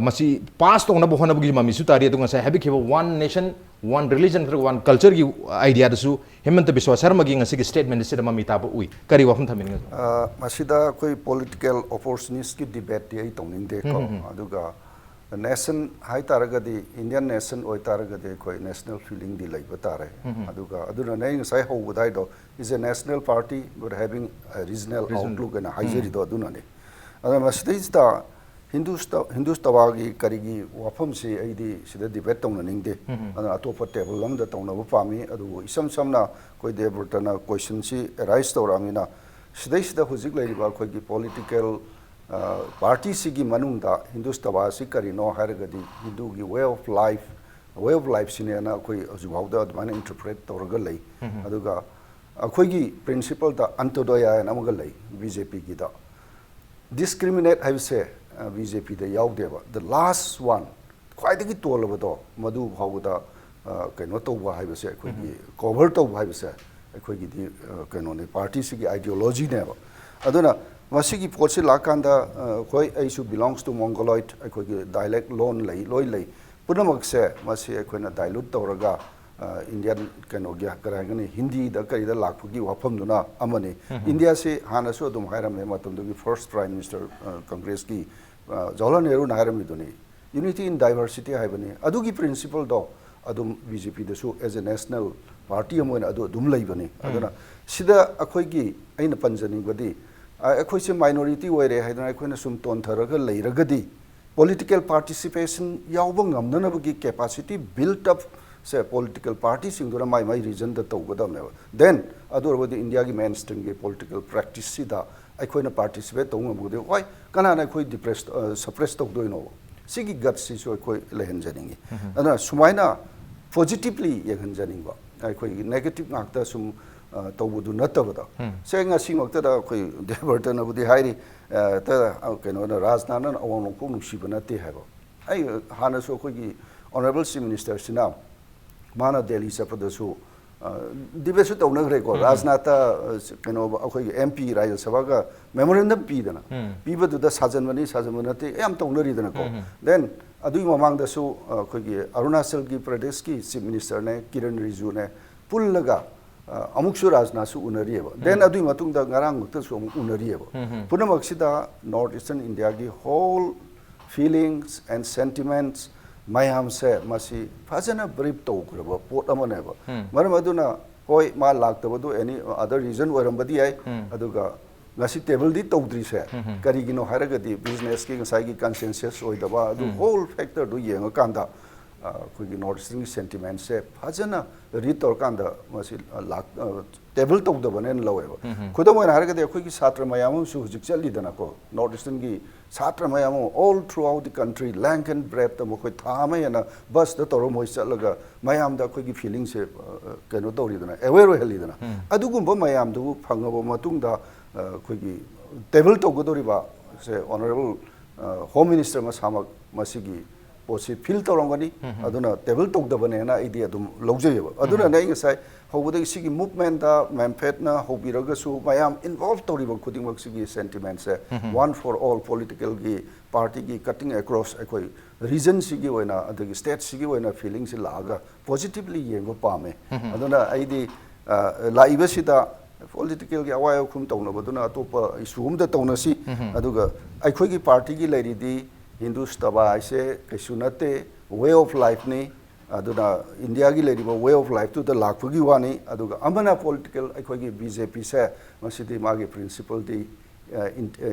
ꯃꯁꯤ ꯄꯥꯁ ꯇꯧꯅꯕ ꯍꯣꯠꯅꯕꯒꯤ ꯃꯃꯤꯁꯨ ꯇꯥꯔꯤ꯫ ꯑꯗꯨ ꯉꯁꯥꯏ ꯍꯥꯏꯕꯤꯈꯤꯕ ꯋꯥꯟ ꯅꯦꯁꯟ ꯋꯥꯟ ꯔꯤꯂꯤꯖꯟ ꯅꯠꯇ꯭ꯔꯒ ꯋꯥꯟ ꯀꯜꯆꯔꯒꯤ ꯑꯥꯏꯗꯤꯌꯥꯗꯁꯨ ꯍꯤꯃꯟꯇ ꯕꯤꯁ꯭ꯋꯥ ꯁꯔꯃꯒꯤ ꯉꯁꯤꯒꯤ ꯁ꯭ꯇꯦꯠꯃꯦꯟꯁꯤꯗ ꯃꯃꯤ ꯇꯥꯕ ꯎꯏ꯫ ꯀꯔꯤ ꯋꯥꯐꯝ ꯊꯝꯕꯤꯅꯤꯡꯉꯤ? ꯑ, ꯃꯁꯤꯗ ꯑꯩꯈꯣꯏ ꯄꯣꯂꯤꯇꯤꯀꯦꯜ ꯑꯣꯄꯣꯔꯆꯨꯅꯤꯁꯀꯤ ꯗꯤꯕꯦꯠꯇꯤ ꯑꯩ ꯇꯧꯅꯤꯡꯗꯦꯀꯣ꯫ ꯎꯝ, ꯎꯝ, ꯎꯝ꯫ ꯑꯗꯨꯒ ꯅꯦꯁꯟ ꯍꯥꯏꯇꯥꯔꯒꯗꯤ, ꯏꯟꯗꯤꯌꯟ ꯅꯦꯁꯟ ꯑꯣꯏꯇꯥꯔꯒꯗꯤ ꯑꯩꯈꯣꯏ ꯅꯦꯁꯅꯦꯜ ꯐꯤꯂꯤꯡꯗꯤ ꯂꯩꯕ ꯇꯥꯔꯦ꯫ ꯎꯝ, ꯎꯝ꯫ ꯑꯗꯨꯒ ꯑꯗꯨꯅꯅꯦ ꯑꯩ ꯉꯁꯥꯏ ꯍꯧꯕꯗ ꯍꯥꯏꯗꯣ, is a national party but having a regional region. Outlook ꯍꯥꯏꯅ ꯎꯝ꯫ ꯍꯥꯏꯖꯔꯤꯗꯣ ꯑꯗꯨꯅꯅꯦ꯫ ꯑꯗꯨꯅ ꯃꯁꯤꯗꯩꯁꯤꯗ ꯍꯤꯟꯗꯨꯁꯇ-, ꯍꯤꯟꯗꯨꯁꯇꯕꯥꯒꯤ ꯀꯔꯤꯒꯤ ꯋꯥꯐꯝꯁꯤ ꯑꯩꯗꯤ ꯁꯤꯗ ꯗꯤꯕꯦꯠ ꯇꯧꯅꯅꯤꯡꯗꯦ꯫ ꯎꯝ, ꯎꯝ꯫ ꯑꯗꯨꯅ ꯑꯇꯣꯞꯄ ꯇꯦꯕꯜ ꯑꯃꯗ ꯇꯧꯅꯕ ꯄꯥꯝꯃꯤ꯫ ꯑꯗꯨꯕꯨ ꯏꯁꯝ ꯁꯝꯅ ꯑꯩꯈꯣꯏ ꯗꯦꯕ꯭ꯔꯇꯅ ꯀꯣꯏꯁꯟꯁꯤ ꯑꯦꯔꯥꯏꯁ ꯇꯧꯔꯛꯑꯃꯤꯅ, ꯁꯤꯗꯩꯁꯤꯗ ꯍꯧꯖꯤꯛ ꯂꯩꯔꯤꯕ ꯑꯩꯈꯣꯏꯒꯤ ꯄꯣꯂꯤꯇꯤꯀꯦꯜ, ꯑ, ꯄꯥꯔꯇꯤꯁꯤꯒꯤ ꯃꯅꯨꯡꯗ ꯍꯤꯟꯗꯨꯁꯇꯕꯥ ꯑꯁꯤ ꯀꯔꯤꯅꯣ ꯍꯥꯏꯔꯒꯗꯤ, ꯍꯤꯟꯗꯨꯒꯤ ꯋꯦ ꯑꯣꯐ ꯂꯥꯏꯐ, ꯋꯦ ꯑꯣꯐ ꯂꯥꯏꯐꯁꯤꯅꯦꯅ ꯑꯩꯈꯣꯏ ꯍꯧꯖꯤꯛ ꯐꯥꯎꯗ ꯑꯗꯨꯃꯥꯏꯅ ꯏꯟꯇꯔꯄ꯭ꯔꯦꯠ ꯇꯧꯔꯒ ꯂꯩ꯫ ꯎꯝ, ꯎꯝ꯫ ꯑꯗꯨꯒ ꯑꯩꯈꯣꯏꯒꯤ ꯄ꯭ꯔꯤꯟꯁꯤꯄꯜꯗ ꯑꯟꯇꯣꯗꯣꯌꯥ ꯍꯥꯏꯅ ꯑꯃꯒ ꯂꯩ ꯕꯤ ꯖꯦ ꯄꯤꯒꯤꯗ꯫ ꯗꯤꯁꯀ꯭ꯔꯤꯃꯤꯅꯦꯠ ꯍꯥꯏꯕꯁꯦ, ꯑ, ꯕꯤ ꯖꯦ ꯄꯤꯗ ꯌꯥꯎꯗꯦꯕ꯫ The last one, ꯈ꯭ꯋꯥꯏꯗꯒꯤ ꯇꯣꯜꯂꯕꯗꯣ, ꯃꯗꯨ ꯐꯥꯎꯕꯗ, ꯑ, ꯀꯩꯅꯣ ꯇꯧꯕ ꯍꯥꯏꯕꯁꯦ, ꯑꯩꯈꯣꯏꯒꯤ ꯎꯝ꯫ ꯀꯣꯚꯔ ꯇꯧꯕ ꯍꯥꯏꯕꯁꯦ ꯑꯩꯈꯣꯏꯒꯤꯗꯤ, ꯑ, ꯀꯩꯅꯣꯅꯦ, ꯄꯥꯔꯇꯤꯁꯤꯒꯤ ꯑꯥꯏꯗꯤꯌꯣꯂꯣꯖꯤꯅꯦꯕ꯫ ꯑꯗꯨꯅ ꯃꯁꯤꯒꯤ ꯄꯣꯠꯁꯤ ꯂꯥꯛꯀꯥꯟꯗ, ꯑ, ꯍꯣꯏ, ꯑꯩꯁꯨ belongs to Mongoloid, ꯑꯩꯈꯣꯏꯒꯤ ꯗꯥꯏꯂꯦꯛ ꯂꯣꯟ ꯂꯩ, ꯂꯣꯏ ꯂꯩ꯫ ꯄꯨꯝꯅꯃꯛꯁꯦ ꯃꯁꯤ ꯑꯩꯈꯣꯏꯅ ꯗꯥꯏꯂꯨꯠ ꯇꯧꯔꯒ, ꯑ, ꯏꯟꯗꯤꯌꯟ ꯀꯩꯅꯣꯒꯤ, ꯀꯔꯤ ꯍꯥꯏꯒꯅꯤ, ꯍꯤꯟꯗꯤꯗ ꯀꯔꯤꯗ ꯂꯥꯛꯄꯒꯤ ꯋꯥꯐꯝꯗꯨꯅ ꯑꯃꯅꯤ꯫ ꯎꯝ, ꯎꯝ꯫ ꯏꯟꯗꯤꯌꯥꯁꯤ ꯍꯥꯟꯅꯁꯨ ꯑꯗꯨꯝ ꯍꯥꯏꯔꯝꯃꯦ, ꯃꯇꯝꯗꯨꯒꯤ ꯐꯥꯔꯁ ꯄ꯭ꯔꯥꯏꯝ ꯃꯤꯅꯤꯁꯇꯔ, ꯑ, ꯀꯪꯒ꯭ꯔꯦꯁꯀꯤ, ꯑ, ꯖꯋꯥꯍꯔꯂꯥꯜ ꯅꯦꯍꯔꯨꯅ ꯍꯥꯏꯔꯝꯃꯤꯗꯨꯅꯤ, "Unity in diversity" ꯍꯥꯏꯕꯅꯤ꯫ ꯑꯗꯨꯒꯤ ꯄ꯭ꯔꯤꯟꯁꯤꯄꯜꯗꯣ ꯑꯗꯨꯝ ꯕꯤ ꯖꯦ ꯄꯤꯗꯁꯨ as a national party ꯑꯃ ꯑꯣꯏꯅ ꯑꯗꯨ ꯑꯗꯨꯝ ꯂꯩꯕꯅꯤ꯫ ꯎꯝ꯫ ꯑꯗꯨꯅ ꯁꯤꯗ ꯑꯩꯈꯣꯏꯒꯤ, ꯑꯩꯅ ꯄꯟꯖꯅꯤꯡꯕꯗꯤ, ꯑ, ꯑꯩꯈꯣꯏꯁꯦ minority ꯑꯣꯏꯔꯦ ꯍꯥꯏꯗꯅ ꯑꯩꯈꯣꯏꯅ ꯁꯨꯝ ꯇꯣꯟꯊꯔꯒ ꯂꯩꯔꯒꯗꯤ, political participation ꯌꯥꯎꯕ ꯉꯝꯅꯅꯕꯒꯤ capacity build up ꯁꯦ political partyꯁꯤꯡꯗꯨꯅ ꯃꯥꯏ ꯃꯥꯏ regionꯗ ꯇꯧꯒꯗꯕꯅꯦꯕ꯫ Then ꯑꯗꯨ ꯑꯣꯏꯔꯕꯗꯤ ꯏꯟꯗꯤꯌꯥꯒꯤ mainstreamꯒꯤ political practiceꯁꯤꯗ ꯑꯩꯈꯣꯏꯅ participate ꯇꯧꯕ ꯉꯝꯒꯗꯣꯏ꯫ ꯍꯣꯏ, ꯀꯅꯥꯅ ꯑꯩꯈꯣꯏ depress, ꯑ, suppress ꯇꯧꯗꯣꯏꯅꯣꯕ? ꯁꯤꯒꯤ gutsꯁꯤꯁꯨ ꯑꯩꯈꯣꯏ ꯂꯩꯍꯟꯖꯅꯤꯡꯉꯤ꯫ ꯎꯝ꯫ ꯑꯗꯨꯅ ꯁꯨꯃꯥꯏꯅ positively ꯌꯦꯡꯍꯟꯖꯅꯤꯡꯕ, ꯑꯩꯈꯣꯏꯒꯤ negative ꯉꯥꯛꯇ ꯁꯨꯝ, ꯑ, ꯇꯧꯕꯗꯨ ꯅꯠꯇꯕꯗ꯫ ꯎꯝ꯫ ꯁꯦ, ꯉꯁꯤꯃꯛꯇꯗ ꯑꯩꯈꯣꯏ ꯗꯦꯕꯔꯇꯅꯕꯨꯗꯤ ꯍꯥꯏꯔꯤ, ꯑ, ꯇ-, ꯑ, ꯀꯩꯅꯣꯅ, ꯔꯥꯖꯅꯥꯊꯅ ꯑꯋꯥꯡ ꯅꯣꯡꯄꯣꯛ ꯅꯨꯡꯁꯤꯕ ꯅꯠꯇꯦ ꯍꯥꯏꯕ꯫ ꯑꯩ ꯍꯥꯟꯅꯁꯨ ꯑꯩꯈꯣꯏꯒꯤ Honourable Chief Ministerꯁꯤꯅ ꯃꯥꯅ ꯗꯦꯜꯂꯤ ꯆꯠꯄꯗꯁꯨ, ꯗꯤꯕꯦꯠꯁꯨ ꯇꯧꯅꯈ꯭ꯔꯦꯀꯣ꯫ ꯔꯥꯖꯅꯥꯊꯇ ꯀꯩꯅꯣ ꯑꯩꯈꯣꯏꯒꯤ ꯑꯦꯝ ꯄꯤ ꯔꯥꯖ꯭ꯌ ꯁꯚꯥꯒ ꯃꯦꯃꯣꯔꯦꯟꯗꯝ ꯄꯤꯗꯅ, ꯄꯤꯕꯗꯨꯗ ꯁꯥꯖꯟꯕꯅꯤ ꯁꯥꯖꯟꯕ ꯅꯠꯇꯦ ꯌꯥꯝ ꯇꯧꯅꯔꯤꯗꯅꯀꯣ꯫ ꯗꯦꯟ ꯑꯗꯨꯒꯤ ꯃꯃꯥꯡꯗꯁꯨ ꯑꯩꯈꯣꯏꯒꯤ ꯑꯔꯨꯅꯥꯆꯜꯒꯤ ꯄ꯭ꯔꯗꯦꯁꯀꯤ ꯆꯤꯐ ꯃꯤꯅꯤꯁꯇꯔꯅꯦ ꯀꯤꯔꯟ ꯔꯤꯖꯨꯅꯦ ꯄꯨꯜꯂꯒ ꯑꯃꯨꯛꯁꯨ ꯔꯥꯖꯅꯥꯊꯁꯨ ꯎꯅꯔꯤꯑꯕ꯫ ꯗꯦꯟ ꯑꯗꯨꯒꯤ ꯃꯇꯨꯡꯗ ꯉꯔꯥꯡꯃꯛꯇꯁꯨ ꯑꯃꯨꯛ ꯎꯅꯔꯤꯑꯕ꯫ ꯄꯨꯝꯅꯃꯛꯁꯤꯗ ꯅꯣꯔꯠ ꯏꯁꯇꯔꯟ ꯏꯟꯗꯤꯌꯥꯒꯤ ꯍꯣꯜ feelings and sentiments ꯃꯌꯥꯝꯁꯦ ꯃꯁꯤ ꯐꯖꯅ ꯕ꯭ꯔꯤꯐ ꯇꯧꯈ꯭ꯔꯕ ꯄꯣꯠ ꯑꯃꯅꯦꯕ꯫ ꯃꯔꯝ ꯑꯗꯨꯅ ꯍꯣꯏ, ꯃꯥ ꯂꯥꯛꯇꯕꯗꯨ any other reason ꯑꯣꯏꯔꯝꯕꯗꯤ ꯌꯥꯏ꯫ ꯑꯗꯨꯒ ꯉꯁꯤ ꯇꯦꯕꯜꯗꯤ ꯇꯧꯗ꯭ꯔꯤꯁꯦ ꯀꯔꯤꯒꯤꯅꯣ ꯍꯥꯏꯔꯒꯗꯤ ꯕꯤꯖꯤꯅꯦꯁꯀꯤ ꯉꯁꯥꯏꯒꯤ ꯀꯟꯁꯦꯟꯁꯁ ꯑꯣꯏꯗꯕ ꯑꯗꯨ ꯍꯣꯜ ꯐꯦꯛꯇꯔꯗꯨ ꯌꯦꯡꯉꯀꯥꯟꯗ ꯑꯩꯈꯣꯏꯒꯤ ꯅꯣꯔꯠ ꯏꯁꯇꯔꯟꯒꯤ ꯁꯦꯟꯇꯤꯃꯦꯟꯁꯦ ꯐꯖꯅ ꯔꯤꯗ ꯇꯧꯔꯀꯥꯟꯗ ꯃꯁꯤ ꯂꯥꯛ ꯇꯦꯕꯜ ꯇꯧꯗꯕꯅꯦꯅ ꯂꯧꯋꯦꯕ꯫ ꯈꯨꯗꯝ ꯑꯣꯏꯅ ꯍꯥꯏꯔꯒꯗꯤ ꯑꯩꯈꯣꯏꯒꯤ ꯁꯥꯇ꯭ꯔ ꯃꯌꯥꯝ ꯑꯃꯁꯨ ꯍꯧꯖꯤꯛ ꯆꯠꯂꯤꯗꯅꯀꯣ, ꯅꯣꯔꯠ ꯏꯁꯇꯔꯟꯒꯤ ꯁꯥꯇ꯭ꯔ ꯃꯌꯥꯝ ꯑꯃ all throughout the country, length and breadth ꯇ ꯃꯈꯣꯏ ꯊꯥ ꯑꯃ ꯍꯦꯟꯅ ꯕꯁꯇ ꯇꯧꯔ ꯃꯣꯏ ꯆꯠꯂꯒ ꯃꯌꯥꯝꯗ ꯑꯩꯈꯣꯏꯒꯤ ꯐꯤꯂꯤꯡꯁꯦ ꯀꯩꯅꯣ ꯇꯧꯔꯤꯗꯅ, ꯑꯦꯋꯦꯌꯔ ꯑꯣꯏꯍꯜꯂꯤꯗꯅ꯫ ꯑꯗꯨꯒꯨꯝꯕ ꯃꯌꯥꯝꯗꯨꯕꯨ ꯐꯪꯉꯕ ꯃꯇꯨꯡꯗ ꯑꯩꯈꯣꯏꯒꯤ ꯇꯦꯕꯜ ꯇꯧꯒꯗꯧꯔꯤꯕ ꯁꯦ ꯑꯣꯅꯔꯦꯕꯜ ꯍꯣꯝ ꯃꯤꯅꯤꯁꯇꯔ ꯃꯁꯥꯃꯛ ꯃꯁꯤꯒꯤ ꯄꯣꯠꯁꯤ ꯐꯤꯜ ꯇꯧꯔꯝꯒꯅꯤ꯫ ꯑꯗꯨꯅ ꯇꯦꯕꯜ ꯇꯧꯗꯕꯅꯦꯅ ꯑꯩꯗꯤ ꯑꯗꯨꯝ ꯂꯧꯖꯩꯑꯕ꯫ ꯑꯗꯨꯅꯅꯦ ꯑꯩ ꯉꯁꯥꯏ ꯍꯧꯕꯗꯒꯤ ꯁꯤꯒꯤ ꯃꯨꯚꯃꯦꯟꯗ ꯃꯦꯝꯐꯦꯠꯅ ꯍꯧꯕꯤꯔꯒꯁꯨ ꯃꯌꯥꯝ ꯏꯟꯚꯣꯜꯕ ꯇꯧꯔꯤꯕ ꯈꯨꯗꯤꯡꯃꯛꯁꯤꯒꯤ ꯁꯦꯟꯇꯤꯃꯦꯟꯁꯦ one for all ꯄꯣꯂꯤꯇꯤꯀꯦꯜꯒꯤ ꯄꯥꯔꯇꯤꯒꯤ ꯀꯠꯇꯤꯡ ꯑꯦꯀ꯭ꯔꯣꯁ ꯑꯩꯈꯣꯏ ꯔꯤꯖꯟꯁꯤꯒꯤ ꯑꯣꯏꯅ ꯑꯗꯒꯤ ꯁ꯭ꯇꯦꯠꯁꯤꯒꯤ ꯑꯣꯏꯅ ꯐꯤꯂꯤꯡꯁꯤ ꯂꯥꯛꯑꯒ ꯄꯣꯖꯤꯇꯤꯚꯂꯤ ꯌꯦꯡꯕ ꯄꯥꯝꯃꯦ꯫ ꯑꯗꯨꯅ ꯑꯩꯗꯤ ꯂꯥꯛꯏꯕꯁꯤꯗ ꯄꯣꯂꯤꯇꯤꯀꯦꯜꯒꯤ ꯑꯋꯥꯏ ꯑꯈꯨꯝ ꯇꯧꯅꯕꯗꯨꯅ ꯑꯇꯣꯞꯄ ꯏꯁꯨ ꯑꯃꯗ ꯇꯧꯅꯁꯤ꯫ ꯑꯗꯨꯒ ꯑꯩꯈꯣꯏꯒꯤ ꯄꯥꯔꯇꯤꯒꯤ ꯂꯩꯔꯤꯗꯤ ꯍꯤꯟꯗꯨꯁꯇꯕꯥ ꯍꯥꯏꯁꯦ ꯀꯩꯁꯨ ꯅꯠꯇꯦ, ꯋꯦ ꯑꯣꯐ ꯂꯥꯏꯐꯅꯤ꯫ ꯑꯗꯨꯅ ꯏꯟꯗꯤꯌꯥꯒꯤ ꯂꯩꯔꯤꯕ ꯋꯦ ꯑꯣꯐ ꯂꯥꯏꯐꯇꯨꯗ ꯂꯥꯛꯄꯒꯤ ꯋꯥꯅꯤ꯫ ꯑꯗꯨꯒ ꯑꯃꯅ ꯄꯣꯂꯤꯇꯤꯀꯦꯜ ꯑꯩꯈꯣꯏꯒꯤ ꯕꯤ ꯖꯦ ꯄꯤꯁꯦ ꯃꯁꯤꯗꯤ ꯃꯥꯒꯤ ꯄ꯭ꯔꯤꯟꯁꯤꯄꯜꯗꯤ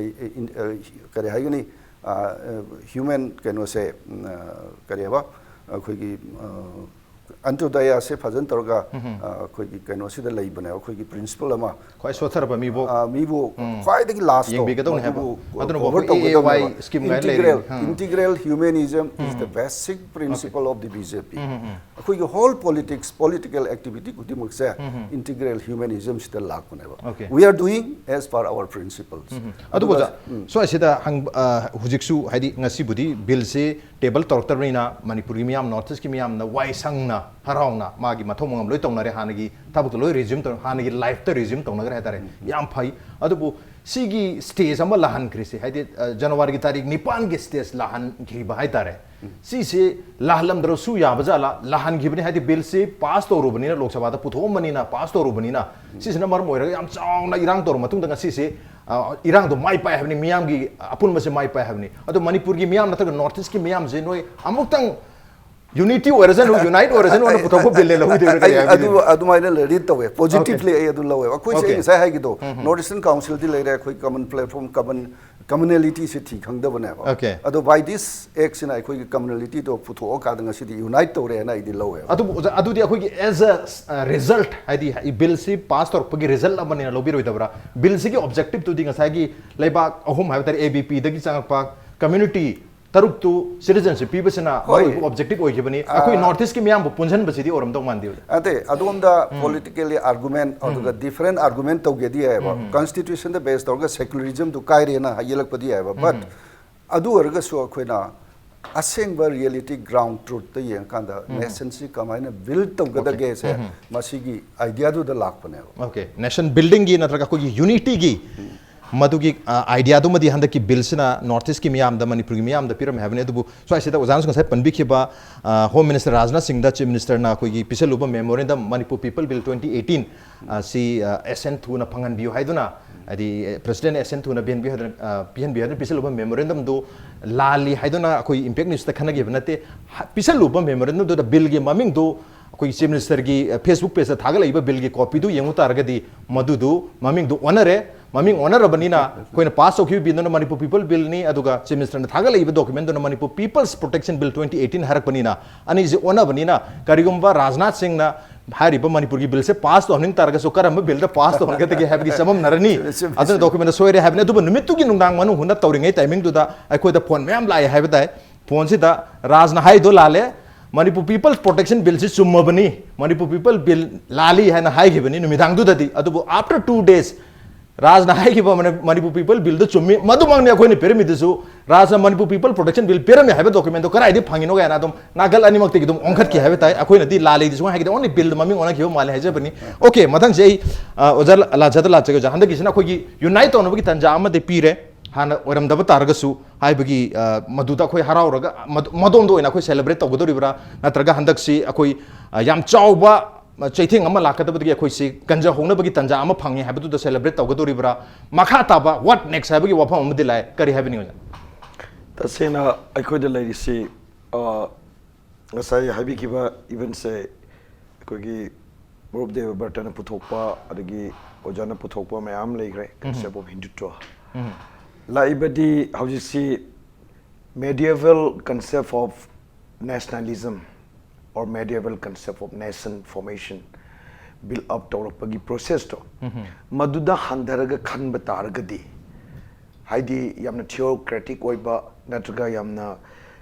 ꯀꯔꯤ ꯍꯥꯏꯒꯅꯤ, ꯍ꯭ꯌꯨꯃꯦꯟ ꯀꯩꯅꯣꯁꯦ ꯀꯔꯤ ꯍꯥꯏꯕ ꯑꯩꯈꯣꯏꯒꯤ ꯑꯟꯇꯣꯗꯌꯥꯁꯦ ꯐꯖꯅ ꯇꯧꯔꯒ ꯑꯩꯈꯣꯏꯒꯤ ꯀꯩꯅꯣꯁꯤꯗ ꯂꯩꯕꯅꯦ, ꯑꯩꯈꯣꯏꯒꯤ ꯄ꯭ꯔꯤꯟꯁꯤꯄꯜ ꯑꯃ꯫ ꯈ꯭ꯋꯥꯏ ꯁꯣꯠꯊꯔꯕ ꯃꯤꯕꯨ ꯃꯤꯕꯨ ꯈ꯭ꯋꯥꯏꯗꯒꯤ ꯂꯥꯁꯇꯣ ꯌꯦꯡꯕꯤꯒꯗꯧꯅꯤ ꯍꯥꯏꯕ꯫ ꯃꯗꯨꯕꯨ ꯑꯗꯨꯅ ꯀꯣꯚꯔ ꯑꯩꯈꯣꯏ A A Y ꯇꯧꯒꯗꯧꯅꯦꯕ꯫ scheme ꯀꯥꯏꯅ Integral, ꯂꯩꯔꯤꯅꯤ꯫ integral humanism is the basic principle of the B J P꯫ ꯑꯩꯈꯣꯏꯒꯤ ꯍꯣꯜ ꯄꯣꯂꯤꯇꯤꯛꯁ, ꯄꯣꯂꯤꯇꯤꯀꯦꯜ ꯑꯦꯛꯇꯤꯚꯤꯇꯤ ꯈꯨꯗꯤꯡꯃꯛꯁꯦ ꯏꯟꯇꯤꯒ꯭ꯔꯦꯜ ꯍ꯭ꯌꯨꯃꯦꯅꯤꯖꯝꯁꯤꯗ ꯂꯥꯛꯄꯅꯦꯕ꯫ Okay. We are doing as per our principles꯫ ꯑꯗꯨꯕꯨ ꯑꯣꯖꯥ, ꯁ꯭ꯋꯥꯏꯁꯤꯗ ꯍꯪ-, ꯑ, ꯍꯧꯖꯤꯛꯁꯨ ꯍꯥꯏꯗꯤ ꯉꯁꯤꯕꯨꯗꯤ ꯕꯤꯜꯁꯤ ꯇꯦꯕꯜ ꯇꯧꯔꯛꯇꯕꯅꯤꯅ ꯃꯅꯤꯄꯨꯔꯒꯤ ꯃꯤꯌꯥꯝ, ꯅꯣꯔꯠ ꯏꯁꯀꯤ ꯃꯤꯌꯥꯝꯅ ꯋꯥꯏ ꯁꯪꯅ ꯍꯔꯥꯎꯅ ꯃꯥꯒꯤ ꯃꯊꯧ ꯃꯉꯝ ꯂꯣꯏ ꯇꯧꯅꯔꯦ꯫ ꯍꯥꯟꯅꯒꯤ ꯊꯕꯛꯇꯣ ꯂꯣꯏ ꯔꯤꯖ꯭ꯌꯨꯝ ꯇꯧ, ꯍꯥꯟꯅꯒꯤ ꯂꯥꯏꯐꯇ ꯔꯤꯖ꯭ꯌꯨꯝ ꯇꯧꯅꯈ꯭ꯔꯦ ꯍꯥꯏꯇꯥꯔꯦ꯫ ꯌꯥꯝ ꯐꯩ꯫ ꯑꯗꯨꯕꯨ ꯁꯤꯒꯤ ꯁ꯭ꯇꯦꯖ ꯑꯃ ꯂꯥꯛꯍꯟꯈ꯭ꯔꯤꯁꯦ, ꯍꯥꯏꯗꯤ, ꯑ, ꯖꯅꯋꯥꯔꯤꯒꯤ ꯇꯥꯔꯤꯛ ꯅꯤꯄꯥꯟꯒꯤ ꯁ꯭ꯇꯦꯖ ꯂꯥꯛꯍꯟꯈꯤꯕ ꯍꯥꯏꯇꯥꯔꯦ꯫ ꯁꯤꯁꯦ ꯂꯥꯛꯍꯜꯂꯝꯗ꯭ꯔꯁꯨ ꯌꯥꯕ ꯖꯥꯠꯂꯥ? ꯂꯥꯛꯍꯟꯈꯤꯕꯅꯤ, ꯍꯥꯏꯗꯤ ꯕꯤꯜꯁꯤ ꯄꯥꯁ ꯇꯧꯔꯨꯕꯅꯤꯅ, ꯂꯣꯛ ꯁꯚꯥꯗ ꯄꯨꯊꯣꯛꯑꯝꯕꯅꯤꯅ, ꯄꯥꯁ ꯇꯧꯔꯨꯕꯅꯤꯅ, ꯁꯤꯁꯤꯅ ꯃꯔꯝ ꯑꯣꯏꯔꯒ ꯌꯥꯝ ꯆꯥꯎꯅ ꯏꯔꯥꯡ ꯇꯧꯔ ꯃꯇꯨꯡꯗ ꯉꯁꯤꯁꯦ, ꯑ, ꯏꯔꯥꯡꯗꯣ ꯃꯥꯏ ꯄꯥꯛꯑꯦ ꯍꯥꯏꯕꯅꯤ, ꯃꯤꯌꯥꯝꯒꯤ ꯑꯄꯨꯟꯕꯁꯦ ꯃꯥꯏ ꯄꯥꯛꯑꯦ ꯍꯥꯏꯕꯅꯤ꯫ ꯑꯗꯣ ꯃꯅꯤꯄꯨꯔꯒꯤ ꯃꯤꯌꯥꯝ ꯅꯠꯇ꯭ꯔꯒ ꯅꯣꯔꯠ ꯏꯁꯀꯤ ꯃꯤꯌꯥꯝꯁꯦ ꯅꯣꯏ ꯑꯃꯨꯛꯇꯪ ꯌꯨꯅꯤꯇꯤ ꯑꯣꯏꯔꯁꯅꯨ, ꯌꯨꯅꯥꯏꯠ ꯑꯣꯏꯔꯁꯅꯨ ꯑꯅ ꯄꯨꯊꯣꯛꯄ ꯕꯤꯜ ꯂꯧꯕꯤꯗꯣꯏꯔꯥ, ꯀꯔꯤ ꯑꯩ ꯑꯗꯨ ꯍꯥꯏꯕꯤꯗꯣꯏꯅꯣ? ꯑꯗꯨꯃꯥꯏꯅ ꯔꯤꯗ ꯇꯧꯋꯦ, ꯄꯣꯖꯤꯇꯤꯚꯂꯤ ꯑꯩ ꯑꯗꯨ ꯂꯧꯋꯦ꯫ ꯑꯩꯈꯣꯏꯁꯦ ꯑꯩ ꯉꯁꯥꯏ ꯍꯥꯏꯒꯤꯗꯣ, ꯅꯣꯔꯠ ꯏꯁꯇꯔꯟ ꯀꯥꯎꯟꯁꯤꯜꯗꯤ ꯂꯩꯔꯦ, ꯑꯩꯈꯣꯏ ꯀꯃꯟ ꯄ꯭ꯂꯦꯠꯐꯣꯝ, ꯀꯃꯟ ꯀꯃꯅꯦꯂꯤꯇꯤꯁꯦ ꯊꯤ ꯈꯪꯗꯕꯅꯦꯕ꯫ ꯑꯣꯀꯦ꯫ ꯑꯗꯣ ꯕꯥꯏ ꯗꯤꯁ ꯑꯦꯛꯁꯤꯅ ꯑꯩꯈꯣꯏꯒꯤ ꯀꯃꯅꯦꯂꯤꯇꯤꯗꯣ ꯄꯨꯊꯣꯛꯑꯀꯥꯟꯗ ꯉꯁꯤꯗꯤ ꯌꯨꯅꯥꯏꯠ ꯇꯧꯔꯦꯅ ꯑꯩꯗꯤ ꯂꯧꯋꯦꯕ꯫ ꯑꯗꯨꯕꯨ ꯑꯣꯖꯥ, ꯑꯗꯨꯗꯤ ꯑꯩꯈꯣꯏꯒꯤ as a, uh, result, ꯍꯥꯏꯗꯤ ꯕꯤꯜꯁꯤ ꯄꯥꯁ ꯇꯧꯔꯛꯄꯒꯤ ꯔꯤꯖꯜꯠ ꯑꯃꯅꯦꯅ ꯂꯧꯕꯤꯔꯣꯏꯗꯕ꯭ꯔꯥ? ꯕꯤꯜꯁꯤꯒꯤ ꯑꯣꯕꯖꯦꯛꯇꯤꯚꯇꯨꯗꯤ ꯉꯁꯥꯏꯒꯤ ꯂꯩꯕꯥꯛ ꯑꯍꯨꯝ ꯍꯥꯏꯕ ꯇꯥꯔꯦ, ꯑꯦ ꯕꯤ ꯄꯤꯗꯒꯤ ꯆꯪꯉꯛꯄ ꯀꯝꯃ꯭ꯌꯨꯅꯤꯇꯤ ꯇꯔꯨꯛꯇꯨ ꯁꯤꯇꯤꯖꯟꯁꯤꯞ ꯄꯤꯕꯁꯤꯅ ꯍꯣꯏ꯫ ꯃꯔꯨꯑꯣꯏꯕ ꯑꯣꯕꯖꯦꯛꯇꯤꯚ ꯑꯣꯏꯈꯤꯕꯅꯤ꯫ ꯑꯩꯈꯣꯏ ꯑꯥ꯫ ꯅꯣꯔꯠ ꯏꯁꯀꯤ ꯃꯤꯌꯥꯝꯕꯨ ꯄꯨꯟꯁꯤꯟꯕꯁꯤꯗꯤ ꯑꯣꯏꯔꯝꯗꯧ ꯃꯥꯟꯗꯦ ꯑꯣꯖꯥ꯫ ꯑꯇꯩ ꯑꯗꯣꯝꯗ ꯄꯣꯂꯤꯇꯤꯀꯦꯜꯂꯤ ꯑꯥꯔꯒꯨꯃꯦꯟ ꯑꯗꯨꯒ ꯗꯤꯐꯔꯦꯟ ꯑꯥꯔꯒꯨꯃꯦꯟ ꯇꯧꯒꯦꯗꯤ ꯌꯥꯏꯑꯕ꯫ ꯀꯟꯁꯇꯤꯇ꯭ꯌꯨꯁꯟꯗ ꯕꯦꯁ ꯇꯧꯔꯒ ꯁꯦꯀꯨꯂꯔꯤꯖꯝꯗꯨ ꯀꯥꯏꯔꯦꯅ ꯌꯦꯜꯂꯛꯄꯗꯤ ꯌꯥꯏꯑꯕ꯫ ꯕꯠ ꯑꯗꯨ ꯑꯣꯏꯔꯒꯁꯨ ꯑꯩꯈꯣꯏꯅ ꯑꯁꯦꯡꯕ ꯔꯤꯌꯦꯂꯤꯇꯤ ꯒ꯭ꯔꯥꯎꯟ ꯇ꯭ꯔꯨꯠꯇ ꯌꯦꯡꯉꯀꯥꯟꯗ ꯅꯦꯁꯟꯁꯤ ꯀꯃꯥꯏꯅ ꯕꯤꯜ ꯇꯧꯒꯗꯒꯦꯁꯦ ꯃꯁꯤꯒꯤ ꯑꯥꯏꯗꯤꯌꯥꯗꯨꯗ ꯂꯥꯛꯄꯅꯦꯕ꯫ ꯑꯣꯀꯦ, ꯅꯦꯁꯟ ꯕꯤꯜꯗꯤꯡꯒꯤ ꯅꯠꯇ꯭ꯔꯒ ꯑꯩꯈꯣꯏꯒꯤ ꯌꯨꯅꯤꯇꯤꯒꯤ ꯃꯗꯨꯒꯤ, ꯑ, ꯑꯥꯏꯗꯤꯌꯥꯗꯨꯃꯗꯤ ꯍꯟꯗꯛꯀꯤ ꯕꯤꯜꯁꯤꯅ ꯅꯣꯔꯠ ꯏꯁꯀꯤ ꯃꯤꯌꯥꯝꯗ, ꯃꯅꯤꯄꯨꯔꯒꯤ ꯃꯤꯌꯥꯝꯗ ꯄꯤꯔꯝꯃꯦ ꯍꯥꯏꯕꯅꯤ꯫ ꯑꯗꯨꯕꯨ ꯁ꯭ꯋꯥꯏꯁꯤꯗ ꯑꯣꯖꯥꯅꯁꯨ ꯉꯁꯥꯏ ꯄꯟꯕꯤꯈꯤꯕ, ꯑ, ꯍꯣꯝ ꯃꯤꯅꯤꯁꯇꯔ ꯔꯥꯖꯅꯥꯊ ꯁꯤꯡꯗ ꯆꯤꯐ ꯃꯤꯅꯤꯁꯇꯔꯅ ꯑꯩꯈꯣꯏꯒꯤ ꯄꯤꯁꯜꯂꯨꯕ memorandum, Manipur people bill twenty eighteen, ꯑ, ꯁꯤ, ꯑ, ꯑꯦꯁꯦꯟ ꯊꯨꯅ ꯐꯪꯍꯟꯕꯤꯌꯨ ꯍꯥꯏꯗꯨꯅ, ꯍꯥꯏꯗꯤ, ꯑ, ꯄ꯭ꯔꯁꯤꯗꯦꯟ ꯑꯦꯁꯦꯟ ꯊꯨꯅ ꯄꯤꯍꯟꯕꯤꯌꯨ ꯍꯥꯏꯗꯨꯅ, ꯑ, ꯄꯤꯍꯟꯕꯤꯌꯨ ꯍꯥꯏꯗꯨꯅ ꯄꯤꯁꯜꯂꯨꯕ ꯃꯦꯃꯣꯔꯦꯟꯗꯝꯗꯨ ꯂꯥꯜꯂꯤ ꯍꯥꯏꯗꯨꯅ ꯑꯩꯈꯣꯏ ꯏꯝꯄꯦꯛ ꯅ꯭ꯌꯨꯁꯇ ꯈꯟꯅꯈꯤꯕ ꯅꯠꯇꯦ꯫ ꯍ-, ꯄꯤꯁꯜꯂꯨꯕ ꯃꯦꯃꯣꯔꯦꯟꯗꯝꯗꯨꯗ ꯕꯤꯜꯒꯤ ꯃꯃꯤꯡꯗꯨ ꯑꯩꯈꯣꯏꯒꯤ ꯆꯤꯐ ꯃꯤꯅꯤꯁꯇꯔꯒꯤ, ꯑ, ꯐꯦꯁꯕꯨꯛ ꯄꯦꯖꯇ ꯊꯥꯒꯠꯂꯛꯏꯕ ꯕꯤꯜꯒꯤ ꯀꯣꯄꯤꯗꯨ ꯌꯦꯡꯉꯨ ꯇꯥꯔꯒꯗꯤ ꯃꯗꯨꯗꯨ ꯃꯃꯤꯡꯗꯨ ꯑꯣꯟꯅꯔꯦ꯫ ꯃꯃꯤꯡ ꯑꯣꯟꯅꯔꯕꯅꯤꯅ ꯑꯩꯈꯣꯏꯅ ꯄꯥꯁ ꯇꯧꯈꯤꯕ ꯕꯤꯜꯗꯨꯅ ꯃꯅꯤꯄꯨꯔ ꯄꯤꯄꯜ ꯕꯤꯜꯅꯤ, ꯑꯗꯨꯒ ꯆꯤꯐ ꯃꯤꯅꯤꯁꯇꯔꯅ ꯊꯥꯒꯠꯂꯛꯏꯕ ꯗꯣꯀꯨꯃꯦꯟꯗꯨꯅ Manipur people's protection bill twenty eighteen ꯍꯥꯏꯔꯛꯄꯅꯤꯅ ꯑꯅꯤꯁꯦ ꯑꯣꯟꯅꯕꯅꯤꯅ ꯀꯔꯤꯒꯨꯝꯕ ꯔꯥꯖꯅꯥꯊ ꯁꯤꯡꯅ ꯍꯥꯏꯔꯤꯕ ꯃꯅꯤꯄꯨꯔꯒꯤ ꯕꯤꯜꯁꯦ ꯄꯥꯁ ꯇꯧꯍꯟꯅꯤꯡ ꯇꯥꯔꯒꯁꯨ ꯀꯔꯝꯕ ꯕꯤꯜꯗ ꯄꯥꯁ ꯇꯧꯍꯟꯒꯗꯒꯦ ꯍꯥꯏꯕꯒꯤ ꯆꯃꯝꯅꯔꯅꯤ꯫ ꯆꯨꯝꯃꯦ, ꯆꯨꯝꯃꯦ, ꯑꯗꯨꯅ ꯆꯨꯝꯃꯦ꯫ ꯗꯣꯀꯨꯃꯦꯟꯗ ꯁꯣꯏꯔꯦ ꯍꯥꯏꯕꯅꯤ꯫ ꯑꯗꯨꯕꯨ ꯅꯨꯃꯤꯠꯇꯨꯒꯤ ꯅꯨꯡꯗꯥꯡ ꯃꯅꯨꯡ ꯍꯨꯟꯅ ꯇꯧꯔꯤꯉꯩ ꯇꯥꯏꯃꯤꯡꯗꯨꯗ ꯑꯩꯈꯣꯏꯗ ꯐꯣꯟ ꯃꯌꯥꯝ ꯂꯥꯛꯑꯦ ꯍꯥꯏꯕ ꯇꯥꯏ꯫ ꯐꯣꯟꯁꯤꯗ ꯔꯥꯖꯅ ꯍꯥꯏꯗꯣ ꯂꯥꯜꯂꯦ, ꯃꯅꯤꯄꯨꯔ ꯄꯤꯄꯜꯁ ꯄ꯭ꯔꯣꯇꯦꯛꯁꯟ ꯕꯤꯜꯁꯤ ꯆꯨꯝꯃꯕꯅꯤ, ꯃꯅꯤꯄꯨꯔ ꯄꯤꯄꯜ ꯕꯤꯜ ꯂꯥꯜꯂꯤ ꯍꯥꯏꯅ ꯍꯥꯏꯈꯤꯕꯅꯤ ꯅꯨꯃꯤꯗꯥꯡꯗꯨꯗꯗꯤ꯫ ꯑꯗꯨꯕꯨ after two days ꯔꯥꯖꯅ ꯍꯥꯏꯈꯤꯕ ꯃꯅꯤ-, ꯃꯅꯤꯄꯨꯔ ꯄꯤꯄꯜ ꯕꯤꯜꯗ ꯆꯨꯝꯃꯤ, ꯃꯗꯨꯃꯛꯅꯤ ꯑꯩꯈꯣꯏꯅ ꯄꯤꯔꯝꯃꯤꯗꯨꯁꯨ꯫ ꯔꯥꯖꯅ ꯃꯅꯤꯄꯨꯔ ꯄꯤꯄꯜ ꯄ꯭ꯔꯣꯇꯦꯛꯁꯟ ꯕꯤꯜ ꯄꯤꯔꯝꯃꯤ ꯍꯥꯏꯕ ꯗꯣꯀꯨꯃꯦꯟꯗꯣ ꯀꯗꯥꯏꯗꯒꯤ ꯐꯪꯉꯤꯅꯣ ꯀꯥꯏꯅ ꯑꯗꯨꯝ ꯅꯥꯀꯜ ꯑꯅꯤꯃꯛꯇꯒꯤ ꯑꯗꯨꯝ ꯑꯣꯟꯈꯠꯈꯤ ꯍꯥꯏꯕ ꯇꯥꯏ꯫ ꯑꯩꯈꯣꯏꯅꯗꯤ ꯂꯥꯜꯂꯦꯗꯤ ꯁꯨꯡꯍꯥꯏ ꯍꯥꯏꯈꯤꯗꯦ, only ꯕꯤꯜꯗ ꯃꯃꯤꯡ ꯑꯣꯟꯅꯈꯤꯕ ꯃꯥꯜꯂꯦ ꯍꯥꯏꯖꯕꯅꯤ꯫ ꯑꯣꯀꯦ, ꯃꯊꯪꯁꯦ ꯑꯩ, ꯑ, ꯑꯣꯖꯥ ꯂꯥ-, ꯂꯥꯖꯥꯗ ꯂꯥꯛꯆꯒꯦ ꯑꯣꯖꯥ꯫ ꯍꯟꯗꯛꯀꯤꯁꯤꯅ ꯑꯩꯈꯣꯏꯒꯤ ꯌꯨꯅꯥꯏꯠ ꯇꯧꯅꯕꯒꯤ ꯇꯥꯟꯖꯥ ꯑꯃꯗꯤ ꯄꯤꯔꯦ, ꯍꯥꯟꯅ ꯑꯣꯏꯔꯝꯗꯕ ꯇꯥꯔꯒꯁꯨ, ꯍꯥꯏꯕꯒꯤ, ꯑ, ꯃꯗꯨꯗ ꯑꯩꯈꯣꯏ ꯍꯔꯥꯎꯔꯒ ꯃꯗꯨ-, ꯃꯗꯣꯝꯗ ꯑꯣꯏꯅ ꯑꯩꯈꯣꯏ ꯁꯦꯂꯦꯕ꯭ꯔꯦꯠ ꯇꯧꯒꯗꯧꯔꯤꯕ꯭ꯔꯥ, ꯅꯠꯇ꯭ꯔꯒ ꯍꯟꯗꯛꯁꯤ ꯑꯩꯈꯣꯏ, ꯑ, ꯌꯥꯝ ꯆꯥꯎꯕ ꯆꯩꯊꯦꯡ ꯑꯃ ꯂꯥꯛꯀꯗꯕꯗꯒꯤ ꯑꯩꯈꯣꯏꯁꯤ ꯀꯟꯖꯍꯧꯅꯕꯒꯤ ꯇꯥꯟꯖꯥ ꯑꯃ ꯐꯪꯉꯦ ꯍꯥꯏꯕꯗꯨꯗ ꯁꯦꯂꯦꯕ꯭ꯔꯦꯠ ꯇꯧꯒꯗꯧꯔꯤꯕ꯭ꯔꯥ? ꯃꯈꯥ ꯇꯥꯕ what next ꯍꯥꯏꯕꯒꯤ ꯋꯥꯐꯝ ꯑꯃꯗꯤ ꯂꯥꯛꯑꯦ꯫ ꯀꯔꯤ ꯍꯥꯏꯕꯤꯅꯤꯡꯉꯤ ꯑꯣꯖꯥ? ꯇꯁꯦꯡꯅ ꯑꯩꯈꯣꯏꯗ ꯂꯩꯔꯤꯁꯤ, ꯑ, ꯉꯁꯥꯏ ꯍꯥꯏꯕꯤꯈꯤꯕ eventꯁꯦ ꯑꯩꯈꯣꯏꯒꯤ ꯃꯔꯨꯞ ꯗꯦꯕꯕ꯭ꯔꯇꯅ ꯄꯨꯊꯣꯛꯄ, ꯑꯗꯒꯤ ꯑꯣꯖꯥꯅ ꯄꯨꯊꯣꯛꯄ ꯃꯌꯥꯝ ꯂꯩꯈ꯭ꯔꯦ, concept of Hindutva꯫ ꯂꯥꯛꯏꯕꯗꯤ ꯍꯧꯖꯤꯛꯁꯤ medieval concept of nationalism or medieval concept of nation formation build up ꯇꯧꯔꯛꯄꯒꯤ processꯇꯣ, ꯃꯗꯨꯗ ꯍꯟꯊꯔꯒ ꯈꯟꯕ ꯇꯥꯔꯒꯗꯤ, ꯍꯥꯏꯗꯤ ꯌꯥꯝꯅ theocratic ꯑꯣꯏꯕ ꯅꯠꯇ꯭ꯔꯒ ꯌꯥꯝꯅ,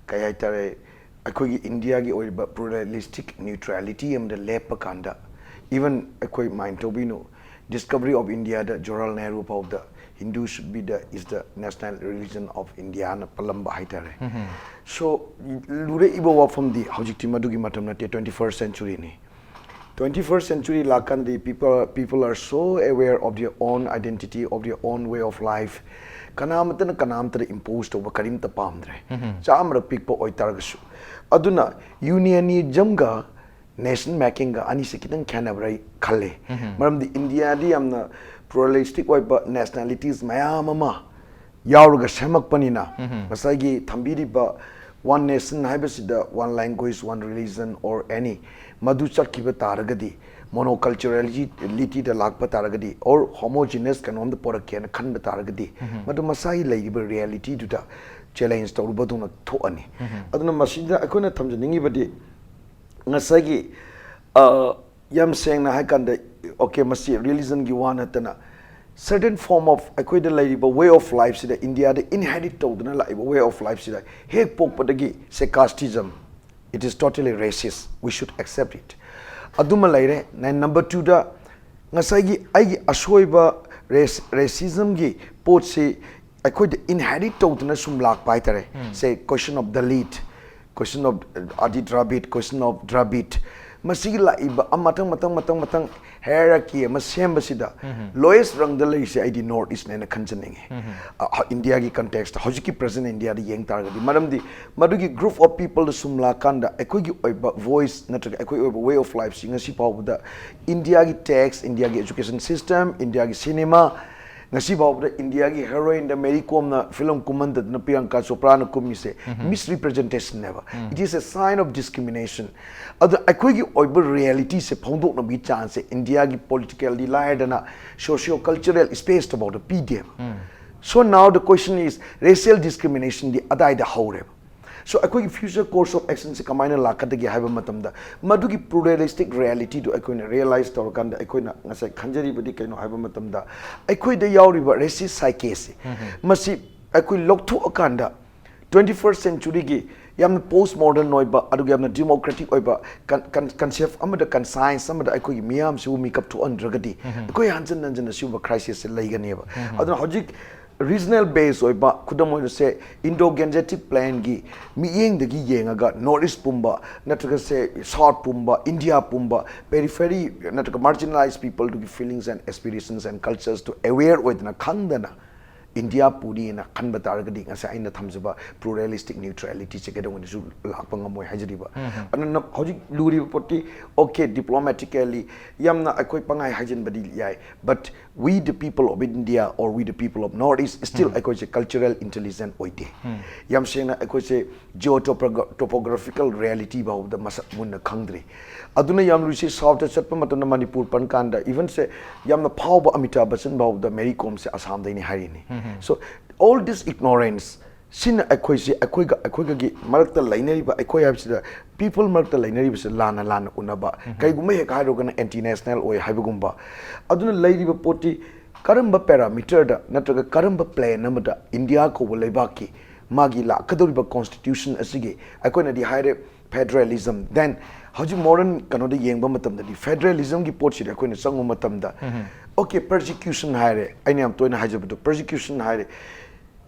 ꯀꯩ ꯍꯥꯏꯇꯥꯔꯦ, ꯑꯩꯈꯣꯏꯒꯤ ꯏꯟꯗꯤꯌꯥꯒꯤ ꯑꯣꯏꯔꯤꯕ pluralistic neutrality ꯑꯃꯗ ꯂꯦꯞꯄ ꯀꯥꯟꯗ, even ꯑꯩꯈꯣꯏ mind ꯇꯧꯕꯤꯅꯨ, Discovery of Indiaꯗ Jawaharlal Nehru ꯐꯥꯎꯗ Hindu should be the, is the national religion of Indiaꯅ ꯄꯜꯂꯝꯕ ꯍꯥꯏꯇꯥꯔꯦ꯫ So ꯂꯨꯔꯛꯏꯕ ꯋꯥꯐꯝꯗꯤ ꯍꯧꯖꯤꯛꯇꯤ ꯃꯗꯨꯒꯤ ꯃꯇꯝ ꯅꯠꯇꯦ, twenty first centuryꯅꯤ꯫ Twenty first century ꯂꯥꯛꯀꯥꯟꯗꯗꯤ people, people are so aware of their own identity, of their own way of life꯫ ꯀꯅꯥꯃꯠꯇꯅ ꯀꯅꯥꯃꯠꯇꯗ impose ꯇꯧꯕ ꯀꯔꯤꯝꯇ ꯄꯥꯝꯗ꯭ꯔꯦ, ꯆꯥ ꯑꯃꯔꯛ ꯄꯤꯛꯄ ꯑꯣꯏꯇꯥꯔꯒꯁꯨ꯫ ꯑꯗꯨꯅ unionismꯒ nation makingꯒ ꯑꯅꯤꯁꯦ ꯈꯤꯇꯪ ꯈꯦꯠꯅꯕ꯭ꯔꯥ ꯑꯩ ꯈꯜꯂꯦ꯫ ꯃꯔꯝꯗꯤ ꯏꯟꯗꯤꯌꯥꯗꯤ ꯌꯥꯝꯅ pluralistic ꯑꯣꯏꯕ nationalities ꯃꯌꯥꯝ ꯑꯃ ꯌꯥꯎꯔꯒ ꯁꯦꯝꯃꯛꯄꯅꯤꯅ, ꯉꯁꯥꯏꯒꯤ ꯊꯝꯕꯤꯔꯤꯕ one nation ꯍꯥꯏꯕꯁꯤꯗ one language, one religion or any ꯃꯗꯨ ꯆꯠꯈꯤꯕ ꯇꯥꯔꯒꯗꯤ, monoculturalityꯗ ꯂꯥꯛꯄ ꯇꯥꯔꯒꯗꯤ, or homogeneous ꯀꯩꯅꯣꯝꯗ ꯄꯣꯔꯛꯀꯦꯅ ꯈꯟꯕ ꯇꯥꯔꯒꯗꯤ, ꯃꯗꯨ ꯃꯁꯥꯒꯤ ꯂꯩꯔꯤꯕ realityꯗꯨꯗ challenge ꯇꯧꯔꯨꯕꯗꯧꯅ ꯊꯣꯛꯑꯅꯤ꯫ ꯑꯗꯨꯅ ꯃꯁꯤꯗ ꯑꯩꯈꯣꯏꯅ ꯊꯝꯖꯅꯤꯡꯉꯤꯕꯗꯤ, ꯉꯁꯥꯏꯒꯤ, ꯑ, ꯌꯥꯝ ꯁꯦꯡꯅ ꯍꯥꯏ ꯀꯥꯟꯗ, okay, ꯃꯁꯤ religionꯒꯤ ꯋꯥ ꯅꯠꯇꯅ certain form of ꯑꯩꯈꯣꯏꯗ ꯂꯩꯔꯤꯕ way of lifeꯁꯤꯗ, ꯏꯟꯗꯤꯌꯥꯗ inherit ꯇꯧꯗꯨꯅ ꯂꯥꯛꯏꯕ way of lifeꯁꯤꯗ ꯍꯦꯛ ꯄꯣꯛꯄꯗꯒꯤ, say, casteism, it is totally racist, we should accept it꯫ ꯑꯗꯨꯃ ꯂꯩꯔꯦ꯫ Then number twoꯗ ꯉꯁꯥꯏꯒꯤ ꯑꯩꯒꯤ ꯑꯁꯣꯏꯕ, ꯔꯦꯁ ꯔꯦꯁꯤꯖꯝꯒꯤ ꯄꯣꯠꯁꯤ ꯑꯩꯈꯣꯏꯗ ꯏꯟꯍꯦꯔꯤꯠ ꯇꯧꯗꯅ ꯁꯨꯝ ꯂꯥꯛꯄ ꯍꯥꯏꯇꯥꯔꯦ꯫ ꯁꯦ, question of Dalit, question of Adi Dravid, question of Dravid, ꯃꯁꯤꯒꯤ ꯂꯥꯛꯏꯕ ꯑ- ꯃꯊꯪ ꯃꯊꯪ ꯃꯊꯪ ꯃꯊꯪ ꯍꯥꯏꯌꯔꯥꯔꯀꯤ ꯑꯃ ꯁꯦꯝꯕꯁꯤꯗ ꯂꯣꯌꯦꯁ ꯔꯪꯗ ꯂꯩꯔꯤꯁꯦ ꯑꯩꯗꯤ ꯅꯣꯔꯠ ꯏꯁꯅꯦꯅ ꯈꯟꯖꯅꯤꯡꯉꯤ꯫ ꯑ, ꯍ- ꯏꯟꯗꯤꯌꯥꯒꯤ ꯀꯟꯇꯦꯛꯁꯇ, ꯍꯧꯖꯤꯛꯀꯤ ꯄ꯭ꯔꯖꯦꯟ ꯏꯟꯗꯤꯌꯥꯗ ꯌꯦꯡ ꯇꯥꯔꯒꯗꯤ, ꯃꯔꯝꯗꯤ ꯃꯗꯨꯒꯤ ꯒ꯭ꯔꯨꯞ ꯑꯣꯐ ꯄꯤꯄꯜꯗ ꯁꯨꯝ ꯂꯥꯛꯀꯥꯟꯗ ꯑꯩꯈꯣꯏꯒꯤ ꯑꯣꯏꯕ ꯚꯣꯏꯁ ꯅꯠꯇ꯭ꯔꯒ ꯑꯩꯈꯣꯏ ꯑꯣꯏꯕ ꯋꯦ ꯑꯣꯐ ꯂꯥꯏꯐꯁꯤ ꯉꯁꯤ ꯐꯥꯎꯕꯗ ꯏꯟꯗꯤꯌꯥꯒꯤ ꯇꯦꯛꯁ, ꯏꯟꯗꯤꯌꯥꯒꯤ ꯑꯦꯖꯨꯀꯦꯁꯟ ꯁꯤꯁꯇꯦꯝ, ꯏꯟꯗꯤꯌꯥꯒꯤ ꯁꯤꯅꯦꯃꯥ, ꯉꯁꯤ ꯐꯥꯎꯕꯗ ꯏꯟꯗꯤꯌꯥꯒꯤ ꯍꯦꯔꯣꯏꯟꯗ ꯃꯦꯔꯤ ꯀꯣꯝꯅ ꯐꯤꯂꯝ ꯀꯨꯝꯍꯟꯗꯗꯅ ꯄ꯭ꯔꯤꯌꯥꯡꯀꯥ ꯆꯣꯄ꯭ꯔꯥꯅ ꯀꯨꯝꯃꯤꯁꯦ ꯃꯤꯁꯔꯤꯄ꯭ꯔꯖꯦꯟꯇꯦꯁꯟꯅꯦꯕ꯫ It is a sign of discrimination. ꯑꯗ ꯑꯩꯈꯣꯏꯒꯤ ꯑꯣꯏꯕ ꯔꯤꯌꯦꯂꯤꯇꯤꯁꯦ ꯐꯣꯡꯗꯣꯛꯅꯕꯒꯤ ꯆꯥꯟꯁꯁꯦ ꯏꯟꯗꯤꯌꯥꯒꯤ ꯄꯣꯂꯤꯇꯤꯀꯦꯜꯗꯤ ꯂꯥꯏꯔꯗꯅ ꯁꯣꯁꯤꯌꯣ ꯀꯜꯆꯔꯦꯜ ꯁ꯭ꯄꯦꯁꯇ ꯐꯥꯎꯗ ꯄꯤꯗꯦꯕ꯫ So now the question is, racial discriminationꯗꯤ ꯑꯗꯥꯏꯗ ꯍꯧꯔꯦꯕ꯫ So ꯑꯩꯈꯣꯏꯒꯤ future course of actionꯁꯦ ꯀꯃꯥꯏꯅ ꯂꯥꯛꯀꯗꯒꯦ ꯍꯥꯏꯕ ꯃꯇꯝꯗ, ꯃꯗꯨꯒꯤ pluralistic realityꯗꯨ ꯑꯩꯈꯣꯏꯅ realize ꯇꯧꯔꯀꯥꯟꯗ, ꯑꯩꯈꯣꯏꯅ ꯉꯁꯥꯏ ꯈꯟꯖꯔꯤꯕꯗꯤ ꯀꯩꯅꯣ ꯍꯥꯏꯕ ꯃꯇꯝꯗ, ꯑꯩꯈꯣꯏꯗ ꯌꯥꯎꯔꯤꯕ racist psycheꯁꯦ, ꯃꯁꯤ ꯑꯩꯈꯣꯏ ꯂꯧꯊꯣꯛꯑꯀꯥꯟꯗ twenty first centuryꯒꯤ ꯌꯥꯝꯅ ꯄꯣꯁ ꯃꯣꯗꯔꯟ ꯑꯣꯏꯕ, ꯑꯗꯨꯒ ꯌꯥꯝꯅ ꯗꯤꯃꯣꯀ꯭ꯔꯦꯇꯤꯛ ꯑꯣꯏꯕ ꯀꯟꯁꯦꯞ ꯑꯃꯗ, ꯀꯟꯁꯥꯏꯟꯁ ꯑꯃꯗ ꯑꯩꯈꯣꯏꯒꯤ ꯃꯤꯌꯥꯝꯁꯤꯕꯨ ꯃꯤꯀꯞ ꯊꯣꯛꯍꯟꯗ꯭ꯔꯒꯗꯤ, ꯑꯩꯈꯣꯏ ꯍꯟꯖꯤꯟ ꯍꯟꯖꯤꯟꯅ ꯁꯤꯒꯨꯝꯕ ꯀ꯭ꯔꯥꯏꯁꯤꯁꯁꯦ ꯂꯩꯒꯅꯦꯕ꯫ ꯑꯗꯨꯅ ꯍꯧꯖꯤꯛ ꯔꯤꯖꯅꯦꯜ ꯕꯦꯁ ꯑꯣꯏꯕ, ꯈꯨꯗꯝ ꯑꯣꯏꯅ ꯁꯦ, ꯏꯟꯗꯣ ꯒꯦꯟꯖꯦꯇꯤꯛ ꯄ꯭ꯂꯦꯟꯒꯤ ꯃꯤꯠꯌꯦꯡꯗꯒꯤ ꯌꯦꯡꯉꯒ, ꯅꯣꯔꯠ ꯏꯁ ꯄꯨꯝꯕ ꯅꯠꯇ꯭ꯔꯒ ꯁꯦ ꯁꯥꯎꯠ ꯄꯨꯝꯕ, ꯏꯟꯗꯤꯌꯥ ꯄꯨꯝꯕ, periphery ꯅꯠꯇ꯭ꯔꯒ marginalized peopleꯗꯨꯒꯤ feelings and aspirations and culturesꯇꯨ aware ꯑꯣꯏꯗꯅ, ꯈꯪꯗꯅ ꯏꯟꯗꯤꯌꯥ ꯄꯨꯔꯤꯅ ꯈꯟꯕ ꯇꯥꯔꯒꯗꯤ, ꯉꯁꯥꯏ ꯑꯩꯅ ꯊꯝꯖꯕ pluralistic neutralityꯁꯦ ꯀꯩꯗꯧꯉꯩꯗꯁꯨ ꯂꯥꯛꯄ ꯉꯝꯃꯣꯏ ꯍꯥꯏꯖꯔꯤꯕ꯫ ꯑꯗꯨꯅ ꯍꯧꯖꯤꯛ ꯂꯨꯔꯤꯕ ꯄꯣꯠꯇꯤ, okay, diplomatically ꯌꯥꯝꯅ ꯑꯩꯈꯣꯏ ꯄꯪꯍꯥꯏ ꯍꯥꯏꯖꯤꯟꯕꯗꯤ ꯌꯥꯏ, but we the people of India or we the people of North East, still ꯑꯩꯈꯣꯏꯁꯦ cultural intelligent ꯑꯣꯏꯗꯦ꯫ ꯌꯥꯝ ꯁꯦꯡꯅ, ꯑꯩꯈꯣꯏꯁꯦ geo topographical reality ꯐꯥꯎꯕꯗ ꯃꯁꯛ ꯃꯨꯟꯅ ꯈꯪꯗ꯭ꯔꯤ꯫ ꯑꯗꯨꯅ ꯌꯥꯝ ꯂꯨꯏꯁꯤ, ꯁꯥꯎꯠꯇ ꯆꯠꯄ ꯃꯇꯝꯗ, ꯃꯅꯤꯄꯨꯔ ꯄꯟ ꯀꯥꯟꯗ, even ꯁꯦ, ꯌꯥꯝꯅ ꯐꯥꯎꯕ ꯑꯃꯤꯇꯥꯕ ꯕꯆꯟ ꯐꯥꯎꯕꯗ Mary ꯀꯣꯝꯁꯦ ꯑꯁꯥꯝꯗꯩꯅꯤ ꯍꯥꯏꯔꯤꯅꯤ꯫ So all this ignorance ꯁꯤꯅ ꯑꯩꯈꯣꯏꯁꯤ, ꯑꯩꯈꯣꯏꯒ, ꯑꯩꯈꯣꯏꯒꯒꯤ ꯃꯔꯛꯇ ꯂꯩꯅꯔꯤꯕ, ꯑꯩꯈꯣꯏ ꯍꯥꯏꯕꯁꯤꯗ, ꯄꯤꯄꯜ ꯃꯔꯛꯇ ꯂꯩꯅꯔꯤꯕꯁꯤ ꯂꯥꯟꯅ ꯂꯥꯟꯅ ꯎꯅꯕ, ꯀꯩꯒꯨꯝꯕ ꯍꯦꯛ ꯍꯥꯏꯔꯨꯔꯒꯅ anti national ꯑꯣꯏ ꯍꯥꯏꯕꯒꯨꯝꯕ꯫ ꯑꯗꯨꯅ ꯂꯩꯔꯤꯕ ꯄꯣꯠꯇꯤ ꯀꯔꯝꯕ parameterꯗ ꯅꯠꯇ꯭ꯔꯒ ꯀꯔꯝꯕ plan ꯑꯃꯗ ꯏꯟꯗꯤꯌꯥ ꯀꯧꯕ ꯂꯩꯕꯥꯛꯀꯤ ꯃꯥꯒꯤ ꯂꯥꯛꯀꯗꯧꯔꯤꯕ constitution ꯑꯁꯤꯒꯤ, ꯑꯩꯈꯣꯏꯅꯗꯤ ꯍꯥꯏꯔꯦ federalism, then ꯍꯧꯖꯤꯛ modern ꯀꯩꯅꯣꯗ ꯌꯦꯡꯕ ꯃꯇꯝꯗꯗꯤ federalismꯒꯤ ꯄꯣꯠꯁꯤꯗ ꯑꯩꯈꯣꯏꯅ ꯆꯪꯕ ꯃꯇꯝꯗ, Okay, persecution ꯍꯥꯏꯔꯦ, ꯑꯩꯅ ꯌꯥꯝ ꯇꯣꯏꯅ ꯍꯥꯏꯖꯕꯗꯣ, persecution ꯍꯥꯏꯔꯦ꯫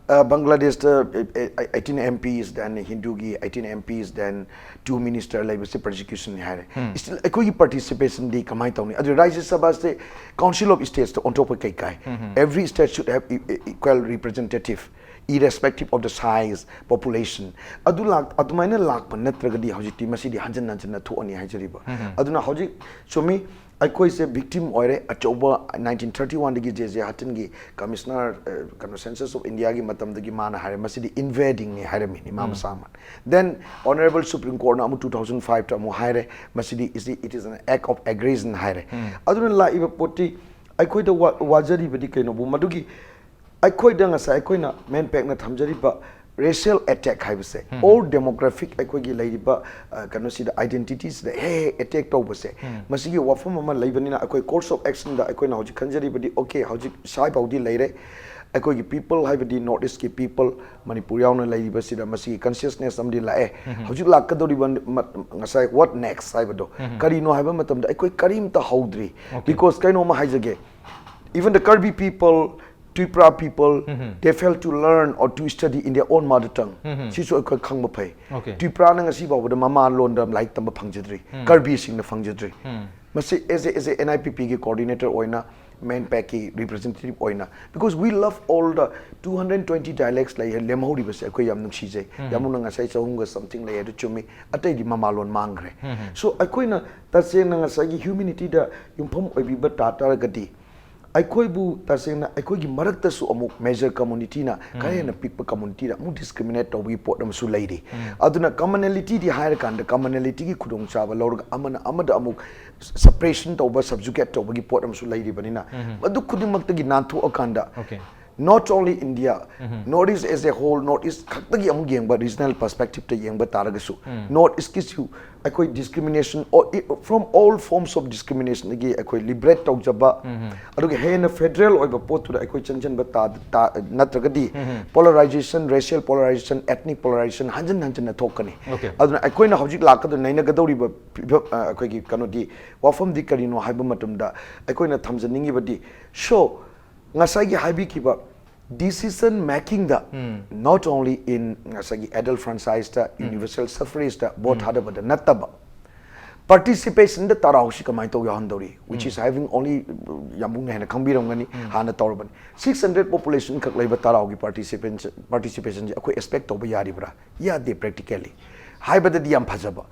ꯑ, ꯕꯪꯒ꯭ꯂꯥꯗꯦꯁꯇ, ꯑ, ꯑ, eighteen M Ps, then Hindu ꯒꯤ eighteen M Ps, then two minister ꯂꯩꯕꯁꯦ persecution ꯅꯤ ꯍꯥꯏꯔꯦ꯫ Still ꯑꯩꯈꯣꯏꯒꯤ participation ꯗꯤ ꯀꯃꯥꯏꯅ ꯇꯧꯅꯤ? ꯑꯗꯨ ꯔꯥꯖ꯭ꯌ ꯁꯚꯥꯁꯦ Council of States ꯇ ꯑꯣꯟꯊꯣꯛꯄ ꯀꯩ ꯀꯥꯏ? Every state should have e- e- equal representative, irrespective of the size, population. ꯑꯗꯨ ꯂꯥꯛ ꯑꯗꯨꯃꯥꯏꯅ ꯂꯥꯛꯄ ꯅꯠꯇ꯭ꯔꯒꯗꯤ ꯍꯧꯖꯤꯛꯇꯤ ꯃꯁꯤꯗꯤ ꯍꯟꯖꯟ ꯍꯟꯖꯟꯅ ꯊꯣꯛꯑꯅꯤ ꯍꯥꯏꯖꯔꯤꯕ꯫ ꯑꯗꯨꯅ ꯍꯧꯖꯤꯛ ꯆꯨꯝꯃꯤ, ꯑꯩꯈꯣꯏꯁꯦ victim ꯑꯣꯏꯔꯦ ꯑꯆꯧꯕ꯫ Nineteen thirty one ꯗꯒꯤ J J Hutton ꯒꯤ commissioner, ꯑ, ꯀꯩꯅꯣ, Census of India ꯒꯤ ꯃꯇꯝꯗꯒꯤ ꯃꯥꯅ ꯍꯥꯏꯔꯦ, ꯃꯁꯤꯗꯤ invading ꯅꯤ ꯍꯥꯏꯔꯝꯃꯤꯅꯤ ꯃꯥ ꯃꯁꯥꯃꯛ꯫ Then Honorable Supreme Court ꯅ ꯑꯃꯨꯛ two thousand five ꯇ ꯑꯃꯨꯛ ꯍꯥꯏꯔꯦ, ꯃꯁꯤꯗꯤ is it is an act of aggression ꯍꯥꯏꯔꯦ꯫ ꯑꯗꯨꯅ ꯂꯥꯛꯏꯕ ꯄꯣꯠꯇꯤ ꯑꯩꯈꯣꯏꯗ ꯋꯥ- ꯋꯥꯖꯔꯤꯕꯗꯤ ꯀꯩꯅꯣꯕꯨ ꯃꯗꯨꯒꯤ ꯑꯩꯈꯣꯏꯗ ꯉꯁꯥꯏ ꯑꯩꯈꯣꯏꯅ ꯃꯦꯟ ꯄꯦꯛꯅ ꯊꯝꯖꯔꯤꯕ racial attack ꯍꯥꯏꯕꯁꯦ, or demographic ꯑꯩꯈꯣꯏꯒꯤ ꯂꯩꯔꯤꯕ, ꯑ, ꯀꯩꯅꯣꯁꯤꯗ, identity ꯁꯤꯗ ꯍꯦꯛ ꯍꯦꯛ attack ꯇꯧꯕꯁꯦ, ꯃꯁꯤꯒꯤ ꯋꯥꯐꯝ ꯑꯃ ꯂꯩꯕꯅꯤꯅ ꯑꯩꯈꯣꯏ course of action ꯗ ꯑꯩꯈꯣꯏꯅ ꯍꯧꯖꯤꯛ ꯈꯟꯖꯔꯤꯕꯗꯤ, okay, ꯍꯧꯖꯤꯛ ꯁ꯭ꯋꯥꯏꯐꯥꯎꯗꯤ ꯂꯩꯔꯦ, ꯑꯩꯈꯣꯏꯒꯤ people ꯍꯥꯏꯕꯗꯤ North East ꯀꯤ people, ꯃꯅꯤꯄꯨꯔ ꯌꯥꯎꯅ ꯂꯩꯔꯤꯕꯁꯤꯗ ꯃꯁꯤꯒꯤ consciousness ꯑꯃꯗꯤ ꯂꯥꯛꯑꯦ꯫ ꯍꯧꯖꯤꯛ ꯂꯥꯛꯀꯗꯧꯔꯤꯕ ꯃ- ꯉꯁꯥꯏ what next ꯍꯥꯏꯕꯗꯣ ꯀꯔꯤꯅꯣ ꯍꯥꯏꯕ ꯃꯇꯝꯗ ꯑꯩꯈꯣꯏ ꯀꯔꯤꯝꯇ ꯍꯧꯗ꯭ꯔꯤ꯫ Because ꯀꯩꯅꯣꯝꯃ ꯍꯥꯏꯖꯒꯦ, even the Karbi people, Twipra people, they fail to learn or to study in their own mother tongue. ꯁꯤꯁꯨ ꯑꯩꯈꯣꯏ ꯈꯪꯕ ꯐꯩ꯫ Okay. ꯇ꯭ꯔꯤꯄ꯭ꯔꯥꯅ ꯉꯁꯤ ꯐꯥꯎꯕꯗ ꯃꯃꯥ ꯂꯣꯟꯗ ꯂꯥꯏꯔꯤꯛ ꯇꯝꯕ ꯐꯪꯖꯗ꯭ꯔꯤ, ꯀꯔꯕꯤꯁꯤꯡꯅ ꯐꯪꯖꯗ꯭ꯔꯤ꯫ ꯃꯁꯤ as a, as a N I P P ꯒꯤ coordinator ꯑꯣꯏꯅ, ꯃꯦꯟ ꯄꯦꯛꯀꯤ representative ꯑꯣꯏꯅ, because we love all the two hundred twenty dialects ꯂꯩ, ꯂꯦꯝꯍꯧꯔꯤꯕꯁꯦ ꯑꯩꯈꯣꯏ ꯌꯥꯝ ꯅꯨꯡꯁꯤꯖꯩ꯫ ꯌꯥꯝꯅ ꯉꯁꯥꯏ ꯆꯍꯨꯝꯒ something ꯂꯩ ꯑꯗꯨ ꯆꯨꯝꯃꯤ, ꯑꯇꯩꯗꯤ ꯃꯃꯥ ꯂꯣꯟ ꯃꯥꯡꯈ꯭ꯔꯦ꯫ So ꯑꯩꯈꯣꯏꯅ ꯇꯁꯦꯡꯅ ꯉꯁꯥꯏꯒꯤ humanity ꯗ ꯌꯨꯝꯐꯝ ꯑꯣꯏꯕꯤꯕ ꯇꯥ ꯇꯥꯔꯒꯗꯤ, ꯑꯩꯈꯣꯏꯕꯨ ꯇꯁꯦꯡꯅ ꯑꯩꯈꯣꯏꯒꯤ ꯃꯔꯛꯇꯁꯨ ꯑꯃꯨꯛ major community ꯅ ꯈꯔ ꯍꯦꯟꯅ ꯄꯤꯛꯄ community ꯗ ꯑꯃꯨꯛ discriminate ꯇꯧꯕꯒꯤ ꯄꯣꯠ ꯑꯃꯁꯨ ꯂꯩꯔꯤ꯫ ꯑꯗꯨꯅ commonality ꯗꯤ ꯍꯥꯏꯔꯀꯥꯟꯗ commonality ꯒꯤ ꯈꯨꯗꯣꯡꯆꯥꯕ ꯂꯧꯔꯒ ꯑꯃꯅ ꯑꯃꯗ ꯑꯃꯨꯛ suppression ꯇꯧꯕ, subjugate ꯇꯧꯕꯒꯤ ꯄꯣꯠ ꯑꯃꯁꯨ ꯂꯩꯔꯤꯕꯅꯤꯅ, ꯃꯗꯨ ꯈꯨꯗꯤꯡꯃꯛꯇꯒꯤ ꯅꯥꯟꯊꯣꯛꯑꯀꯥꯟꯗ Okay. Not only India, North East as a whole, North East ꯈꯛꯇꯒꯤ ꯑꯃꯨꯛ ꯌꯦꯡꯕ, regional perspective ꯇ ꯌꯦꯡꯕ ꯇꯥꯔꯒꯁꯨ, North East ꯀꯤꯁꯨ ꯑꯩꯈꯣꯏ discrimination, from all forms of discrimination ꯗꯒꯤ ꯑꯩꯈꯣꯏ liberate ꯇꯧꯖꯕ, ꯑꯗꯨꯒ ꯍꯦꯟꯅ federal ꯑꯣꯏꯕ ꯄꯣꯠꯇꯨꯗ ꯑꯩꯈꯣꯏ ꯆꯪꯁꯤꯟꯕ ꯇꯥ-, ꯇꯥ-, ꯅꯠꯇ꯭ꯔꯒꯗꯤ, polarization, racial polarization, ethnic polarization ꯍꯟꯖꯤꯟ ꯍꯟꯖꯤꯟꯅ ꯊꯣꯛꯀꯅꯤ꯫ Okay. ꯑꯗꯨꯅ ꯑꯩꯈꯣꯏꯅ ꯍꯧꯖꯤꯛ ꯂꯥꯛꯀꯗꯕ, ꯅꯩꯅꯒꯗꯧꯔꯤꯕ ꯐꯤꯕꯝ, ꯑ, ꯑꯩꯈꯣꯏꯒꯤ ꯀꯩꯅꯣꯗꯤ, ꯋꯥꯐꯝꯗꯤ ꯀꯔꯤꯅꯣ ꯍꯥꯏꯕ ꯃꯇꯝꯗ, ꯑꯩꯈꯣꯏꯅ ꯊꯝꯖꯅꯤꯡꯉꯤꯕꯗꯤ, so, ꯉꯁꯥꯏꯒꯤ ꯍꯥꯏꯕꯤꯈꯤꯕ decision making the, not only in ꯉꯁꯥꯏꯒꯤ adult franchise ꯇ, universal suffrage ꯇ vote ꯊꯥꯗꯕꯗ ꯅꯠꯇꯕ, participation ꯗ ꯇꯔꯥꯎꯁꯤ ꯀꯃꯥꯏꯅ ꯇꯧ ꯌꯥꯎꯍꯟꯗꯧꯔꯤ, which is having only, ꯌꯥꯝꯕꯨꯡꯅ ꯍꯦꯟꯅ ꯈꯪꯕꯤꯔꯝꯒꯅꯤ, ꯍꯥꯟꯅ ꯇꯧꯔꯕꯅꯤ꯫ Six hundred population ꯈꯛ ꯂꯩꯕ ꯇꯔꯥꯎꯒꯤ participation, participation ꯁꯦ ꯑꯩꯈꯣꯏ expect ꯇꯧꯕ ꯌꯥꯔꯤꯕ꯭ꯔꯥ? ꯌꯥꯗꯦ, practically꯫ ꯍꯥꯏꯕꯗꯗꯤ ꯌꯥꯝ ꯐꯖꯕ꯫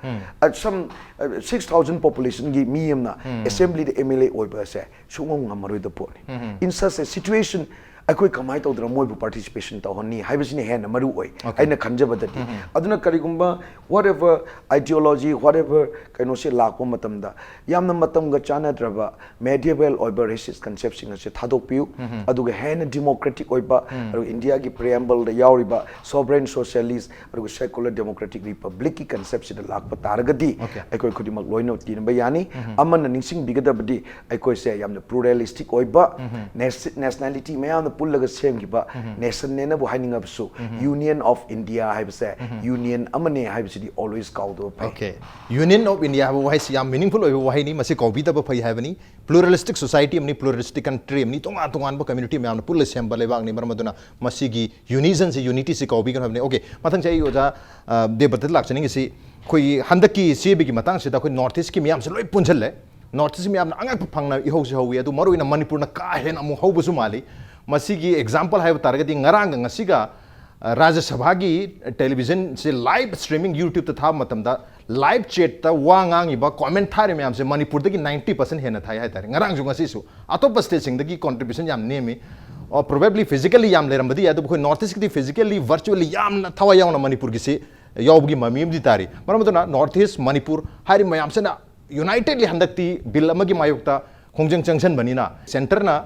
ꯑ, some, ꯑ, six thousand population ꯒꯤ ꯃꯤ ꯑꯃꯅ assembly the M L A ꯑꯣꯏꯕ ꯑꯁꯦ ꯁꯨꯡꯉꯝ ꯉꯝꯃꯔꯣꯏꯗꯕ ꯄꯣꯠꯅꯤ꯫ In such a situation, ꯑꯩꯈꯣꯏ ꯀꯃꯥꯏꯅ ꯇꯧꯗꯅ ꯃꯣꯏꯕꯨ participation ꯇꯧꯍꯟꯅꯤ ꯍꯥꯏꯕꯁꯤꯅ ꯍꯦꯟꯅ ꯃꯔꯨ ꯑꯣꯏ, ꯑꯩꯅ ꯈꯟꯖꯕꯗꯗꯤ꯫ ꯑꯗꯨꯅ ꯀꯔꯤꯒꯨꯝꯕ whatever ideology, whatever ꯀꯩꯅꯣꯁꯦ ꯂꯥꯛꯄ ꯃꯇꯝꯗ, ꯌꯥꯝꯅ ꯃꯇꯝꯒ ꯆꯥꯟꯅꯗ꯭ꯔꯕ medieval ꯑꯣꯏꯕ racist concept ꯁꯤꯡ ꯑꯁꯦ ꯊꯥꯗꯣꯛꯄꯤꯌꯨ꯫ ꯑꯗꯨꯒ ꯍꯦꯟꯅ democratic ꯑꯣꯏꯕ, ꯑꯗꯨꯒ India ꯒꯤ preamble ꯗ ꯌꯥꯎꯔꯤꯕ sovereign, socialist, ꯑꯗꯨꯒ secular democratic republic ꯀꯤ concept ꯁꯤꯗ ꯂꯥꯛꯄ ꯇꯥꯔꯒꯗꯤ, Okay. ꯑꯩꯈꯣꯏ ꯈꯨꯗꯤꯡꯃꯛ ꯂꯣꯏꯅ ꯇꯤꯟꯕ ꯌꯥꯅꯤ꯫ ꯑꯃꯅ ꯅꯤꯡꯁꯤꯡꯕꯤꯒꯗꯕꯗꯤ, ꯑꯩꯈꯣꯏꯁꯦ ꯌꯥꯝꯅ pluralistic ꯑꯣꯏꯕ, nation-, nationality ꯃꯌꯥꯝꯅ ꯄꯨꯜꯂꯒ ꯁꯦꯝꯈꯤꯕ nation ꯅꯦꯅꯕꯨ ꯍꯥꯏꯅꯤꯡꯉꯕꯁꯨ, Union of India ꯍꯥꯏꯕꯁꯦ union ꯑꯃꯅꯦ ꯍꯥꯏꯕꯁꯤꯗꯤ always ꯀꯥꯎꯗꯕ ꯐꯩ꯫ Okay. Union of India ꯍꯥꯏꯕ ꯋꯥꯍꯩꯁꯤ ꯌꯥꯝ meaningful ꯑꯣꯏꯕ ꯋꯥꯍꯩꯅꯤ, ꯃꯁꯤ ꯀꯥꯎꯕꯤꯗꯕ ꯐꯩ ꯍꯥꯏꯕꯅꯤ꯫ Pluralistic society ꯑꯃꯅꯤ, pluralistic country ꯑꯃꯅꯤ, ꯇꯣꯉꯥꯟ ꯇꯣꯉꯥꯟꯕ community ꯃꯌꯥꯝꯅ ꯄꯨꯜꯂ ꯁꯦꯝꯕ ꯂꯩꯕꯥꯛꯅꯤ꯫ ꯃꯔꯝ ꯑꯗꯨꯅ ꯃꯁꯤꯒꯤ unison ꯁꯤ, unity ꯁꯤ ꯀꯥꯎꯕꯤꯒꯅꯨ ꯍꯥꯏꯕꯅꯤ꯫ Okay, ꯃꯊꯪꯁꯦ ꯑꯩ ꯑꯣꯖꯥ, ꯑ, ꯗꯦꯕꯗꯠꯇ ꯂꯥꯛꯆꯅꯤꯡꯉꯤꯁꯤ, ꯑꯩꯈꯣꯏꯒꯤ ꯍꯟꯗꯛꯀꯤ ꯆꯦꯕꯤꯒꯤ ꯃꯇꯥꯡꯁꯤꯗ ꯑꯩꯈꯣꯏ North East ꯀꯤ ꯃꯤꯌꯥꯝꯁꯦ ꯂꯣꯏ ꯄꯨꯟꯁꯤꯜꯂꯦ꯫ North East ꯃꯤꯌꯥꯝꯅ ꯑꯉꯛꯄ ꯐꯪꯅ ꯏꯍꯧꯁꯤ ꯍꯧꯋꯤ, ꯑꯗꯨ ꯃꯔꯨꯑꯣꯏꯅ ꯃꯅꯤꯄꯨꯔꯅ ꯀꯥ ꯍꯦꯟꯅ ꯑꯃꯨꯛ ꯍꯧꯕꯁꯨ ꯃꯥꯜꯂꯤ꯫ ꯃꯁꯤꯒꯤ example ꯍꯥꯏꯕ ꯇꯥꯔꯒꯗꯤ, ꯉꯔꯥꯡꯒ ꯉꯁꯤꯒ, ꯑ, ꯔꯥꯖ꯭ꯌ ꯁꯚꯥꯒꯤ television ꯁꯦ live streaming YouTube ꯇ ꯊꯥꯕ ꯃꯇꯝꯗ, live chat ꯇ ꯋꯥ ꯉꯥꯡꯉꯤꯕ, comment ꯊꯥꯔꯤꯕ ꯃꯌꯥꯝꯁꯦ ꯃꯅꯤꯄꯨꯔꯗꯒꯤ ninety percent ꯍꯦꯟꯅ ꯊꯥꯏ ꯍꯥꯏꯇꯥꯔꯦ꯫ ꯉꯔꯥꯡꯁꯨ ꯉꯁꯤꯁꯨ ꯑꯇꯣꯞꯄ state ꯁꯤꯡꯗꯒꯤ contribution ꯌꯥꯝ ꯅꯦꯝꯃꯤ꯫ ꯑ, probably physically ꯌꯥꯝ ꯂꯩꯔꯝꯕꯗꯤ ꯌꯥꯏ, ꯑꯗꯨꯕꯨ ꯑꯩꯈꯣꯏ North East ꯀꯤꯗꯤ physically, virtually ꯌꯥꯝꯅ ꯊꯋꯥꯏ ꯌꯥꯎꯅ ꯃꯅꯤꯄꯨꯔꯒꯤꯁꯤ ꯌꯥꯎꯕꯒꯤ ꯃꯃꯤ ꯑꯃꯗꯤ ꯇꯥꯔꯤ꯫ ꯃꯔꯝ ꯑꯗꯨꯅ North East, ꯃꯅꯤꯄꯨꯔ ꯍꯥꯏꯔꯤꯕ ꯃꯌꯥꯝꯁꯤꯅ unitedly ꯍꯟꯗꯛꯇꯤ bill ꯑꯃꯒꯤ ꯃꯥꯌꯣꯛꯇ ꯈꯣꯡꯖꯪ ꯆꯪꯁꯟꯕꯅꯤꯅ, centre ꯅ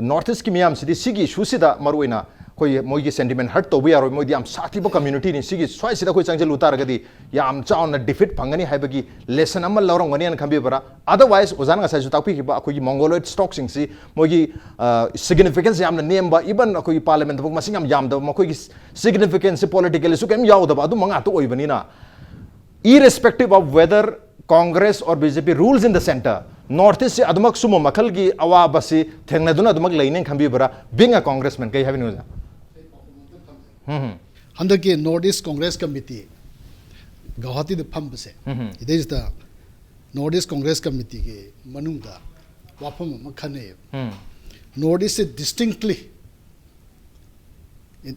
North East ꯀꯤ ꯃꯤꯌꯥꯝꯁꯤꯗꯤ ꯁꯤꯒꯤ issue ꯁꯤꯗ ꯃꯔꯨꯑꯣꯏꯅ ꯑꯩꯈꯣꯏ ꯃꯣꯏꯒꯤ sentiment hurt ꯇꯧꯕ ꯌꯥꯔꯣꯏ, ꯃꯣꯏꯗꯤ ꯌꯥꯝ ꯁꯥꯊꯤꯕ community ꯅꯤ, ꯁꯤꯒꯤ ꯁ꯭ꯋꯥꯏꯁꯤꯗ ꯑꯩꯈꯣꯏ ꯆꯪꯁꯤꯜꯂꯨ ꯇꯥꯔꯒꯗꯤ ꯌꯥꯝ ꯆꯥꯎꯅ defeat ꯐꯪꯒꯅꯤ ꯍꯥꯏꯕꯒꯤ lesson ꯑꯃ ꯂꯧꯔꯝꯒꯅꯤ ꯍꯥꯏꯅ ꯈꯟꯕꯤꯕ꯭ꯔꯥ? Otherwise, ꯑꯣꯖꯥꯅ ꯉꯁꯥꯏꯁꯨ ꯇꯥꯛꯄꯤꯈꯤꯕ ꯑꯩꯈꯣꯏꯒꯤ mongoloid stock ꯁꯤꯡꯁꯤ ꯃꯣꯏꯒꯤ, ꯑ, significance ꯌꯥꯝꯅ ꯅꯦꯝꯕ, even ꯑꯩꯈꯣꯏꯒꯤ parliament ꯗ ꯃꯁꯤꯡ ꯌꯥꯝ ꯌꯥꯝꯗꯕ, ꯃꯈꯣꯏꯒꯤ significance ꯁꯤ politically ꯁꯨ ꯀꯩꯝ ꯌꯥꯎꯗꯕ ꯑꯗꯨꯝꯕ ꯉꯥꯛꯇ ꯑꯣꯏꯕꯅꯤꯅ, irrespective of whether Congress or B J P rules in the centre, North East ꯁꯤ ꯑꯗꯨꯃꯛ ꯁꯨꯝꯕ ꯃꯈꯜꯒꯤ ꯑꯋꯥꯕꯁꯤ ꯊꯦꯡꯅꯗꯨꯅ ꯑꯗꯨꯃꯛ ꯂꯩꯅꯦꯅ ꯈꯟꯕꯤꯕ꯭ꯔꯥ? Being a congressman, ꯀꯩ ꯍꯥꯏꯕꯤꯅꯤꯡꯕ ꯑꯣꯖꯥ? ꯎꯝ, ꯎꯝ꯫ ꯍꯟꯗꯛꯀꯤ North East Congress Committee ꯒꯧꯍꯥꯇꯤꯗ ꯐꯝꯕꯁꯦ, ꯎꯝ, ꯎꯝ꯫ ꯁꯤꯗꯩꯁꯤꯗ North East Congress Committee ꯒꯤ ꯃꯅꯨꯡꯗ ꯋꯥꯐꯝ ꯑꯃ ꯈꯟꯅꯩꯌꯦꯕ꯫ ꯎꯝ꯫ North East say distinctly,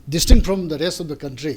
distinct from the rest of the country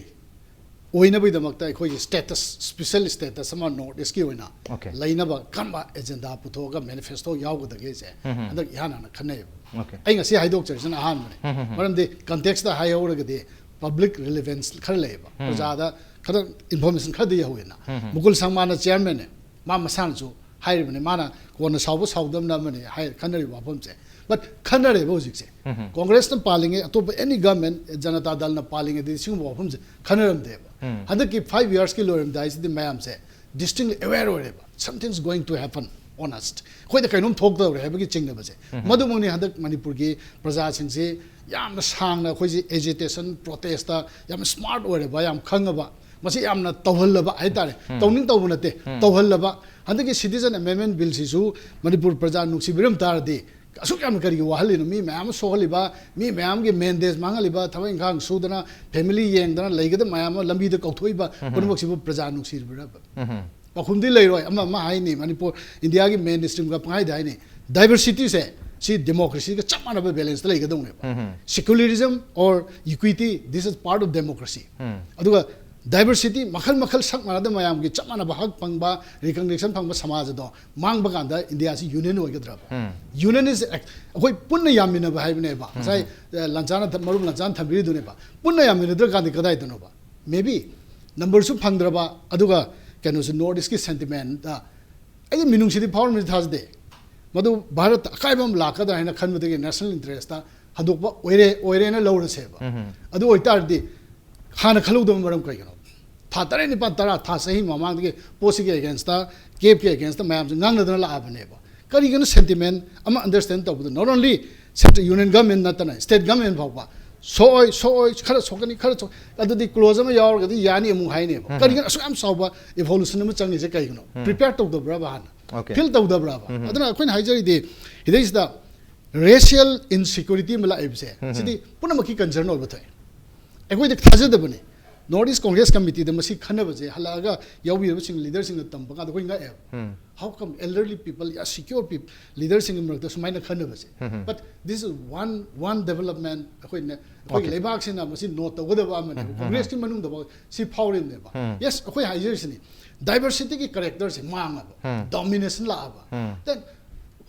ꯑꯣꯏꯅꯕꯒꯤꯗꯃꯛꯇ ꯑꯩꯈꯣꯏꯒꯤ status, special status ꯑꯃ North East ꯀꯤ ꯑꯣꯏꯅ Okay. ꯂꯩꯅꯕ ꯀꯔꯝꯕ agenda ꯄꯨꯊꯣꯛꯑꯒ manifesto ꯌꯥꯎꯒꯗꯒꯦꯁꯦ ꯎꯝ, ꯎꯝ꯫ ꯍꯟꯗꯛ ꯏꯍꯥꯟ ꯍꯥꯟꯅ ꯈꯟꯅꯩꯌꯦꯕ꯫ Okay. ꯑꯩ ꯉꯁꯤ ꯍꯥꯏꯗꯣꯛꯆꯔꯤꯁꯤꯅ ꯑꯍꯥꯟꯕꯅꯦ꯫ ꯎꯝ, ꯎꯝ, ꯎꯝ꯫ ꯃꯔꯝꯗꯤ context ꯇ ꯍꯥꯏꯍꯧꯔꯒꯗꯤ public relevance ꯈꯔ ꯂꯩꯌꯦꯕ꯫ ꯎꯝ꯫ ꯄ꯭ꯔꯖꯥꯗ ꯈꯔ information ꯈꯔꯗꯤ ꯌꯧꯍꯧꯋꯦꯅ꯫ ꯎꯝ, ꯎꯝ꯫ ꯃꯨꯀꯨꯜ ꯁꯪꯃꯥꯅ chairman ꯅꯦ, ꯃꯥ ꯃꯁꯥꯅꯁꯨ ꯍꯥꯏꯔꯤꯕꯅꯤ, ꯃꯥꯅ ꯀꯣꯟꯅ ꯁꯥꯎꯕ ꯁꯥꯎꯗꯕꯅ ꯑꯃꯅꯤ ꯍꯥꯏ ꯈꯟꯅꯔꯤꯕ ꯋꯥꯐꯝꯁꯦ꯫ But ꯈꯟꯅꯔꯦꯕ ꯍꯧꯖꯤꯛꯁꯦ꯫ ꯎꯝ, ꯎꯝ꯫ Congress ꯅ ꯄꯥꯜꯂꯤꯉꯩ, ꯑꯇꯣꯞꯄ any government, Janata Dal ꯅ ꯄꯥꯜꯂꯤꯉꯩꯗꯗꯤ ꯁꯤꯒꯨꯝꯕ ꯋꯥꯐꯝꯁꯦ ꯈꯟꯅꯔꯝꯗꯦꯕ꯫ ꯎꯝ꯫ ꯍꯟꯗꯛꯀꯤ five years ꯀꯤ ꯂꯣꯏꯔꯝꯗꯥꯏꯁꯤꯗꯤ ꯃꯌꯥꯝꯁꯦ distinctly aware ꯑꯣꯏꯔꯦꯕ, something is going to happen on us, ꯑꯩꯈꯣꯏꯗ ꯀꯩꯅꯣꯝ ꯊꯣꯛꯇꯧꯔꯦ ꯍꯥꯏꯕꯒꯤ ꯆꯤꯡꯅꯕꯁꯦ꯫ ꯎꯝ꯫ ꯃꯗꯨꯃꯛꯅꯤ ꯍꯟꯗꯛ ꯃꯅꯤꯄꯨꯔꯒꯤ ꯄ꯭ꯔꯖꯥꯁꯤꯡꯁꯤ ꯌꯥꯝꯅ ꯁꯥꯡꯅ ꯑꯩꯈꯣꯏꯁꯤ agitation, protest ꯇ ꯌꯥꯝꯅ smart ꯑꯣꯏꯔꯕ, ꯌꯥꯝ ꯈꯪꯉꯕ, ꯃꯁꯤ ꯌꯥꯝꯅ ꯇꯧꯍꯜꯂꯕ ꯍꯥꯏꯇꯥꯔꯦ꯫ ꯎꯝ꯫ ꯇꯧꯅꯤꯡ ꯇꯧꯕ ꯅꯠꯇꯦ, ꯎꯝ꯫ ꯇꯧꯍꯜꯂꯕ꯫ ꯍꯟꯗꯛꯀꯤ Citizen Amendment Bill ꯁꯤꯁꯨ ꯃꯅꯤꯄꯨꯔ ꯄ꯭ꯔꯖꯥ ꯅꯨꯡꯁꯤꯕꯤꯔꯝ ꯇꯥꯔꯗꯤ ꯑꯁꯨꯛ ꯌꯥꯝꯅ ꯀꯔꯤꯒꯤ ꯋꯥꯍꯜꯂꯤꯅꯣ? ꯃꯤ ꯃꯌꯥꯝ ꯑꯃ ꯁꯣꯛꯍꯜꯂꯤꯕ, ꯃꯤ ꯃꯌꯥꯝꯒꯤ ꯃꯦꯟꯗꯦꯖ ꯃꯥꯡꯍꯜꯂꯤꯕ, ꯊꯕꯛ ꯏꯪꯈꯥꯡ ꯁꯨꯗꯅ, family ꯌꯦꯡꯗꯅ ꯂꯩꯒꯗꯕ ꯃꯌꯥꯝ ꯑꯃ ꯂꯝꯕꯤꯗ ꯀꯧꯊꯣꯛꯏꯕ ꯎꯝ꯫ ꯄꯨꯝꯅꯃꯛꯁꯤꯕꯨ ꯄ꯭ꯔꯖꯥ ꯅꯨꯡꯁꯤꯔꯤꯕ꯭ꯔꯕ? ꯎꯝ꯫ ꯄꯥꯎꯈꯨꯝꯗꯤ ꯂꯩꯔꯣꯏ꯫ ꯑꯃ ꯑꯃ ꯍꯥꯏꯅꯤ, ꯃꯅꯤꯄꯨꯔ, ꯏꯟꯗꯤꯌꯥꯒꯤ mainstream ꯒ ꯄꯪꯍꯥꯏꯗ ꯍꯥꯏꯅꯤ, diversity ꯁꯦ ꯁꯤ democracy ꯒ ꯆꯞ ꯃꯥꯟꯅꯕ balance ꯇ ꯂꯩꯒꯗꯧꯅꯦꯕ꯫ ꯎꯝ꯫ Secularism or equity, this is part of democracy꯫ ꯎꯝ꯫ ꯑꯗꯨꯒ diversity ꯃꯈꯜ ꯃꯈꯜ ꯁꯛ ꯃꯥꯟꯅꯗꯕ ꯃꯌꯥꯝꯒꯤ ꯆꯞ ꯃꯥꯟꯅꯕ ꯍꯛ ꯐꯪꯕ, recognition ꯐꯪꯕ ꯁꯃꯥꯖ ꯑꯗꯣ ꯃꯥꯡꯕ ꯀꯥꯟꯗ ꯏꯟꯗꯤꯌꯥꯁꯤ union ꯑꯣꯏꯒꯗ꯭ꯔꯕ? Um. Union is act-, ꯑꯩꯈꯣꯏ ꯄꯨꯟꯅ ꯌꯥꯝꯃꯤꯟꯅꯕ ꯍꯥꯏꯕꯅꯦꯕ꯫ ꯎꯝ꯫ ꯉꯁꯥꯏ, ꯑ, ꯂꯟꯆꯥꯅ ꯊꯝ-, ꯃꯔꯨꯞ ꯂꯟꯆꯥꯅ ꯊꯝꯕꯤꯔꯤꯗꯨꯅꯦꯕ꯫ ꯄꯨꯟꯅ ꯌꯥꯝꯃꯤꯟꯅꯗ꯭ꯔꯀꯥꯟꯗꯤ ꯀꯗꯥꯏꯗꯅꯣꯕ? Maybe number ꯁꯨ ꯐꯪꯗ꯭ꯔꯕ, ꯑꯗꯨꯒ ꯀꯩꯅꯣꯁꯨ North East ꯀꯤ sentiment ꯇ ꯑꯩꯗꯤ ꯃꯤꯅꯨꯡꯁꯤꯗꯤ ꯐꯥꯎꯔꯝꯅꯤ ꯊꯥꯖꯗꯦ꯫ ꯃꯗꯨ ꯚꯥꯔꯠꯇ ꯑꯀꯥꯏꯕ ꯑꯃ ꯂꯥꯛꯀꯗ꯭ꯔꯥ ꯍꯥꯏꯅ ꯈꯟꯕꯗꯒꯤ ꯅꯦꯁꯅꯦꯜ ꯏꯟꯇꯔꯦꯁꯇ ꯍꯟꯗꯣꯛꯄ ꯑꯣꯏꯔꯦ ꯑꯣꯏꯔꯦꯅ ꯂꯧꯔꯁꯦꯕ꯫ ꯑꯗꯨ ꯑꯣꯏꯇꯥꯔꯗꯤ ꯍꯥꯟꯅ ꯈꯜꯍꯧꯗꯕ ꯃꯔꯝ ꯀꯩꯒꯤꯅꯣ? ꯊꯥ ꯇꯔꯦꯠ ꯅꯤꯄꯥꯜ ꯇꯔꯥ ꯊꯥ ꯆꯍꯤ ꯃꯃꯥꯡꯗꯒꯤ ꯄꯣꯠꯁꯤꯒꯤ ꯑꯦꯒꯦꯟꯁꯇ, ꯀꯦꯞꯀꯤ ꯑꯦꯒꯦꯟꯁꯇ ꯃꯌꯥꯝꯁꯦ ꯉꯥꯡꯅꯗꯅ ꯂꯥꯛꯑꯕꯅꯦꯕ꯫ ꯀꯔꯤꯒꯤꯅꯣ? ꯁꯦꯟꯇꯤꯃꯦꯟ ꯑꯃ ꯑꯟꯗꯔꯁꯇꯦꯟ ꯇꯧꯕꯗ, not only central union government ꯅꯠꯇꯅ state government ꯐꯥꯎꯕ ꯁꯣꯛꯑꯣꯏ, ꯁꯣꯛꯑꯣꯏ, ꯈꯔ ꯁꯣꯛꯀꯅꯤ, ꯈꯔ ꯁꯣꯛ ꯑꯗꯨꯗꯤ ꯀ꯭ꯂꯣꯖ ꯑꯃ ꯌꯥꯎꯔꯒꯗꯤ ꯌꯥꯅꯤ ꯑꯃꯨꯛ ꯍꯥꯏꯅꯦꯕ꯫ ꯀꯔꯤꯒꯤꯅꯣ ꯑꯁꯨꯛ ꯌꯥꯝ ꯆꯥꯎꯕ ꯏꯚꯣꯂꯨꯁꯟ ꯑꯃ ꯆꯪꯉꯤꯁꯦ ꯀꯩꯒꯤꯅꯣ? ꯄ꯭ꯔꯤꯄꯦꯌꯔ ꯇꯧꯗꯕ꯭ꯔꯕ ꯍꯥꯟꯅ? Okay. ꯐꯤꯜ ꯇꯧꯗꯕ꯭ꯔꯕ? ꯑꯗꯨꯅ ꯑꯩꯈꯣꯏꯅ ꯍꯥꯏꯖꯔꯤꯗꯤ ꯁꯤꯗꯩꯁꯤꯗ ꯔꯦꯁꯤꯌꯦꯜ ꯏꯟꯁꯤꯀ꯭ꯌꯨꯔꯤꯇꯤ ꯑꯃ ꯂꯥꯛꯏꯕꯁꯦ ꯁꯤꯗꯤ ꯄꯨꯝꯅꯃꯛꯀꯤ ꯀꯟꯁꯔꯟ ꯑꯣꯏꯕ ꯊꯣꯛꯑꯦ꯫ ꯑꯩꯈꯣꯏꯗ ꯊꯥꯖꯗꯕꯅꯤ꯫ ꯅꯣꯔꯠ ꯏꯁ ꯀꯣꯡꯒ꯭ꯔꯦꯁ ꯀꯃꯤꯇꯤꯗ ꯃꯁꯤ ꯈꯟꯅꯕꯁꯦ ꯍꯜꯂꯛꯑꯒ ꯌꯥꯎꯕꯤꯔꯕꯁꯤꯡ ꯂꯤꯗꯔꯁꯤꯡꯅ ꯇꯝꯕ ꯀꯥꯟꯗ ꯑꯩꯈꯣꯏ ꯉꯛꯑꯦꯕ꯫ How come elderly people, secure people, ꯂꯤꯗꯔꯁꯤꯡꯒꯤ ꯃꯔꯛꯇ ꯁꯨꯃꯥꯏꯅ ꯈꯟꯅꯕꯁꯦ? But this is one, one development ꯑꯩꯈꯣꯏꯅ, ꯑꯩꯈꯣꯏꯒꯤ Okay. ꯂꯩꯕꯥꯛꯁꯤꯅ ꯃꯁꯤ ꯅꯣꯠ ꯇꯧꯒꯗꯕ ꯑꯃꯅꯦꯕ꯫ ꯀꯣꯡꯒ꯭ꯔꯦꯁꯀꯤ ꯃꯅꯨꯡꯗꯐꯥꯎ ꯁꯤ ꯐꯥꯎꯔꯤꯕꯅꯦꯕ꯫ ꯌꯦꯁ, ꯑꯩꯈꯣꯏ ꯍꯥꯏꯖꯔꯤꯁꯤꯅꯤ, ꯗꯥꯏꯕꯔꯁꯤꯇꯤꯒꯤ ꯀꯦꯔꯦꯛꯇꯔꯁꯦ ꯃꯥꯡꯉꯕ, ꯗꯣꯃꯤꯅꯦꯁꯟ ꯂꯥꯛꯑꯕ, then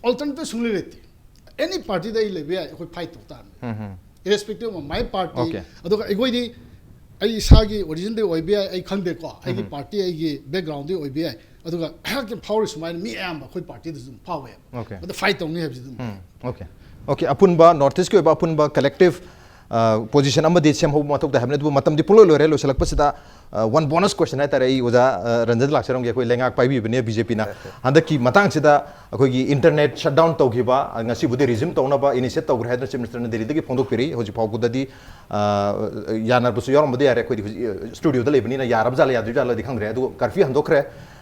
alternative ꯁꯨꯡꯂꯩ ꯂꯩꯇꯦ꯫ ꯑꯦꯅꯤ ꯄꯥꯔꯇꯤꯗ ꯑꯩ ꯂꯩꯕ ꯌꯥꯏ, ꯑꯩꯈꯣꯏ ꯐꯥꯏꯠ ꯇꯧ ꯇꯥꯕꯅꯤ꯫ Irrespective of my party. Okay. ꯑꯗꯨꯒ ꯑꯩꯈꯣꯏꯗꯤ, ꯑꯩ ꯏꯁꯥꯒꯤ ꯑꯣꯔꯤꯖꯤꯟꯗꯒꯤ ꯑꯣꯏꯕ ꯌꯥꯏ, ꯑꯩ ꯈꯪꯗꯦꯀꯣ, ꯑꯩꯒꯤ ꯄꯥꯔꯇꯤ, ꯑꯩꯒꯤ ꯕꯦꯛꯒ꯭ꯔꯥꯎꯟꯗꯒꯤ ꯑꯣꯏꯕ ꯌꯥꯏ꯫ ꯑꯗꯨꯒ ꯑꯩꯍꯥꯛꯀꯤ ꯐꯥꯎꯔꯤ ꯁꯨꯃꯥꯏꯅ ꯃꯤ ꯑꯌꯥꯝꯕ ꯑꯩꯈꯣꯏ ꯄꯥꯔꯇꯤꯗꯁꯨ ꯑꯗꯨꯝ ꯐꯥꯎꯋꯦꯕ꯫ Okay. ꯑꯗ ꯐꯥꯏꯠ ꯇꯧꯅꯤ ꯍꯥꯏꯕꯁꯤ ꯑꯗꯨꯝ Okay. Okay, ꯑꯄꯨꯟꯕ ꯅꯣꯔꯠ ꯏꯁꯀꯤ ꯑꯣꯏꯕ ꯑꯄꯨꯟꯕ ꯀꯂꯦꯛꯇꯤꯚ ꯄꯣꯖꯤꯁꯟ ꯑꯃꯗꯤ ꯁꯦꯝꯍꯧꯕ ꯃꯊꯧ ꯇꯥꯏ ꯍꯥꯏꯕꯅꯤ꯫ ꯑꯗꯨꯕꯨ ꯃꯇꯝꯗꯤ ꯄꯨꯡꯂꯣꯏ ꯂꯣꯏꯔꯦ꯫ ꯂꯣꯏꯁꯤꯜꯂꯛꯄꯁꯤꯗ ꯋꯥꯟ ꯕꯣꯅꯁ ꯀ꯭ꯋꯦꯁꯟ ꯍꯥꯏꯇꯥꯔꯦ, ꯑꯩ ꯑꯣꯖꯥ ꯑ, ꯔꯟꯖꯟ ꯂꯥꯛꯆꯔꯝꯒꯦ꯫ ꯑꯩꯈꯣꯏ ꯂꯩꯉꯥꯛ ꯄꯥꯏꯕꯤꯕꯅꯦ ꯕꯤ ꯖꯦ ꯄꯤꯅ꯫ ꯍꯟꯗꯛꯀꯤ ꯃꯇꯥꯡꯁꯤꯗ ꯑꯩꯈꯣꯏꯒꯤ ꯏꯟꯇꯔꯅꯦꯠ ꯁꯠ ꯗꯥꯎꯟ ꯇꯧꯈꯤꯕ, ꯑ, ꯉꯁꯤꯕꯨꯗꯤ ꯔꯤꯖ꯭ꯌꯨꯝ ꯇꯧꯅꯕ ꯏꯅꯤꯁꯤꯌꯦꯠ ꯇꯧꯈ꯭ꯔꯦ ꯍꯥꯏꯗꯅ ꯆꯤꯐ ꯃꯤꯅꯤꯁꯇꯔꯅ ꯗꯦꯜꯂꯤꯗꯒꯤ ꯐꯣꯡꯗꯣꯛꯄꯤꯔꯛꯏ꯫ ꯍꯧꯖꯤꯛ ꯐꯥꯎꯕꯗꯗꯤ ꯑ, ꯌꯥꯅꯕꯁꯨ ꯌꯥꯎꯔꯝꯕꯗꯤ ꯌꯥꯔꯦ꯫ ꯑꯩꯈꯣꯏꯗꯤ ꯍꯧꯖꯤꯛ ꯁ꯭ꯇꯨꯗꯤꯑꯣꯗ ꯂꯩꯕꯅꯤꯅ ꯌꯥꯔꯕ ꯖꯥꯠꯂ ꯌꯥꯗ꯭ꯔꯤꯕ ꯖꯥꯠꯂꯗꯤ ꯈꯪꯗ꯭ꯔꯦ꯫ ꯑꯗꯨ ꯀꯔꯐ꯭ꯌꯨ ꯍꯟꯗꯣꯛꯈ꯭ꯔꯦ,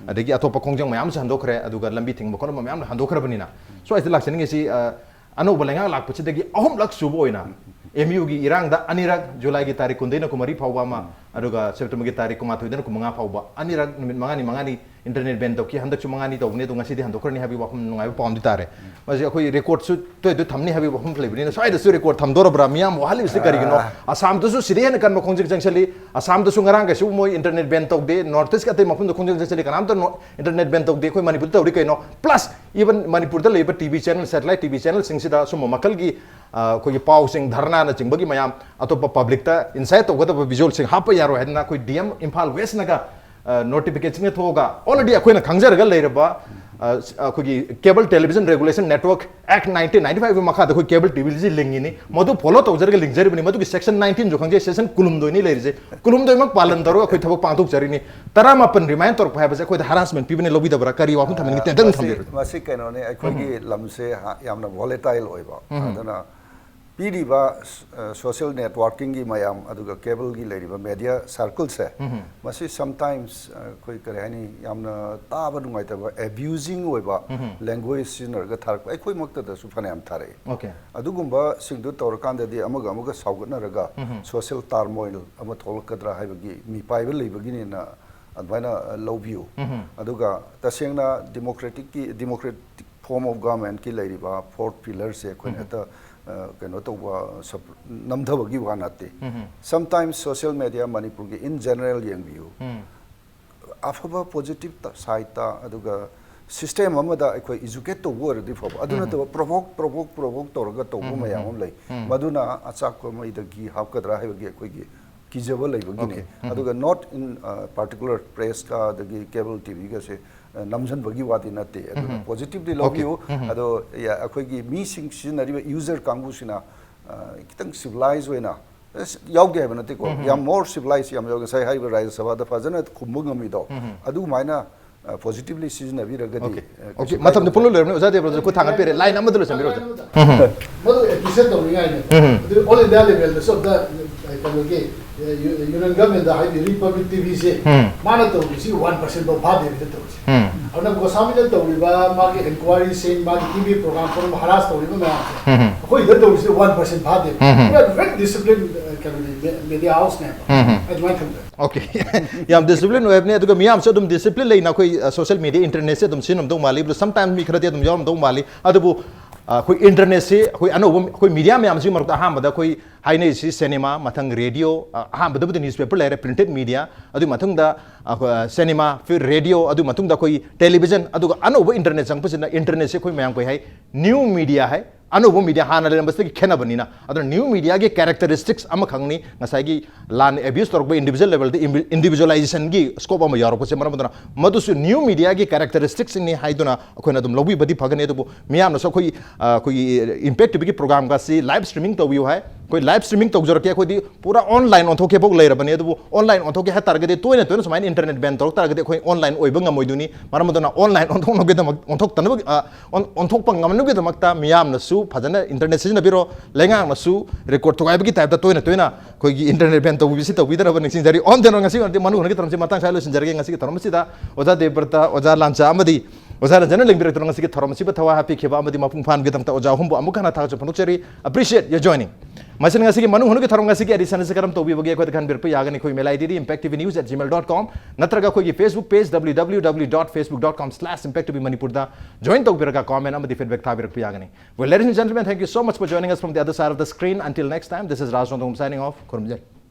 ꯑꯗꯒꯤ ꯑꯇꯣꯞꯄ ꯈꯣꯡꯖꯪ ꯃꯌꯥꯝ ꯑꯃꯁꯨ ꯍꯟꯗꯣꯛꯈ꯭ꯔꯦ, ꯑꯗꯨꯒ ꯂꯝꯕꯤ ꯊꯤꯡꯕ ꯈꯣꯠꯂꯝꯕ ꯃꯌꯥꯝ ꯍꯟꯗꯣꯛꯈ꯭ꯔꯕꯅꯤꯅ꯫ ꯁ꯭ꯋꯥꯏꯁꯤꯗ ꯂꯥꯛꯆꯅꯤꯡꯉꯤꯁꯤ, ꯑ, ꯑꯅꯧꯕ ꯂꯩꯉꯥꯛ ꯂꯥꯛꯄꯁꯤꯗꯒꯤ ꯑꯍꯨꯝꯂꯛ ꯁꯨꯕ ꯑꯣꯏꯅ ꯑꯦꯝ ꯌꯨꯒꯤ ꯏꯔꯥꯡꯗ ꯑꯅꯤꯔꯛ, ꯖꯨꯂꯥꯏꯒꯤ ꯇꯥꯔꯤꯛ ꯀꯨꯟꯗꯩꯅ ꯀꯨꯟꯃꯔꯤ ꯐꯥꯎꯕ ꯑꯃ, ꯑꯗꯨꯒ ꯁꯦꯞꯇꯦꯝꯕꯔꯒꯤ ꯇꯥꯔꯤꯛ ꯀꯨꯟꯃꯥꯊꯣꯏꯗꯅ ꯀꯨꯟꯃꯉꯥ ꯐꯥꯎꯕ ꯑꯅꯤꯔꯛ ꯅꯨꯃꯤꯠ ꯃꯉꯥꯅꯤ ꯃꯉꯥꯅꯤ ꯏꯟꯇꯔꯅꯦꯠ ꯕꯦꯟ ꯇꯧꯈꯤ꯫ ꯍꯟꯗꯛꯁꯨ ꯃꯉꯥꯅꯤ ꯇꯧꯕꯅꯤ, ꯑꯗꯣ ꯉꯁꯤꯗꯤ ꯍꯟꯗꯣꯛꯈ꯭ꯔꯅꯤ ꯍꯥꯏꯕꯒꯤ ꯋꯥꯐꯝ, ꯅꯨꯡꯉꯥꯏꯕ ꯄꯥꯎ ꯑꯃꯗꯤ ꯇꯥꯔꯦ꯫ ꯃꯁꯤ ꯑꯩꯈꯣꯏ ꯔꯦꯀꯣꯔꯗꯁꯨ ꯇꯣꯏ ꯇꯣꯏ ꯊꯝꯅꯤ ꯍꯥꯏꯕꯒꯤ ꯋꯥꯐꯝ ꯂꯩꯕꯅꯤꯅ ꯁ꯭ꯋꯥꯏꯗꯁꯨ ꯔꯦꯀꯣꯔꯗ ꯊꯝꯗꯣꯔꯕ꯭ꯔꯥ? ꯃꯤꯌꯥꯝ ꯋꯥꯍꯜꯂꯤꯕꯁꯤ ꯀꯔꯤꯒꯤꯅꯣ? ꯑꯁꯥꯝꯗꯁꯨ ꯁꯤꯗꯩ ꯍꯦꯟꯅ ꯀꯟꯕ ꯈꯣꯡꯖꯪ ꯆꯪꯁꯤꯜꯂꯤ꯫ ꯑꯁꯥꯝꯗꯁꯨ ꯉꯔꯥꯡ ꯀꯩꯁꯨ ꯃꯣꯏ ꯏꯟꯇꯔꯅꯦꯠ ꯕꯦꯟ ꯇꯧꯗꯦ, ꯅꯣꯔꯠ ꯏꯁꯀꯤ ꯑꯇꯩ ꯃꯐꯝꯗ ꯈꯣꯡꯖꯪ ꯆꯪꯁꯤꯜꯂꯤ, ꯀꯅꯥꯝꯇ ꯅꯣ-, ꯏꯟꯇꯔꯅꯦꯠ ꯕꯦꯟ ꯇꯧꯗꯦ꯫ ꯑꯩꯈꯣꯏ ꯃꯅꯤꯄꯨꯔꯗ ꯇꯧꯔꯤ ꯀꯩꯅꯣ? ꯄ꯭ꯂꯁ ꯏꯚꯟ ꯃꯅꯤꯄꯨꯔꯗ ꯂꯩꯔꯤꯕ T V channel, satellite T V ꯆꯦꯅꯦꯜꯁꯤꯡꯁꯤꯗ ꯁꯨꯝꯕ ꯃꯈꯜꯒꯤ, ꯑ, ꯑꯩꯈꯣꯏꯒꯤ ꯄꯥꯎꯁꯤꯡ, ꯙꯔꯅꯥꯅꯆꯤꯡꯕꯒꯤ ꯃꯌꯥꯝ, ꯑꯇꯣꯞꯄ ꯄꯕ꯭ꯂꯤꯛꯇ ꯏꯟꯁꯥꯏꯠ ꯇꯧꯒꯗꯕ ꯚꯤꯖꯨꯋꯦꯜꯁꯤꯡ ꯍꯥꯞꯄ ꯌꯥꯔꯣꯏ ꯍꯥꯏꯗꯅ ꯑꯩꯈꯣꯏ ꯗꯤ ꯑꯦꯝ ꯏꯝꯐꯥꯜ ꯋꯦꯁꯅꯒ, ꯑ, ꯅꯣꯇꯤꯐꯤꯀꯦꯁꯟꯒ ꯊꯣꯛꯑꯒ ꯑꯣꯜꯔꯦꯗꯤ ꯑꯩꯈꯣꯏꯅ ꯈꯪꯖꯔꯒ ꯂꯩꯔꯕ ꯑ, ꯑꯩꯈꯣꯏꯒꯤ Cable Television Regulation Network Act nineteen ninety five ꯃꯈꯥꯗ ꯑꯩꯈꯣꯏ cable T Vꯁꯤ ꯂꯤꯡꯉꯤꯅꯤ꯫ ꯃꯗꯨ follow ꯇꯧꯖꯔꯒ ꯂꯤꯡꯖꯔꯤꯕꯅꯤ꯫ ꯃꯗꯨꯒꯤ section nineteen ꯁꯨ ꯈꯪꯖꯩ, section ꯀꯨꯟꯍꯨꯝꯗꯣꯏꯅꯤ ꯂꯩꯔꯤꯁꯦ꯫ ꯀꯨꯟꯍꯨꯝꯗꯣꯏꯃꯛ ꯄꯥꯂꯟ ꯇꯧꯔꯒ ꯑꯩꯈꯣꯏ ꯊꯕꯛ ꯄꯥꯡꯊꯣꯛꯆꯔꯤꯅꯤ꯫ ꯇꯔꯥꯃꯥꯄꯟ remind ꯇꯧꯔꯛꯄ ꯍꯥꯏꯕꯁꯦ ꯑꯩꯈꯣꯏꯗ harassment ꯄꯤꯕꯅꯤ, ꯂꯧꯕꯤꯗꯕ꯭ꯔꯥ? ꯀꯔꯤ ꯋꯥꯐꯝ ꯊꯝꯕꯤꯅꯤꯡꯉꯤ? ꯇꯦꯟꯇꯛꯅ ꯃꯁꯤ ꯊꯝꯕꯤꯔꯣ꯫ ꯃꯁꯤ ꯀꯩꯅꯣꯅꯤ, ꯑꯩꯈꯣꯏꯒꯤ ꯂꯝꯁꯦ ꯍꯥ-, ꯌꯥꯝꯅ volatile ꯑꯣꯏꯕ꯫ ꯑꯗꯨꯅ ꯄꯤꯔꯤꯕ, ꯑ, social networking ꯒꯤ ꯃꯌꯥꯝ, ꯑꯗꯨꯒ cable ꯒꯤ ꯂꯩꯔꯤꯕ media circle ꯁꯦ, ꯃꯁꯤ sometimes, ꯑ, ꯑꯩꯈꯣꯏ ꯀꯔꯤ ꯍꯥꯏꯅꯤ, ꯌꯥꯝꯅ ꯇꯥꯕ ꯅꯨꯡꯉꯥꯏꯇꯕ, abusing ꯑꯣꯏꯕ language ꯁꯤꯖꯤꯟꯅꯔꯒ ꯊꯥꯔꯛꯄ, ꯑꯩꯈꯣꯏꯃꯛꯇꯗꯁꯨ ꯐꯅꯌꯥꯝ ꯊꯥꯔꯛꯏ꯫ Okay. ꯑꯗꯨꯒꯨꯝꯕꯁꯤꯡꯗꯨ ꯇꯧꯔꯀꯥꯟꯗꯗꯤ ꯑꯃꯒ ꯑꯃꯒ ꯁꯥꯎꯒꯠꯅꯔꯒ social turmoil ꯑꯃ ꯊꯣꯛꯂꯛꯀꯗ꯭ꯔꯥ ꯍꯥꯏꯕꯒꯤ ꯃꯤꯄꯥꯏꯕ ꯂꯩꯕꯒꯤꯅꯦꯅ ꯑꯗꯨꯃꯥꯏꯅ, ꯑ, ꯂꯧꯕꯤꯌꯨ꯫ ꯑꯗꯨꯒ ꯇꯁꯦꯡꯅ democratic ꯀꯤ, democratic form of government ꯀꯤ ꯂꯩꯔꯤꯕ fourth pillar ꯁꯦ ꯑꯩꯈꯣꯏꯅ ꯍꯦꯛꯇ, ꯑ, ꯀꯩꯅꯣ ꯇꯧꯕ, ꯁꯞ-, ꯅꯝꯊꯕꯒꯤ ꯋꯥ ꯅꯠꯇꯦ꯫ Sometimes social media ꯃꯅꯤꯄꯨꯔꯒꯤ in general ꯌꯦꯡꯕꯤꯌꯨ꯫ ꯑꯐꯕ positive ꯇ-, side ꯇ, ꯑꯗꯨꯒ system ꯑꯃꯗ ꯑꯩꯈꯣꯏ educate ꯇꯧꯕ ꯑꯣꯏꯔꯗꯤ ꯐꯕ꯫ ꯑꯗꯨ ꯅꯠꯇꯕ provoke, provoke, provoke ꯇꯧꯔꯒ ꯇꯧꯕ ꯃꯌꯥꯝ ꯑꯃ ꯂꯩ꯫ ꯃꯗꯨꯅ ꯑꯆꯥꯛꯄ ꯃꯩꯗ ꯘꯤ ꯍꯥꯞꯀꯗ꯭ꯔꯥ ꯍꯥꯏꯕꯒꯤ ꯑꯩꯈꯣꯏꯒꯤ ꯀꯤꯖꯕ ꯂꯩꯕꯒꯤꯅꯦ꯫ Okay. ꯑꯗꯨꯒ not in, ꯑ, particular press ꯀ ꯑꯗꯒꯤ cable T V ꯒꯁꯦ, ꯑ, ꯅꯝꯁꯤꯟꯕꯒꯤ ꯋꯥꯗꯤ ꯅꯠꯇꯦ꯫ ꯑꯗꯨꯅ positively ꯂꯧꯕꯤꯌꯨ꯫ ꯑꯗꯣ, ꯌꯥ-, ꯑꯩꯈꯣꯏꯒꯤ ꯃꯤꯁꯤꯡ ꯁꯤꯖꯤꯟꯅꯔꯤꯕ user ꯀꯥꯡꯕꯨꯁꯤꯅ, ꯑ, ꯈꯤꯇꯪ civilized ꯑꯣꯏꯅ, ꯑꯁ, ꯌꯥꯎꯗꯦ ꯍꯥꯏꯕ ꯅꯠꯇꯦꯀꯣ, ꯌꯥꯝ more civilized ꯌꯥꯝ ꯌꯥꯎꯋꯦ꯫ ꯉꯁꯥꯏ ꯍꯥꯏꯔꯤꯕ ꯔꯥꯖ꯭ꯌ ꯁꯚꯥꯗ ꯐꯖꯅ ꯈꯨꯝꯕ ꯉꯝꯃꯤꯗꯣ, ꯑꯗꯨꯃꯥꯏꯅ, ꯑ, positively ꯁꯤꯖꯤꯟꯅꯕꯤꯔꯒꯗꯤ, Okay. ꯑ, ꯀꯩꯁꯨ Okay, ꯃꯇꯝꯗꯤ ꯀꯥꯏꯗꯕ꯫ ꯄꯨꯡꯂꯣꯏ ꯂꯣꯏꯔꯕꯅꯤ꯫ ꯑꯣꯖꯥ ꯗꯦꯕ꯭ꯔꯣꯖꯥ, ꯑꯩꯈꯣꯏ ꯊꯥꯡꯒꯠꯄꯤꯔꯦ꯫ Line ꯑꯃꯗ ꯂꯣꯏꯁꯤꯟꯕꯤꯔꯣ, ꯑꯣꯖꯥ꯫ ꯃꯗꯨ appreciate ꯇꯧꯅꯤꯡꯉꯥꯏꯅꯦ꯫ ꯑꯗꯨ all India level ꯗꯁꯨ ꯑꯝꯇ, ꯑ, ꯀꯩꯅꯣꯒꯤ, ꯑ, ꯌꯨ-, union government ꯗ ꯍꯥꯏꯗꯤ Republic T V ꯁꯦ, ꯃꯥꯅ ꯇꯧꯔꯤꯁꯤ one percent ꯐꯥꯎ ꯐꯥꯗꯦꯕ ꯇꯧꯔꯤꯁꯦ꯫ ꯑꯗꯨꯅ ꯒꯣꯁꯥꯃꯤꯅ ꯇꯧꯔꯤꯕ ꯃꯥꯒꯤ inquiry ꯁꯤꯡ, ꯃꯥꯒꯤ T V program ꯄꯨꯝꯅꯃꯛ harass ꯇꯧꯔꯤꯕ ꯃꯌꯥꯝꯁꯦ, ꯑꯩꯈꯣꯏꯗ ꯇꯧꯔꯤꯁꯤ one percent ꯐꯥꯗꯦꯕ꯫ We are very disciplined, ꯑ, ꯀꯩꯅꯣꯅꯤ, me-, media house ꯅꯦꯕ꯫ ꯑꯗꯨꯃꯥꯏꯅ ꯊꯝꯖꯔꯦ꯫ Okay. ꯌꯥꯝ discipline ꯑꯣꯏꯕꯅꯦ, ꯑꯗꯨꯒ ꯃꯤꯌꯥꯝꯁꯨ ꯑꯗꯨꯝ discipline ꯂꯩꯅ ꯑꯩꯈꯣꯏ, ꯑ, social media, internet ꯁꯦ ꯑꯗꯨꯝ ꯁꯤꯖꯤꯟꯅꯔꯝꯗꯧ ꯃꯥꯜꯂꯤ꯫ ꯑꯗꯨ sometimes ꯃꯤ ꯈꯔꯗꯤ ꯑꯗꯨꯝ ꯌꯥꯎꯔꯝꯗꯧ ꯃꯥꯜꯂꯤ꯫ ꯑꯗꯨꯕꯨ, ꯑ, ꯑꯩꯈꯣꯏ internet ꯁꯤ ꯑꯩꯈꯣꯏ ꯑꯅꯧꯕ, ꯑꯩꯈꯣꯏ media ꯃꯌꯥꯝꯁꯤꯒꯤ ꯃꯔꯛꯇ ꯑꯍꯥꯟꯕꯗ ꯑꯩꯈꯣꯏ ꯍꯥꯏꯅꯔꯤꯁꯤ cinema, ꯃꯊꯪ radio, ꯑ, ꯑꯍꯥꯟꯕꯗꯕꯨꯗꯤ newspaper ꯂꯩꯔꯦ, printed media, ꯑꯗꯨꯒꯤ ꯃꯊꯪꯗ, ꯑ, ꯑꯩꯈꯣꯏ, ꯑ, cinema, ꯐꯤꯔ radio, ꯑꯗꯨꯒꯤ ꯃꯇꯨꯡꯗ ꯑꯩꯈꯣꯏ television, ꯑꯗꯨꯒ ꯑꯅꯧꯕ internet ꯆꯪꯉꯛꯄꯁꯤꯅ internet ꯁꯤ ꯑꯩꯈꯣꯏ ꯃꯌꯥꯝ ꯀꯩ ꯍꯥꯏ, new media ꯍꯥꯏ, ꯑꯅꯧꯕ ꯃꯤꯗꯤꯌꯥ ꯍꯥꯟꯅ ꯂꯩꯔꯝꯕꯁꯤꯗꯒꯤ ꯈꯦꯠꯅꯕꯅꯤꯅ꯫ ꯑꯗꯨꯅ ꯅ꯭ꯌꯨ ꯃꯤꯗꯤꯌꯥꯒꯤ ꯀꯦꯔꯦꯛꯇꯔꯤꯁꯇꯤꯛꯁ ꯑꯃꯈꯛꯅꯤ ꯉꯁꯥꯏꯒꯤ ꯂꯥꯟ ꯑꯦꯕ꯭ꯌꯨꯁ ꯇꯧꯔꯛꯄ ꯏꯟꯗꯤꯕꯤꯖꯨꯋꯦꯜ ꯂꯦꯕꯦꯜꯗ ꯏꯟꯗꯤꯕꯤꯖꯨꯋꯦꯂꯥꯏꯖꯦꯁꯟꯒꯤ ꯁ꯭ꯀꯣꯞ ꯑꯃ ꯌꯥꯎꯔꯛꯄꯁꯦ꯫ ꯃꯔꯝ ꯑꯗꯨꯅ ꯃꯗꯨꯁꯨ ꯅ꯭ꯌꯨ ꯃꯤꯗꯤꯌꯥꯒꯤ ꯀꯦꯔꯦꯛꯇꯔꯤꯁꯇꯤꯛꯁꯅꯤ ꯍꯥꯏꯗꯨꯅ ꯑꯩꯈꯣꯏꯅ ꯑꯗꯨꯝ ꯂꯧꯕꯤꯕꯗꯤ ꯐꯒꯅꯤ꯫ ꯑꯗꯨꯕꯨ ꯃꯤꯌꯥꯝꯅꯁꯨ ꯑꯩꯈꯣꯏ, ꯑ, ꯑꯩꯈꯣꯏꯒꯤ ꯏꯝꯄꯦꯛ ꯇꯤꯚꯤꯒꯤ ꯄ꯭ꯔꯣꯒ꯭ꯔꯥꯝꯒꯁꯤ ꯂꯥꯏꯚ ꯁ꯭ꯇ꯭ꯔꯤꯃꯤꯡ ꯇꯧꯕꯤꯌꯨ ꯍꯥꯏ꯫ ꯑꯩꯈꯣꯏ ꯂꯥꯏꯚ ꯁ꯭ꯇ꯭ꯔꯤꯃꯤꯡ ꯇꯧꯖꯔꯛꯀꯦ꯫ ꯑꯩꯈꯣꯏꯗꯤ ꯄꯨꯔꯥ ꯑꯣꯟꯂꯥꯏꯟ ꯑꯣꯟꯊꯣꯛꯀꯦ ꯐꯥꯎ ꯂꯩꯔꯕꯅꯤ꯫ ꯑꯗꯨꯕꯨ ꯑꯣꯟꯂꯥꯏꯟ ꯑꯣꯟꯊꯣꯛꯀꯦ ꯍꯥꯏ ꯇꯥꯔꯒꯗꯤ, ꯇꯣꯏꯅ ꯇꯣꯏꯅ ꯁꯨꯃꯥꯏꯅ ꯏꯟꯇꯔꯅꯦꯠ ꯕꯦꯟ ꯇꯧꯔꯛ ꯇꯥꯔꯒꯗꯤ ꯑꯩꯈꯣꯏ ꯑꯣꯟꯂꯥꯏꯟ ꯑꯣꯏꯕ ꯉꯝꯃꯣꯏꯗꯣꯏꯅꯤ꯫ ꯃꯔꯝ ꯑꯗꯨꯅ ꯑꯣꯟꯂꯥꯏꯟ ꯑꯣꯟꯊꯣꯛꯅꯕꯒꯤꯗꯃꯛ, ꯑꯣꯟꯊꯣꯛꯇꯅꯕ, ꯑ, ꯑꯣꯟ-, ꯑꯣꯟꯊꯣꯛꯄ ꯉꯝꯅꯕꯒꯤꯗꯃꯛꯇ ꯃꯤꯌꯥꯝꯅꯁꯨ ꯐꯖꯅ ꯏꯟꯇꯔꯅꯦꯠ ꯁꯤꯖꯤꯟꯅꯕꯤꯔꯣ꯫ ꯂꯩꯉꯥꯛꯅꯁꯨ ꯔꯦꯀꯣꯔꯗ ꯊꯨꯒꯥꯏꯕꯒꯤ ꯇꯥꯏꯞꯇ ꯇꯣꯏꯅ ꯇꯣꯏꯅ ꯑꯩꯈꯣꯏꯒꯤ ꯏꯟꯇꯔꯅꯦꯠ ꯕꯦꯟ ꯇꯧꯕꯤꯕꯁꯤ ꯇꯧꯕꯤꯗꯅꯕ ꯅꯤꯡꯁꯤꯡꯖꯔꯤ꯫ ꯑꯣꯟ ꯗꯦꯅꯣ ꯉꯁꯤ ꯉꯁꯤ ꯃꯅꯨꯡ ꯍꯨꯠꯅꯒꯤ ꯊꯧꯔꯝꯁꯤ ꯃꯇꯥꯡ ꯁ꯭ꯋꯥꯏꯗ ꯂꯣꯏꯁꯤꯟꯖꯔꯒꯦ꯫ ꯉꯁꯤꯒꯤ ꯊꯧꯔꯝ ꯑꯁꯤꯗ ꯑꯣꯖꯥ ꯗꯦꯕ꯭ꯔꯇ, ꯑꯣꯖꯥ ꯂꯥꯟꯆꯥ ꯑꯃꯗꯤ ꯑꯣꯖꯥ ꯔꯟꯖꯟꯅ ꯂꯦꯡꯕꯤꯔꯛꯇꯨꯅ ꯉꯁꯤꯒꯤ ꯊꯧꯔꯝ ꯑꯁꯤꯕꯨ ꯊꯋꯥꯏ ꯍꯥꯞꯄꯤꯈꯤꯕ ꯑꯃꯗꯤ ꯃꯄꯨꯡ ꯐꯥꯍꯟꯕꯒꯤꯗꯃꯛꯇ ꯑꯣꯖꯥ ꯑꯍꯨꯝꯕꯨ ꯑꯃꯨꯛ ꯍꯟꯅ ꯊꯥꯒꯠꯆꯕ ꯐꯣꯡꯗꯣꯛꯆꯔꯤ꯫ Appreciate your joining. ꯃꯁꯤꯅ ꯉꯁꯤꯒꯤ ꯃꯅꯨꯡ ꯍꯨꯠꯅꯒꯤ ꯊꯧꯔꯝ ꯉꯁꯤꯒꯤ ꯑꯦꯗꯤꯁꯟ ꯑꯁꯤ ꯀꯔꯝ ꯇꯧꯕꯤꯕꯒꯦ ꯑꯩꯈꯣꯏꯗ ꯈꯟꯕꯤꯔꯛꯄ ꯌꯥꯒꯅꯤ꯫ ꯑꯩꯈꯣꯏ email ID D impact T V news at gmail dot com ꯅꯠꯇ꯭ꯔꯒ ꯑꯩꯈꯣꯏꯒꯤ Facebook page W W W dot facebook dot com slash impact T V Manipur ꯗ join ꯇꯧꯕꯤꯔꯒ comment ꯑꯃꯗꯤ feedback ꯊꯥꯕꯤꯔꯛꯄ ꯌꯥꯒꯅꯤ꯫ Well, ladies and gentlemen, thank you so much for joining us from the other side of the screen. Until next time, this is Raj Rongthong signing off. ꯈꯨꯔꯨꯝꯖꯔꯤ꯫